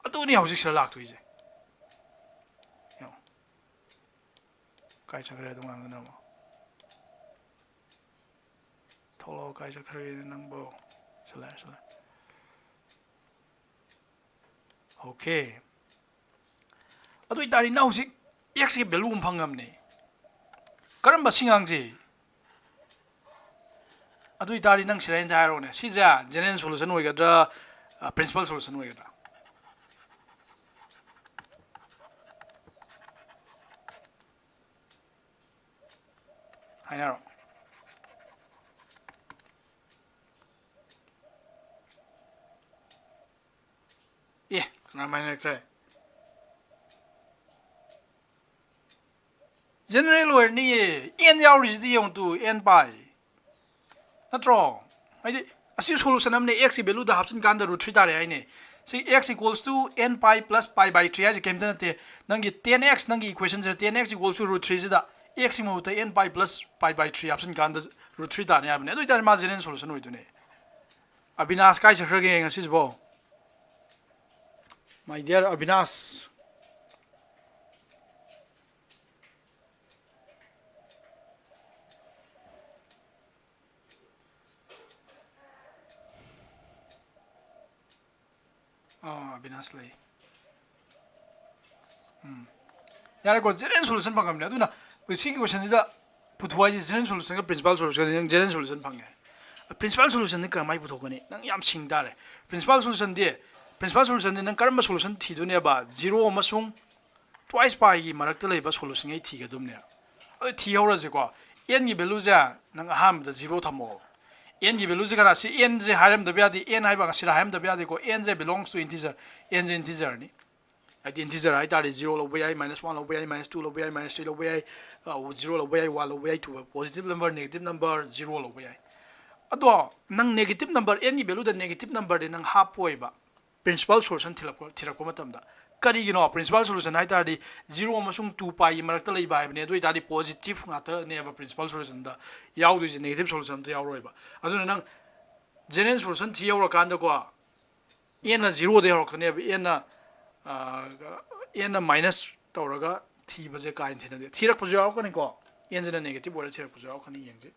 ꯑꯗꯨꯅꯤ ꯍꯧꯖꯤꯛ ꯁꯤꯗ ꯂꯥꯛꯇꯣꯏꯁꯦ꯫ ꯌꯦꯡꯉꯣ꯫ ꯀꯥꯏ ꯆꯠꯈ꯭ꯔꯦ ꯑꯗꯨ ꯉꯥꯡꯗꯨꯅ ꯑꯃꯨꯛ? ꯊꯣꯛꯂꯛꯑꯣ, ꯀꯥꯏ ꯆꯠꯈ꯭ꯔꯒꯦ ꯅꯪꯕꯣ? ꯁꯤ ꯂꯥꯛꯑꯦ, ꯁꯤ ꯂꯥꯛꯑꯦ꯫ Okay꯫ ꯑꯗꯨ ꯑꯣꯏꯇꯥꯔꯗꯤ ꯅꯪ ꯍꯧꯖꯤꯛ xꯀꯤ value ꯑꯃ ꯐꯪꯉꯝꯅꯦ꯫ ꯀꯔꯝꯕ ꯁꯤ ꯉꯥꯡꯁꯦ? ꯑꯗꯨ ꯑꯣꯏꯇꯥꯔꯗꯤ ꯅꯪ ꯁꯤꯗ ꯑꯩꯅ ꯍꯥꯏꯔꯛꯑꯣꯅꯦ꯫ ꯁꯤꯁꯦ general solution ꯑꯣꯏꯒꯗ꯭ꯔꯥ, ꯑ, principal solution ꯑꯣꯏꯒꯗ꯭ꯔꯥ? ꯍꯥꯏꯅꯔꯣ꯫ ꯑꯦ, ꯀꯅꯥ ꯃꯥꯏꯅꯈ꯭ꯔꯦ? General ꯑꯣꯏꯔꯅꯤꯌꯦ꯫ N ꯌꯥꯎꯔꯤꯁꯤꯗꯤ ꯌꯦꯡꯉꯨ ꯇꯨ, N pi꯫ ꯅꯠꯇ꯭ꯔꯣ? ꯍꯥꯏꯗꯤ, ꯑꯁꯤ solution ꯑꯃꯅꯦ, x ꯀꯤ value ꯗ ꯍꯥꯞꯆꯤꯟ ꯀꯥꯟꯗ root three ꯇꯥꯔꯦ ꯍꯥꯏꯅꯦ꯫ ꯁꯤ x equals to N pi plus pi by three ꯍꯥꯏꯁꯦ ꯀꯩꯝꯇ ꯅꯠꯇꯦ꯫ ꯅꯪꯒꯤ ten x, ꯅꯪꯒꯤ equation ꯁꯤꯗ ten x equals to root three ꯁꯤꯗ x ꯀꯤ ꯃꯍꯨꯠꯇ N pi plus pi by three ꯍꯥꯞꯆꯤꯟ ꯀꯥꯟꯗ root three ꯇꯥꯅꯤ ꯍꯥꯏꯕꯅꯦ꯫ ꯑꯗꯨ ꯑꯣꯏꯇꯥꯔꯗꯤ ꯃꯥ general solution ꯑꯣꯏꯗꯣꯏꯅꯦ꯫ ꯑꯕꯤꯅꯥꯁ ꯀꯥꯏ ꯆꯠꯈ꯭ꯔꯒꯦ ꯉꯁꯤꯁꯤꯕꯣ? My dear Abinash. ꯑꯥ, ꯑꯕꯤꯅꯥꯁ ꯂꯩ꯫ ꯎꯝ꯫ ꯌꯥꯔꯦꯀꯣ, general solution ꯐꯪꯉꯕꯅꯦ꯫ ꯑꯗꯨꯅ ꯁꯤꯒꯤ question ꯁꯤꯗ ꯄꯨꯊꯣꯛ ꯍꯥꯏꯁꯦ general solution ꯒ principal solution ꯒ, ꯅꯪ general solution ꯐꯪꯉꯦ꯫ Principal solution ꯗꯤ ꯀꯃꯥꯏꯅ ꯄꯨꯊꯣꯛꯀꯅꯤ? ꯅꯪ ꯌꯥꯝ ꯁꯤꯡ ꯇꯥꯔꯦ꯫ Principal solution ꯗꯤ, principal solution ꯗꯤ ꯅꯪ ꯀꯔꯝꯕ solution ꯊꯤꯗꯣꯏꯅꯦꯕ? Zero ꯑꯃꯁꯨꯡ twice pi ꯒꯤ ꯃꯔꯛꯇ ꯂꯩꯕ solution ꯉꯩ ꯊꯤꯒꯗꯕꯅꯦ꯫ ꯑꯗꯨ ꯊꯤꯍꯧꯔꯁꯤꯀꯣ꯫ N ꯒꯤ value ꯁꯦ ꯅꯪ ꯑꯍꯥꯟꯕꯗ zero ꯊꯝꯃꯣ꯫ N ꯒꯤ value ꯁꯦ ꯀꯅꯥ? ꯁꯤ N ꯁꯦ ꯍꯥꯏꯔꯝꯗꯕ ꯌꯥꯗꯦ, N ꯍꯥꯏꯕ ꯑꯁꯤꯗ ꯍꯥꯏꯔꯝꯗꯕ ꯌꯥꯗꯦꯀꯣ꯫ N say belongs to integer, N say integer ꯅꯤ꯫ ꯍꯥꯏꯗꯤ integer ꯍꯥꯏꯇꯥꯔꯗꯤ zero ꯂꯧꯕ ꯌꯥꯏ, minus one ꯂꯧꯕ ꯌꯥꯏ, minus two ꯂꯧꯕ ꯌꯥꯏ, minus three ꯂꯧꯕ ꯌꯥꯏ, ꯑ, zero ꯂꯧꯕ ꯌꯥꯏ, one ꯂꯧꯕ ꯌꯥꯏ, two, positive number, negative number, zero ꯂꯧꯕ ꯌꯥꯏ꯫ ꯑꯗꯣ ꯅꯪ negative number, N ꯒꯤ value ꯗ negative number ꯗꯤ ꯅꯪ ꯍꯥꯞꯄꯣꯏꯕ, principal solution ꯊꯤꯔꯛꯄ, ꯊꯤꯔꯛꯄ ꯃꯇꯝꯗ꯫ ꯀꯔꯤꯒꯤꯅꯣ? Principal solution ꯍꯥꯏꯇꯥꯔꯗꯤ zero ꯑꯃꯁꯨꯡ two pi ꯒꯤ ꯃꯔꯛꯇ ꯂꯩꯕ ꯍꯥꯏꯕꯅꯦ꯫ ꯑꯗꯨ ꯑꯣꯏꯇꯥꯔꯗꯤ positive ꯉꯥꯛꯇꯅꯦꯕ principal solution ꯗ ꯌꯥꯎꯗꯣꯏꯁꯦ, negative solution ꯑꯝꯇ ꯌꯥꯎꯔꯣꯏꯕ꯫ ꯑꯗꯨꯅ ꯅꯪ general solution ꯊꯤ ꯌꯧꯔꯀꯥꯟꯗꯀꯣ, N ꯅ zero ꯗꯩ ꯍꯧꯔꯛꯀꯅꯦꯕ, N ꯅ, ꯑ, N ꯅ minus ꯇꯧꯔꯒ ꯊꯤꯕꯁꯦ ꯀꯥ ꯍꯦꯟꯅ ꯊꯦꯡꯅꯗꯦ꯫ ꯊꯤꯔꯛꯄꯁꯨ ꯌꯥꯎꯔꯛꯀꯅꯤꯀꯣ, N ꯁꯤꯅ negative ꯑꯣꯏꯔ ꯊꯤꯔꯛꯄꯁꯨ ꯌꯥꯎꯔꯛꯀꯅꯤ, ꯌꯦꯡꯁꯦ꯫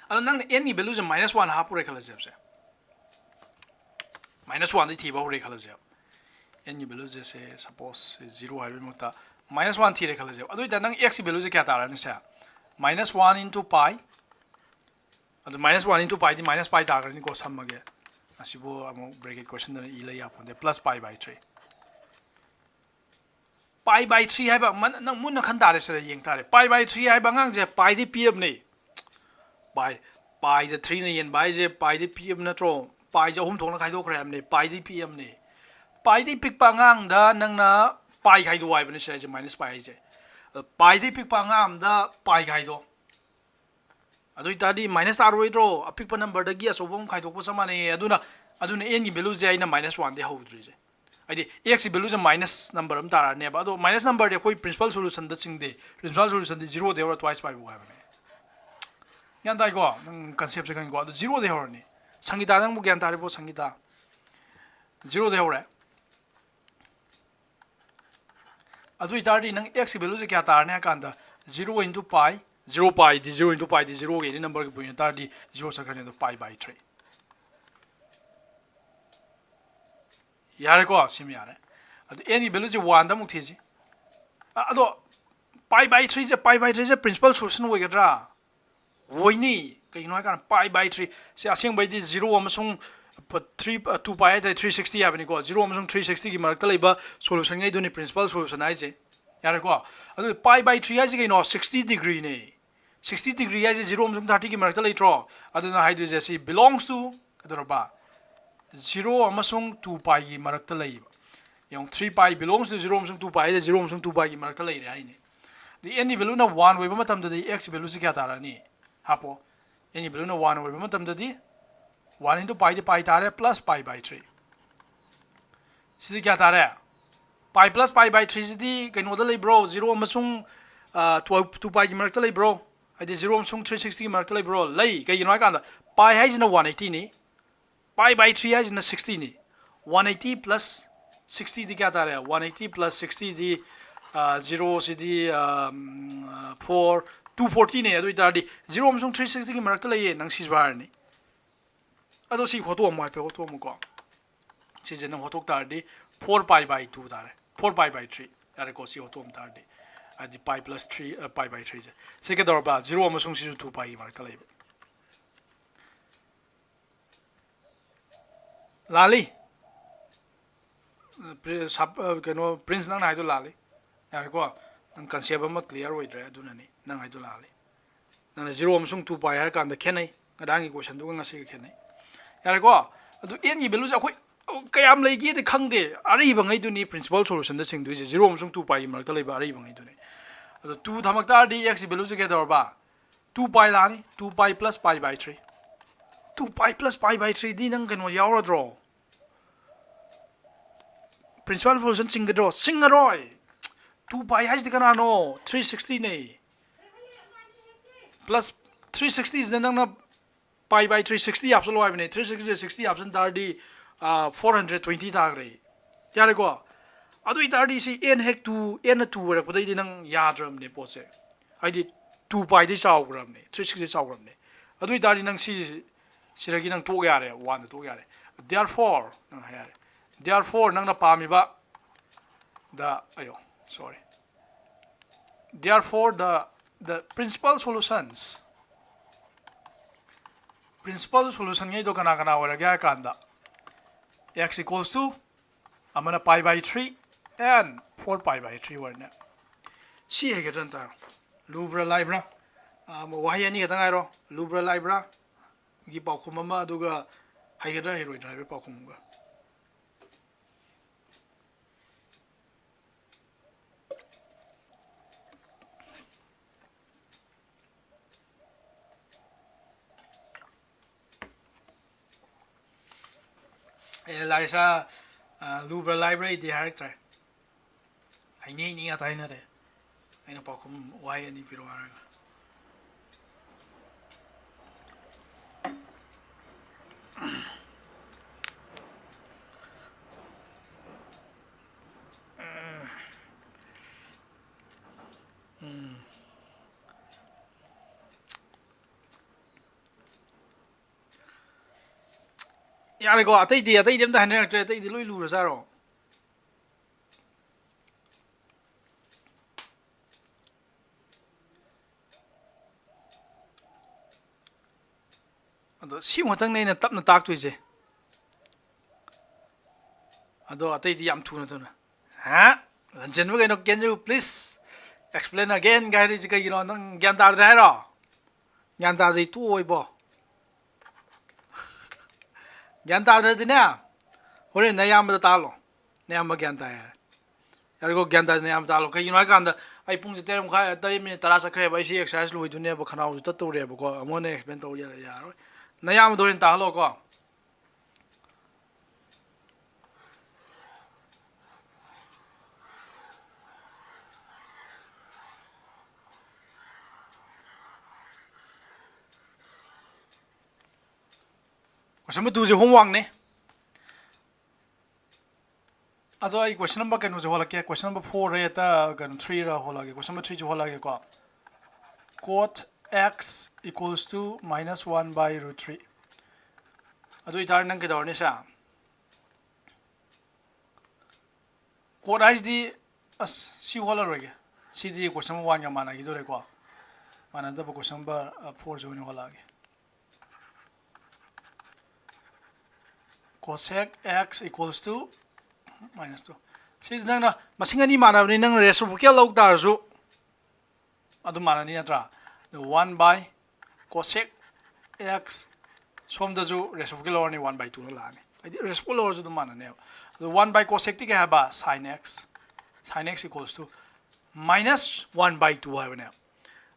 ꯑꯗꯣ ꯅꯪꯅ N ꯒꯤ value ꯁꯦ minus one ꯍꯥꯞꯄꯨꯔꯦ ꯈꯜꯂꯁꯦꯕꯁꯦ, minus one ꯗꯩ ꯊꯤꯕ ꯍꯧꯔꯦ ꯈꯜꯂꯁꯦꯕ꯫ N ꯒꯤ value ꯁꯦ, ꯁꯦ, suppose ꯁꯦ zero ꯍꯥꯏꯕꯒꯤ ꯃꯍꯨꯠꯇ minus one ꯊꯤꯔꯦ ꯈꯜꯂꯁꯦꯕ꯫ ꯑꯗꯨ ꯑꯣꯏꯇꯥꯔꯗꯤ ꯅꯪ x ꯀꯤ value ꯁꯦ ꯀꯌꯥ ꯇꯥꯔꯅꯤ ꯁꯦ? Minus one into pi꯫ ꯑꯗꯨ minus one into pi ꯗꯤ minus pi ꯇꯥꯈ꯭ꯔꯅꯤꯀꯣ, ꯁꯝꯃꯒꯦ꯫ ꯑꯁꯤꯕꯨ ꯑꯃꯨꯛ bracket question ꯗꯅ ꯏ ꯂꯩ ꯌꯥꯄꯣꯟꯇꯦ, plus pi by three꯫ Pi by three ꯍꯥꯏꯕ ꯃꯟ-, ꯅꯪ ꯃꯨꯟꯅ ꯈꯟ ꯇꯥꯔꯦ, ꯁꯤꯗ ꯌꯦꯡ ꯇꯥꯔꯦ꯫ Pi by three ꯍꯥꯏꯕ ꯑꯉꯥꯡꯁꯦ piꯗꯤ ꯄꯤꯛꯑꯕꯅꯦ꯫ Pi, piꯗ threeꯅ ꯌꯦꯟꯕ ꯍꯥꯏꯁꯦ piꯗꯤ ꯄꯤꯛꯑꯕ ꯅꯠꯇ꯭ꯔꯣ? Piꯁꯦ ꯑꯍꯨꯝ ꯊꯣꯛꯅ ꯈꯥꯏꯗꯣꯛꯈ꯭ꯔꯦ ꯍꯥꯏꯕꯅꯦ, piꯗꯤ ꯄꯤꯛꯑꯕꯅꯦ꯫ Piꯗꯤ ꯄꯤꯛꯄ ꯑꯉꯥꯡꯗ ꯅꯪꯅ pi ꯈꯥꯏꯗꯣꯛꯑꯣ ꯍꯥꯏꯕꯅꯦ ꯁꯤ ꯍꯥꯏꯁꯦ, minus pi ꯍꯥꯏꯁꯦ꯫ ꯑꯗꯣ piꯗꯤ ꯄꯤꯛꯄ ꯑꯉꯥꯡ ꯑꯝꯗ pi ꯈꯥꯏꯗꯣꯛꯑꯣ꯫ ꯑꯗꯨ ꯑꯣꯏꯇꯥꯔꯗꯤ minus ꯇꯥꯔꯣꯏꯗ꯭ꯔꯣ? ꯑꯄꯤꯛꯄ numberꯗꯒꯤ ꯑꯆꯧꯕ ꯑꯃ ꯈꯥꯏꯗꯣꯛꯄ ꯆꯞ ꯃꯥꯟꯅꯩꯌꯦ꯫ ꯑꯗꯨꯅ, ꯑꯗꯨꯅ nꯒꯤ valueꯁꯦ ꯑꯩꯅ minus oneꯗꯤ ꯍꯧꯗ꯭ꯔꯤꯁꯦ꯫ ꯍꯥꯏꯗꯤ xꯀꯤ valueꯁꯦ minus number ꯑꯃ ꯇꯥꯔꯛꯑꯅꯦꯕ꯫ ꯑꯗꯣ minus numberꯗꯤ ꯑꯩꯈꯣꯏ principal solutionꯗ ꯆꯤꯡꯗꯦ꯫ Principal solutionꯗꯤ zeroꯗꯩ ꯍꯧꯔ twice piꯐꯥꯎ ꯍꯥꯏꯕꯅꯦ꯫ ꯒ꯭ꯌꯥꯟ ꯇꯥꯏꯀꯣ? ꯅꯪ conceptꯁꯦ ꯈꯪꯉꯤꯀꯣ? ꯑꯗꯣ zeroꯗꯩ ꯍꯧꯔꯅꯤ꯫ ꯁꯪꯒꯤꯇꯥ, ꯅꯪꯕꯨ ꯒ꯭ꯌꯥꯟ ꯇꯥꯔꯤꯕꯣ, ꯁꯪꯒꯤꯇꯥ? Zeroꯗꯩ ꯍꯧꯔꯦ꯫ ꯑꯗꯨ ꯑꯣꯏꯇꯥꯔꯗꯤ ꯅꯪ xꯀꯤ valueꯁꯦ ꯀꯌꯥ ꯇꯥꯔꯅꯤ ꯍꯥꯏ ꯀꯥꯟꯗ, zero into pi, zero piꯗꯤ, zero into piꯗꯤ zeroꯒꯤ any numberꯒꯤ point ꯑꯣꯏ ꯇꯥꯔꯗꯤ zero ꯆꯠꯈ꯭ꯔꯅꯤ, ꯑꯗꯣ pi by three꯫ ꯌꯥꯔꯦꯀꯣ? ꯁꯤꯃ ꯌꯥꯔꯦ꯫ ꯑꯗꯨ nꯒꯤ valueꯁꯦ oneꯗ ꯑꯃꯨꯛ ꯊꯤꯁꯤ꯫ ꯑ-, ꯑꯗꯣ pi by threeꯁꯦ, pi by threeꯁꯦ principal solution ꯑꯣꯏꯒꯗ꯭ꯔꯥ? ꯑꯣꯏꯅꯤ꯫ ꯀꯩꯒꯤꯅꯣ ꯍꯥꯏ ꯀꯥꯟꯗ pi by three ꯁꯤ ꯑꯁꯦꯡꯕꯩꯗꯤ zero ꯑꯃꯁꯨꯡ ꯊ꯭ꯔꯤ, ꯇꯨ pi ꯍꯥꯏ ꯇꯥꯔꯦ, three sixty ꯍꯥꯏꯕꯅꯤꯀꯣ꯫ Zero ꯑꯃꯁꯨꯡ three sixtyꯒꯤ ꯃꯔꯛꯇ ꯂꯩꯕ solutionꯉꯩꯗꯨꯅꯤ principal solution ꯍꯥꯏꯁꯦ꯫ ꯌꯥꯔꯦꯀꯣ? ꯑꯗꯨ pi by three ꯍꯥꯏꯁꯦ ꯀꯩꯅꯣ? Sixty degreeꯅꯦ꯫ Sixty degree ꯍꯥꯏꯁꯦ zero ꯑꯃꯁꯨꯡ thirtyꯒꯤ ꯃꯔꯛꯇ ꯂꯩꯇ꯭ꯔꯣ? ꯑꯗꯨꯅ ꯍꯥꯏꯗꯣꯏꯁꯦ ꯁꯤ belongs to ꯀꯩꯗꯧꯔꯕ? Zero ꯑꯃꯁꯨꯡ two piꯒꯤ ꯃꯔꯛꯇ ꯂꯩꯌꯦꯕ꯫ ꯌꯦꯡꯉꯨ, three pi belongs to zero ꯑꯃꯁꯨꯡ two pi ꯍꯥꯏꯁꯦ zero ꯑꯃꯁꯨꯡ two piꯒꯤ ꯃꯔꯛꯇ ꯂꯩꯔꯦ ꯍꯥꯏꯅꯤ꯫ ꯑꯗꯩ nꯒꯤ valueꯅ one ꯑꯣꯏꯕ ꯃꯇꯝꯗꯗꯤ xꯀꯤ valueꯁꯦ ꯀꯌꯥ ꯇꯥꯔꯛꯑꯅꯤ? ꯍꯥꯄꯣ꯫ Nꯒꯤ valueꯅ one ꯑꯣꯏꯕ ꯃꯇꯝꯗꯗꯤ one into piꯗꯤ pi ꯇꯥꯔꯦ, plus pi by three꯫ ꯁꯤꯗꯤ ꯀꯌꯥ ꯇꯥꯔꯦ? Pi plus pi by threeꯁꯤꯗꯤ ꯀꯩꯅꯣꯗ ꯂꯩꯕ꯭ꯔꯣ? Zero ꯑꯃꯁꯨꯡ, ꯑ, two, two piꯒꯤ ꯃꯔꯛꯇ ꯂꯩꯕ꯭ꯔꯣ? ꯍꯥꯏꯗꯤ zero ꯑꯃꯁꯨꯡ three sixtyꯒꯤ ꯃꯔꯛꯇ ꯂꯩꯕ꯭ꯔꯣ? ꯂꯩ꯫ ꯀꯩꯒꯤꯅꯣ ꯍꯥꯏ ꯀꯥꯟꯗ pi ꯍꯥꯏꯁꯤꯅ one eightyꯅꯤ, pi by three ꯍꯥꯏꯁꯤꯅ sixtyꯅꯤ꯫ One eighty plus sixtyꯗꯤ ꯀꯌꯥ ꯇꯥꯔꯦ? One eighty plus sixtyꯗꯤ, ꯑ, zeroꯁꯤꯗꯤ, ꯑ, ꯎꯝ, four, two fortyꯅꯦ꯫ ꯑꯗꯨ ꯑꯣꯏꯇꯥꯔꯗꯤ zero ꯑꯃꯁꯨꯡ three sixtyꯒꯤ ꯃꯔꯛꯇ ꯂꯩꯌꯦ, ꯅꯪ ꯁꯤꯁꯨ ꯍꯥꯏꯔꯅꯤ꯫ ꯑꯗꯣ ꯁꯤ ꯍꯣꯠꯇꯣꯛꯑꯝꯃꯣ ꯍꯥꯏꯐꯦꯠ, ꯍꯣꯠꯇꯣꯛꯑꯝꯃꯨꯀꯣ꯫ ꯁꯤꯁꯦ ꯅꯪ ꯍꯣꯠꯇꯣꯛ ꯇꯥꯔꯗꯤ four pi by two ꯇꯥꯔꯦ, four pi by three꯫ ꯌꯥꯔꯦꯀꯣ, ꯁꯤ ꯍꯣꯠꯇꯣꯛꯑꯝ ꯇꯥꯔꯗꯤ꯫ ꯍꯥꯏꯗꯤ pi plus three, ꯑ, pi by threeꯁꯦ꯫ ꯁꯤ ꯀꯩꯗꯧꯔꯕ? Zero ꯑꯃꯁꯨꯡ ꯁꯤꯁꯨ two piꯒꯤ ꯃꯔꯛꯇ ꯂꯩꯕ꯫ ꯂꯥꯜꯂꯤ꯫ ꯑ, ꯄ꯭ꯔꯤ-, ꯁꯞ-, ꯑ, ꯀꯩꯅꯣ, Prince, ꯅꯪꯅ ꯍꯥꯏꯗꯣ ꯂꯥꯜꯂꯤ꯫ ꯌꯥꯔꯦꯀꯣ? ꯅꯪ concept ꯑꯃ clear ꯑꯣꯏꯗ꯭ꯔꯦ, ꯑꯗꯨꯅꯅꯤ ꯅꯪ ꯍꯥꯏꯗꯣ ꯂꯥꯜꯂꯤ꯫ ꯅꯪꯅ zero ꯑꯃꯁꯨꯡ two pi ꯍꯥꯏꯔ ꯀꯥꯟꯗ ꯈꯦꯠꯅꯩ, ꯉꯔꯥꯡꯒꯤ questionꯗꯨꯒ ꯉꯁꯤꯒ ꯈꯦꯠꯅꯩ꯫ ꯌꯥꯔꯦꯀꯣ? ꯑꯗꯨ nꯒꯤ valueꯁꯦ ꯑꯩꯈꯣꯏ ꯀꯌꯥꯝ ꯂꯩꯒꯦꯗꯤ ꯈꯪꯗꯦ, ꯑꯔꯩꯕꯉꯩꯗꯨꯅꯤ principal solutionꯗ ꯁꯤꯡꯗꯣꯏꯁꯦ, zero ꯑꯃꯁꯨꯡ two piꯒꯤ ꯃꯔꯛꯇ ꯂꯩꯕ ꯑꯔꯩꯕꯉꯩꯗꯨꯅꯤ꯫ ꯑꯗꯣ two ꯊꯝꯃꯛ ꯇꯥꯔꯗꯤ xꯒꯤ valueꯁꯦ ꯀꯩꯗꯧꯔꯕ? Two pi ꯂꯥꯛꯑꯅꯤ, two pi plus pi by three꯫ Two pi plus pi by threeꯗꯤ ꯅꯪ ꯀꯩꯅꯣ ꯌꯥꯎꯔꯗ꯭ꯔꯣ? Principal solution ꯆꯤꯡꯒꯗ꯭ꯔꯣ? ꯆꯤꯡꯉꯔꯣꯏ꯫ Two pi ꯍꯥꯏꯁꯤꯗꯤ ꯀꯅꯥꯅꯣ? Three sixtyꯅꯦ꯫ Plus three sixtyꯁꯤꯗ ꯅꯪꯅ pi by three sixty ꯍꯥꯞꯆꯜꯂꯣ ꯍꯥꯏꯕꯅꯦ꯫ Three sixty sixty ꯍꯥꯞꯆꯟ ꯇꯥꯔꯗꯤ four hundred twenty ꯇꯥꯈ꯭ꯔꯦ꯫ ꯌꯥꯔꯦꯀꯣ? ꯑꯗꯨ ꯑꯣꯏꯇꯥꯔꯗꯤ ꯁꯤ n ꯍꯦꯛ two, nꯅ two ꯑꯣꯏꯔꯛꯄꯗꯩꯗꯤ ꯅꯪ ꯌꯥꯗ꯭ꯔꯕꯅꯦ ꯄꯣꯠꯁꯦ꯫ ꯍꯥꯏꯗꯤ two piꯗꯩ ꯆꯥꯎꯈ꯭ꯔꯕꯅꯦ, three sixtyꯗꯩ ꯆꯥꯎꯈ꯭ꯔꯕꯅꯦ꯫ ꯑꯗꯨ ꯑꯣꯏꯇꯥꯔꯗꯤ ꯅꯪ ꯁꯤ, ꯁꯤꯗꯒꯤ ꯅꯪ ꯇꯣꯛ ꯌꯥꯔꯦ, oneꯗ ꯇꯣꯛ ꯌꯥꯔꯦ꯫ Therefore ꯅꯪ ꯍꯥꯏ ꯌꯥꯔꯦ꯫ Therefore ꯅꯪꯅ ꯄꯥꯝꯃꯤꯕ the, ꯑꯌꯣ, sorry꯫ Therefore the, the principal solutions, principal solutionꯉꯩꯗꯣ ꯀꯅꯥ ꯀꯅꯥ ꯑꯣꯏꯔꯒꯦ ꯍꯥꯏ ꯀꯥꯟꯗ, x equals to ꯑꯃꯅ pi by three and four pi by three ꯑꯣꯏꯔꯅꯦ꯫ ꯁꯤ ꯍꯩꯒꯗ꯭ꯔꯅ ꯇꯥꯔꯣ꯫ ꯂꯨꯕ꯭ꯔꯥ ꯂꯥꯏꯕ꯭ꯔꯥ? ꯑꯥ, ꯋꯥꯍꯩ ꯑꯅꯤ ꯈꯛꯇꯪ ꯍꯥꯏꯔꯣ꯫ ꯂꯨꯕ꯭ꯔꯥ ꯂꯥꯏꯕ꯭ꯔꯥ ꯒꯤ ꯄꯥꯎꯈꯨꯝ ꯑꯃ, ꯑꯗꯨꯒ ꯍꯩꯒꯗ꯭ꯔꯥ ꯍꯩꯔꯣꯏꯗ꯭ꯔꯥ ꯍꯥꯏꯕꯒꯤ ꯄꯥꯎꯈꯨꯝ ꯑꯃꯒ꯫ ꯑꯦ, ꯂꯥꯔꯤꯁꯥ, ꯑ, ꯂꯨꯕ꯭ꯔꯥ ꯂꯥꯏꯕ꯭ꯔꯥ ꯑꯩꯗꯤ ꯍꯥꯏꯔꯛꯇ꯭ꯔꯦ꯫ ꯍꯩꯅꯤ ꯍꯩꯅꯤ ꯉꯥꯛꯇ ꯍꯥꯏꯅꯔꯦ꯫ ꯑꯩꯅ ꯄꯥꯎꯈꯨꯝ ꯋꯥꯍꯩ ꯑꯅꯤ ꯄꯤꯔꯛꯑꯣ ꯍꯥꯏꯔꯒ꯫ ꯎꯝ꯫ ꯌꯥꯔꯦꯀꯣ, ꯑꯇꯩꯗꯤ, ꯑꯇꯩꯗꯤ ꯑꯝꯇ ꯍꯥꯏꯅꯔꯛꯇ꯭ꯔꯦ, ꯑꯇꯩꯗꯤ ꯂꯣꯏ ꯂꯨꯔꯖꯥꯔꯣ? ꯑꯗꯣ ꯁꯤ ꯈꯛꯇꯪꯅꯦ ꯑꯩꯅ ꯇꯞꯅ ꯇꯥꯛꯇꯣꯏꯁꯦ꯫ ꯑꯗꯣ ꯑꯇꯩꯗꯤ ꯌꯥꯝ ꯊꯨꯅ ꯊꯨꯅ꯫ ꯍꯥ? ꯂꯟꯆꯦꯟꯕ ꯀꯩꯅꯣ, can you please explain again ꯀꯥꯏ ꯍꯥꯏꯔꯤꯁꯤ ꯀꯩꯒꯤꯅꯣ? ꯅꯪ ꯒ꯭ꯌꯥꯟ ꯇꯥꯗ꯭ꯔꯦ ꯍꯥꯏꯔꯣ? ꯒ꯭ꯌꯥꯟ ꯇꯥꯗ꯭ꯔꯗꯤ ꯇꯣꯛꯑꯣ ꯏꯕꯣ꯫ ꯒ꯭ꯌꯥꯟ ꯇꯥꯗ꯭ꯔꯗꯤꯅꯦ, ꯍꯣꯔꯦꯟ ꯅꯌꯥꯝꯕꯗ ꯇꯥꯍꯜꯂꯣ꯫ ꯅꯌꯥꯝꯕ ꯒ꯭ꯌꯥꯟ ꯇꯥꯏ ꯍꯥꯏꯔꯦ꯫ ꯌꯥꯔꯦꯀꯣ, ꯒ꯭ꯌꯥꯟ ꯇꯥꯗꯦ, ꯅꯌꯥꯝꯕ ꯇꯥꯍꯜꯂꯣ꯫ ꯀꯩꯒꯤꯅꯣ ꯍꯥꯏꯀꯥꯟꯗ ꯑꯩ ꯄꯨꯡꯁꯦ ꯇꯔꯦꯠ ꯃꯈꯥꯏ, ꯇꯔꯦꯠ ꯃꯤꯅꯤꯠ ꯇꯔꯥ ꯆꯠꯈ꯭ꯔꯦꯕ꯫ ꯑꯩ ꯁꯤ exercise ꯂꯣꯏꯗꯣꯏꯅꯦꯕ, ꯈꯅꯥꯎꯁꯨ ꯇꯠꯇꯧꯔꯦꯕꯀꯣ꯫ ꯑꯃꯨꯛ ꯍꯟꯅ explain ꯇꯧ ꯌꯥꯔ-, ꯌꯥꯔꯣꯏ꯫ ꯅꯌꯥꯝꯕꯗ ꯍꯣꯔꯦꯟ ꯇꯥꯍꯜꯂꯣꯀꯣ꯫ Question number two ꯁꯦ homework ꯅꯦ꯫ ꯑꯗꯣ ꯑꯩ question number ꯀꯩꯅꯣꯁꯦ ꯍꯣꯜꯂꯛꯀꯦ꯫ Question number four ꯔ ꯀꯩꯅꯣ, three ꯔ ꯍꯣꯜꯂꯛꯑꯒꯦ꯫ Question number three say ꯍꯣꯜꯂꯛꯑꯒꯦꯀꯣ꯫ Quot x equals to minus one by root three꯫ ꯑꯗꯨ ꯑꯣꯏꯇꯥꯔꯗꯤ ꯅꯪ ꯀꯩꯗꯧꯔꯅꯤ ꯁꯦ? Quot ꯍꯥꯏꯁꯤꯗꯤ, ꯑꯁ, ꯁꯤ ꯍꯣꯜꯂꯔꯣꯏꯒꯦ꯫ ꯁꯤꯗꯤ question number one ꯒ ꯃꯥꯟꯅꯈꯤꯗꯣꯔꯦꯀꯣ꯫ ꯃꯥꯟꯅꯗꯕ question number four ꯁꯦ ꯑꯣꯏꯅ ꯍꯣꯜꯂꯛꯑꯒꯦ꯫ Cosec x equals to minus two꯫ ꯁꯤꯗꯤ ꯅꯪꯅ ꯃꯁꯤꯡ ꯑꯅꯤ ꯃꯥꯟꯅꯕꯅꯤ, ꯅꯪꯅ reciprocal ꯂꯧ ꯇꯥꯔꯁꯨ ꯑꯗꯨꯝ ꯃꯥꯟꯅꯅꯤ ꯅꯠꯇ꯭ꯔꯥ? ꯑꯗꯨ one by cosec x, ꯁꯣꯝꯗꯁꯨ reciprocal ꯂꯧꯔꯅꯤ, one by two ꯅ ꯂꯥꯛꯑꯅꯤ꯫ ꯍꯥꯏꯗꯤ reciprocal ꯂꯧꯔꯁꯨ ꯑꯗꯨꯝ ꯃꯥꯟꯅꯅꯦꯕ꯫ ꯑꯗꯨ one by cosec ꯇꯤ ꯀꯩ ꯍꯥꯏꯕ? Sin x꯫ Sin x equals to minus one by two ꯍꯥꯏꯕꯅꯦꯕ꯫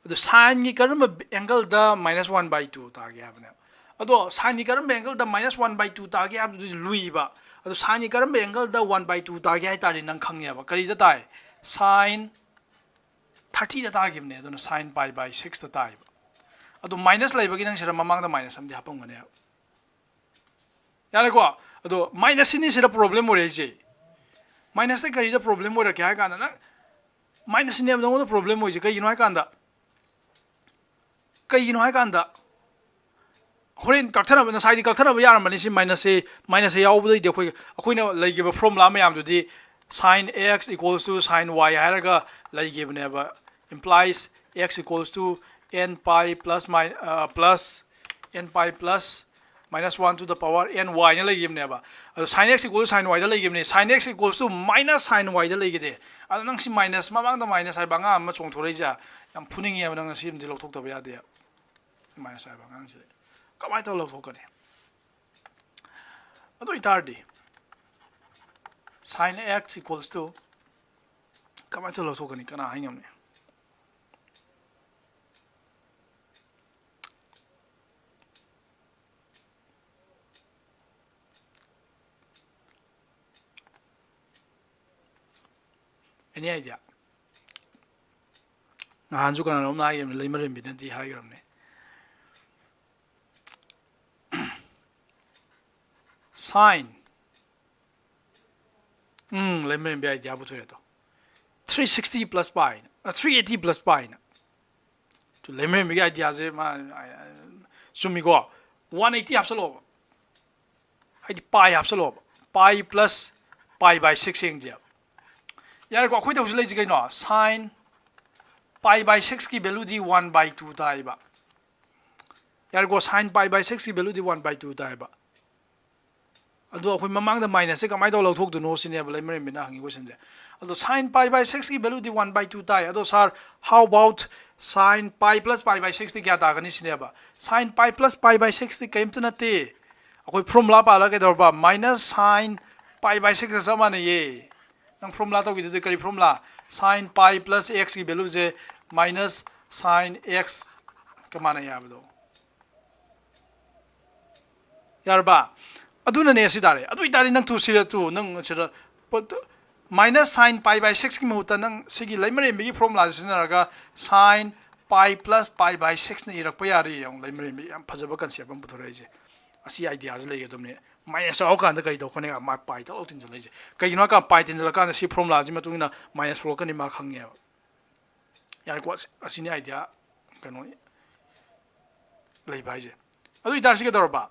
ꯑꯗꯨ sine ꯒꯤ ꯀꯔꯝꯕ angle the minus one by two ꯇꯥꯒꯦ ꯍꯥꯏꯕꯅꯦꯕ꯫ ꯑꯗꯣ sine ꯒꯤ ꯀꯔꯝꯕ angle the minus one by two ꯇꯥꯒꯦ ꯍꯥꯏꯕꯗꯨꯗꯤ ꯂꯨꯏꯕ꯫ ꯑꯗꯣ sine ꯒꯤ ꯀꯔꯝꯕ angle the one by two ꯇꯥꯒꯦ ꯍꯥꯏ ꯇꯥꯔꯗꯤ ꯅꯪ ꯈꯪꯉꯦꯕ꯫ ꯀꯔꯤꯗ ꯇꯥꯏ? Sin thirty ꯗ ꯇꯥꯈꯤꯕꯅꯦ, ꯑꯗꯨꯅ sine pi by six ꯇ ꯇꯥꯏꯕ꯫ ꯑꯗꯣ minus ꯂꯩꯕꯒꯤ ꯅꯪ ꯁꯤꯗ ꯃꯃꯥꯡꯗ minus ꯑꯃꯗꯤ ꯍꯥꯞꯄꯝꯒꯅꯦꯕ꯫ ꯌꯥꯔꯦꯀꯣ? ꯑꯗꯣ minus ꯁꯤꯅꯤ ꯁꯤꯗ problem ꯑꯣꯏꯔꯛꯏꯁꯦ꯫ Minus ꯁꯦ ꯀꯔꯤꯗ problem ꯑꯣꯏꯔꯛꯀꯦ ꯍꯥꯏ ꯀꯥꯟꯗ, ꯅꯪ minus ꯁꯤꯅꯦꯕ ꯅꯪꯉꯣꯟꯗ problem ꯑꯣꯏꯔꯤꯁꯦ꯫ ꯀꯩꯒꯤꯅꯣ ꯍꯥꯏ ꯀꯥꯟꯗ, ꯀꯩꯒꯤꯅꯣ ꯍꯥꯏ ꯀꯥꯟꯗ ꯍꯣꯔꯦꯟ ꯀꯛꯊꯅꯕ, ꯉꯁꯥꯏꯗꯤ ꯀꯛꯊꯅꯕ ꯌꯥꯔꯝꯕꯅꯤ ꯁꯤ minus ꯁꯦ꯫ Minus ꯁꯦ ꯌꯥꯎꯕꯗꯩꯗꯤ ꯑꯩꯈꯣꯏ, ꯑꯩꯈꯣꯏꯅ ꯂꯩꯈꯤꯕ formula ꯃꯌꯥꯝꯗꯨꯗꯤ sin x equals to sin y ꯍꯥꯏꯔꯒ ꯂꯩꯈꯤꯕꯅꯦꯕ, implies x equals to n pi plus mi-, ꯑ, plus n pi plus minus one to the power n y ꯅ ꯂꯩꯈꯤꯕꯅꯦꯕ꯫ ꯑꯗꯣ sin x equal to sin y the ꯂꯩꯈꯤꯕꯅꯦ, sin x equals to minus sin y ꯗ ꯂꯩꯈꯤꯗꯦ꯫ ꯑꯗꯣ ꯅꯪ ꯁꯤ minus, ꯃꯃꯥꯡꯗ minus ꯍꯥꯏꯕ ꯑꯉꯥꯡ ꯑꯃ ꯆꯣꯡꯊꯣꯔꯛꯏꯁꯦ ꯌꯥꯝ ꯐꯨꯅꯤꯡꯉꯦꯕ꯫ ꯅꯪ ꯁꯤ ꯑꯃꯗꯤ ꯂꯧꯊꯣꯛꯇꯕ ꯌꯥꯗꯦ꯫ Minus ꯍꯥꯏꯕ ꯑꯉꯥꯡꯁꯤꯗꯤ ꯀꯃꯥꯏꯅ ꯇꯧꯔ ꯂꯧꯊꯣꯛꯀꯅꯤ? ꯑꯗꯨ ꯑꯣꯏꯇꯥꯔꯗꯤ sin x equals to ꯀꯃꯥꯏꯅ ꯇꯧꯔ ꯂꯧꯊꯣꯛꯀꯅꯤ? ꯀꯅꯥ ꯍꯥꯏ ꯉꯝꯅꯤ? Any idea? ꯅꯍꯥꯟꯁꯨ ꯀꯅꯥꯅꯣꯝꯅ ꯍꯥꯏꯈꯤꯕꯅꯤ, ꯂꯩꯃꯔꯦꯝꯕꯤꯅꯗꯤ ꯍꯥꯏꯈ꯭ꯔꯕꯅꯤ꯫ Sin, ꯎꯝ, ꯂꯩꯃꯔꯦꯝꯕꯤ idea ꯄꯨꯊꯣꯛꯑꯦ ꯑꯗꯣ꯫ Three sixty plus pi ꯅ, three eighty plus pi ꯅ꯫ ꯂꯩꯃꯔꯦꯝꯕꯤꯒꯤ idea ꯁꯦ ꯃꯥ, ꯆꯨꯝꯃꯤꯀꯣ? One eighty ꯍꯥꯞꯆꯜꯂꯣꯕ꯫ ꯍꯥꯏꯗꯤ pi ꯍꯥꯞꯆꯜꯂꯣꯕ꯫ Pi plus pi by six ꯌꯦꯡꯁꯦꯕ꯫ ꯌꯥꯔꯦꯀꯣ? ꯑꯩꯈꯣꯏꯗ ꯍꯧꯖꯤꯛ ꯂꯩꯁꯤ ꯀꯩꯅꯣ? Sin pi by six ꯀꯤ value D one by two ꯇꯥꯏꯕ꯫ ꯌꯥꯔꯦꯀꯣ? Sin pi by six ꯀꯤ value D one by two ꯇꯥꯏꯕ꯫ ꯑꯗꯣ ꯑꯩꯈꯣꯏ ꯃꯃꯥꯡꯗ minus ꯁꯦ ꯀꯃꯥꯏꯅ ꯇꯧꯔ ꯂꯧꯊꯣꯛꯇꯣꯏꯅꯣ ꯁꯤꯅꯦꯕ ꯂꯩꯃꯔꯦꯝꯕꯤꯅ ꯍꯪꯉꯤ question ꯁꯦ꯫ ꯑꯗꯣ sin pi by six ꯀꯤ value D one by two ꯇꯥꯏ꯫ ꯑꯗꯣ sir, how about sin pi plus pi by six T ꯀꯌꯥ ꯇꯥꯒꯅꯤ ꯁꯤꯅꯦꯕ꯫ Sin pi plus pi by six T ꯀꯔꯤꯝꯇ ꯅꯠꯇꯦ꯫ ꯑꯩꯈꯣꯏ formula ꯄꯥꯜꯂꯒ ꯀꯩꯗꯧꯔꯕ? Minus sin pi by six ꯀ ꯆꯞ ꯃꯥꯟꯅꯩꯌꯦ꯫ ꯅꯪ formula ꯇꯧꯈꯤꯗꯨꯗꯤ ꯀꯔꯤ formula? Sin pi plus x ꯀꯤ value ꯁꯦ minus sin x ꯀ ꯃꯥꯟꯅꯩ ꯍꯥꯏꯕꯗꯣ꯫ ꯌꯥꯔꯕ? ꯑꯗꯨꯅꯅꯦ ꯁꯤ ꯇꯥꯔꯦ꯫ ꯑꯗꯨ ꯑꯣꯏꯇꯥꯔꯗꯤ ꯅꯪ ꯇꯨ ꯁꯤꯗ ꯇꯨ, ꯅꯪ ꯁꯤꯗ minus sin pi by six ꯀꯤ ꯃꯍꯨꯠꯇ ꯅꯪ ꯁꯤꯒꯤ ꯂꯩꯃꯔꯦꯝꯕꯤꯒꯤ formula ꯁꯦ ꯁꯤꯖꯤꯟꯅꯔꯒ sin pi plus pi by six ꯅ ꯏꯔꯛꯄ ꯌꯥꯔꯦ꯫ ꯌꯦꯡꯉꯨ, ꯂꯩꯃꯔꯦꯝꯕꯤ ꯌꯥꯝ ꯐꯖꯕ concept ꯑꯃ ꯄꯨꯊꯣꯔꯛꯏꯁꯦ꯫ ꯑꯁꯤ idea ꯁꯦ ꯂꯩꯒꯗꯕꯅꯦ꯫ Minus ꯌꯥꯎꯔꯀꯥꯟꯗ ꯀꯔꯤ ꯇꯧꯔꯛꯀꯅꯤ? ꯃꯥ pi ꯇꯛ ꯂꯥꯎ ꯇꯤꯟꯁꯤꯜꯂꯛꯏꯁꯦ꯫ ꯀꯩꯒꯤꯅꯣ ꯍꯥꯏꯀꯥꯟꯗ pi ꯇꯤꯟꯁꯤꯜꯂꯀꯥꯟꯗ ꯁꯤ formula ꯁꯤ ꯃꯇꯨꯡ ꯏꯟꯅ minus ꯊꯣꯛꯂꯛꯀꯅꯤ ꯃꯥ ꯈꯪꯉꯦꯕ꯫ ꯌꯥꯔꯦꯀꯣ? ꯑꯁ-, ꯑꯁꯤꯅꯤ idea ꯀꯩꯅꯣ ꯂꯩꯕ ꯍꯥꯏꯁꯦ꯫ ꯑꯗꯨ ꯑꯣꯏꯇꯥꯔꯗꯤ ꯁꯤ ꯀꯩꯗꯧꯔꯕ?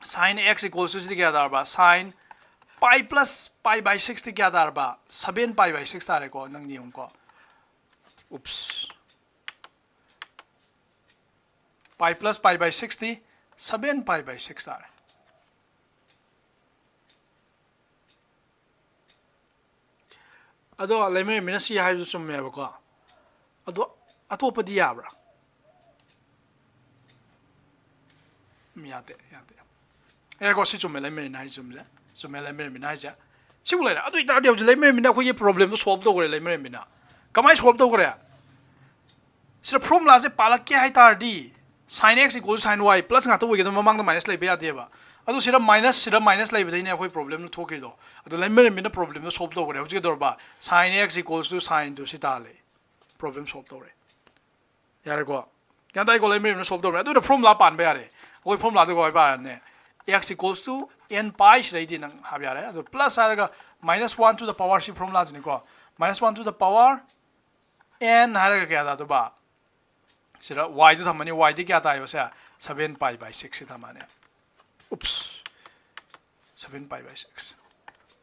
Sin x equals to ꯁꯤꯗꯤ ꯀꯌꯥ ꯇꯥꯔꯕ? Sin pi plus pi by six T ꯀꯌꯥ ꯇꯥꯔꯕ? Seven pi by six ꯇꯥꯔꯦꯀꯣ꯫ ꯅꯪ ꯌꯦꯡꯉꯨꯀꯣ꯫ Oops꯫ Pi plus pi by six T seven pi by six ꯇꯥꯔꯦ꯫ ꯑꯗꯣ ꯂꯩꯃꯔꯦꯝꯕꯤꯅ ꯁꯤ ꯍꯥꯏꯕꯁꯨ ꯆꯨꯝꯃꯦꯕꯀꯣ꯫ ꯑꯗꯣ ꯑꯇꯣꯞꯄꯗꯤ ꯌꯥꯕ꯭ꯔꯥ? ꯎꯝ, ꯌꯥꯗꯦ, ꯌꯥꯗꯦ꯫ ꯑꯦꯀꯣ, ꯁꯤ ꯆꯨꯝꯃꯦ, ꯂꯩꯃꯔꯦꯝꯕꯤꯅ ꯍꯥꯏꯁꯦ ꯆꯨꯝꯃꯦ꯫ ꯆꯨꯝꯃꯦ, ꯂꯩꯃꯔꯦꯝꯕꯤꯅ ꯍꯥꯏꯁꯦ꯫ ꯁꯤꯕꯨ ꯂꯩꯔꯦ꯫ ꯑꯗꯨ ꯑꯣꯏꯇꯥꯔꯗꯤ ꯍꯧꯖꯤꯛ ꯂꯩꯃꯔꯦꯝꯕꯤꯅ ꯑꯩꯈꯣꯏꯒꯤ problemꯗꯣ solve ꯇꯧꯈ꯭ꯔꯦ, ꯂꯩꯃꯔꯦꯝꯕꯤꯅ꯫ ꯀꯃꯥꯏꯅ solve ꯇꯧꯈ꯭ꯔꯦ? ꯁꯤꯗ formulaꯁꯦ ꯄꯥꯜꯂꯛꯀꯦ ꯍꯥꯏ ꯇꯥꯔꯗꯤ, sin x equal sin y plus ꯉꯥꯛꯇ ꯑꯣꯏꯒꯗꯕ, ꯃꯃꯥꯡꯗ minus ꯂꯩꯕ ꯌꯥꯗꯦꯕ꯫ ꯑꯗꯨ ꯁꯤꯗ minus, ꯁꯤꯗ minus ꯂꯩꯕꯗꯩꯅꯦ ꯑꯩꯈꯣꯏ problemꯗꯣ ꯊꯣꯛꯈ꯭ꯔꯤꯗꯣ꯫ ꯑꯗꯨ ꯂꯩꯃꯔꯦꯝꯕꯤꯅ problemꯗꯣ solve ꯇꯧꯈ꯭ꯔꯦ꯫ ꯍꯧꯖꯤꯛ ꯀꯩꯗꯧꯔꯕ? Sin x equals to sin two ꯁꯤ ꯇꯥꯍꯜꯂꯦ꯫ Problem solve ꯇꯧꯔꯦ꯫ ꯌꯥꯔꯦꯀꯣ? ꯒ꯭ꯌꯥꯟ ꯇꯥꯏꯀꯣ? ꯂꯩꯃꯔꯦꯝꯕꯤꯅ solve ꯇꯧꯔꯦ꯫ ꯑꯗꯨꯅ formula ꯄꯥꯟꯕ ꯌꯥꯔꯦ꯫ ꯑꯩꯈꯣꯏ formulaꯗꯣ ꯀꯃꯥꯏ ꯄꯥꯔꯅꯤ? X equals to n pi ꯁꯤꯗꯩꯗꯤ ꯅꯪ ꯍꯥꯞ ꯌꯥꯔꯦ꯫ ꯑꯗꯣ plus ꯍꯥꯏꯔꯒ minus one to the power, ꯁꯤ formulaꯁꯤꯅꯤꯀꯣ꯫ Minus one to the power n ꯍꯥꯏꯔꯒ ꯀꯌꯥ ꯇꯥꯗꯣꯏꯕ? ꯁꯤꯗ yꯗꯨ ꯊꯝꯃꯅꯤ, yꯗꯤ ꯀꯌꯥ ꯇꯥꯏꯕ ꯁꯦ? Seven pi by six ꯁꯤ ꯊꯝꯃꯅꯤ꯫ Oops, seven pi by six꯫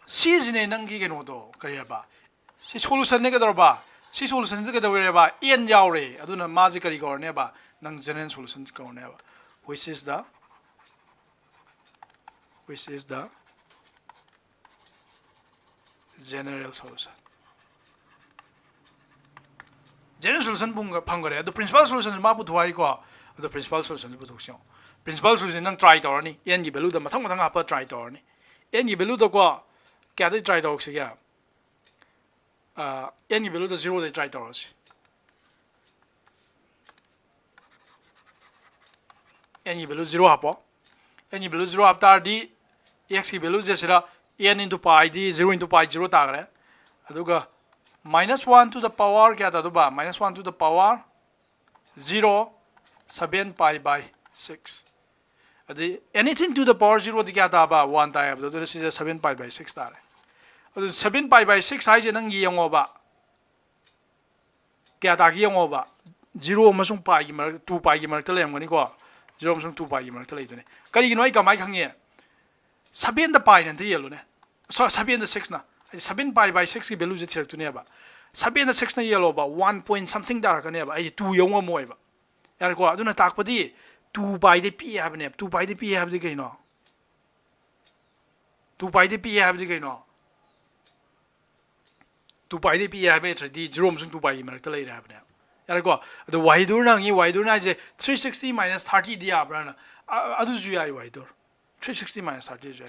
ꯁꯤꯁꯤꯅꯦ ꯅꯪꯒꯤ ꯀꯩꯅꯣꯗꯣ, ꯀꯔꯤ ꯍꯥꯏꯕ? ꯁꯤ solutionꯅꯦ ꯀꯩꯗꯧꯔꯕ? ꯁꯤ solutionꯁꯤꯗ ꯀꯩꯗꯧꯔꯦꯕ? N ꯌꯥꯎꯔꯦ꯫ ꯑꯗꯨꯅ ꯃꯥꯁꯦ ꯀꯔꯤ ꯀꯧꯔꯅꯦꯕ? ꯅꯪ general solution ꯀꯧꯔꯅꯦꯕ꯫ Which is the, which is the general solution꯫ General solution ꯐꯪꯈ꯭ꯔꯦ꯫ ꯑꯗꯣ principal solution ꯃꯥ ꯄꯨꯊꯣꯛ ꯍꯥꯏꯀꯣ꯫ ꯑꯗꯣ principal solution ꯄꯨꯊꯣꯛꯁꯤ ꯌꯦꯡꯉꯣ꯫ Principal solution ꯅꯪ try ꯇꯧꯔꯅꯤ꯫ Nꯒꯤ valueꯗ ꯃꯊꯪ ꯃꯊꯪ ꯍꯥꯞꯄ try ꯇꯧꯔꯅꯤ꯫ Nꯒꯤ valueꯗꯀꯣ, ꯀꯌꯥꯗꯩ try ꯇꯧꯔꯛꯁꯤꯒꯦ? ꯑꯥ, Nꯒꯤ valueꯗ zeroꯗꯩ try ꯇꯧꯔꯁꯤ꯫ Nꯒꯤ value zero ꯍꯥꯞꯄꯣ꯫ Nꯒꯤ value zero ꯍꯥꯞ ꯇꯥꯔꯗꯤ, Xꯀꯤ valueꯁꯦ ꯁꯤꯗ n into piꯗꯤ zero into pi zero ꯇꯥꯈ꯭ꯔꯦ꯫ ꯑꯗꯨꯒ minus one to the power ꯀꯌꯥ ꯇꯥꯗꯧꯕ? Minus one to the power zero, seven pi by six꯫ ꯑꯗꯩ anything to the power zeroꯗꯤ ꯀꯌꯥ ꯇꯥꯕ? One ꯇꯥꯏ ꯍꯥꯏꯕꯗꯣ꯫ ꯑꯗꯨꯅ ꯁꯤꯁꯦ seven pi by six ꯇꯥꯔꯦ꯫ ꯑꯗꯨ seven pi by six ꯍꯥꯏꯁꯦ ꯅꯪ ꯌꯦꯡꯉꯣꯕ꯫ ꯀꯌꯥ ꯇꯥꯒꯦ ꯌꯦꯡꯉꯣꯕ꯫ Zero ꯑꯃꯁꯨꯡ piꯒꯤ ꯃꯔꯛ, two piꯒꯤ ꯃꯔꯛꯇ ꯂꯩꯔꯝꯒꯅꯤꯀꯣ꯫ Zero ꯑꯃꯁꯨꯡ two piꯒꯤ ꯃꯔꯛꯇ ꯂꯩꯗꯣꯏꯅꯤ꯫ ꯀꯔꯤꯒꯤꯅꯣ ꯑꯩ ꯀꯃꯥꯏꯅ ꯈꯪꯉꯤ? Sevenꯗ piꯅ ꯑꯝꯇ ꯌꯦꯜꯂꯨꯅꯦ꯫ So, sevenꯗ sixꯅ꯫ ꯍꯥꯏꯗꯤ seven pi by sixꯀꯤ valueꯁꯦ ꯊꯤꯔꯛꯇꯣꯏꯅꯦꯕ꯫ Sevenꯗ sixꯅ ꯌꯦꯜꯂꯣꯕ, one point something ꯇꯥꯔꯛꯀꯅꯦꯕ꯫ ꯑꯩ two ꯌꯧ ꯉꯝꯃꯣꯏꯕ꯫ ꯌꯥꯔꯦꯀꯣ? ꯑꯗꯨꯅ ꯇꯥꯛꯄꯗꯤ two piꯗꯩ ꯄꯤꯛꯑꯦ ꯍꯥꯏꯕꯅꯦꯕ꯫ Two piꯗꯩ ꯄꯤꯛꯑꯦ ꯍꯥꯏꯕꯗꯤ ꯀꯩꯅꯣ? Two piꯗꯩ ꯄꯤꯛꯑꯦ ꯍꯥꯏꯕꯗꯤ ꯀꯩꯅꯣ? Two piꯗꯩ ꯄꯤꯛꯑꯦ ꯍꯥꯏꯕ ꯅꯠꯇ꯭ꯔꯗꯤ zero ꯑꯃꯁꯨꯡ two piꯒꯤ ꯃꯔꯛꯇ ꯂꯩꯔꯦ ꯍꯥꯏꯕꯅꯦꯕ꯫ ꯌꯥꯔꯦꯀꯣ? ꯑꯗꯣ ꯋꯥꯍꯤꯗꯨꯔꯅ ꯍꯪꯉꯤ, ꯋꯥꯍꯤꯗꯨꯔꯅ ꯍꯥꯏꯁꯦ three sixty minus thirtyꯗꯤ ꯌꯥꯕ꯭ꯔꯥꯅ꯫ ꯑ-, ꯑꯗꯨꯁꯨ ꯌꯥꯏ ꯋꯥꯍꯤꯗꯨꯔ꯫ Three sixty minus thirtyꯁꯨ ꯌꯥꯏ꯫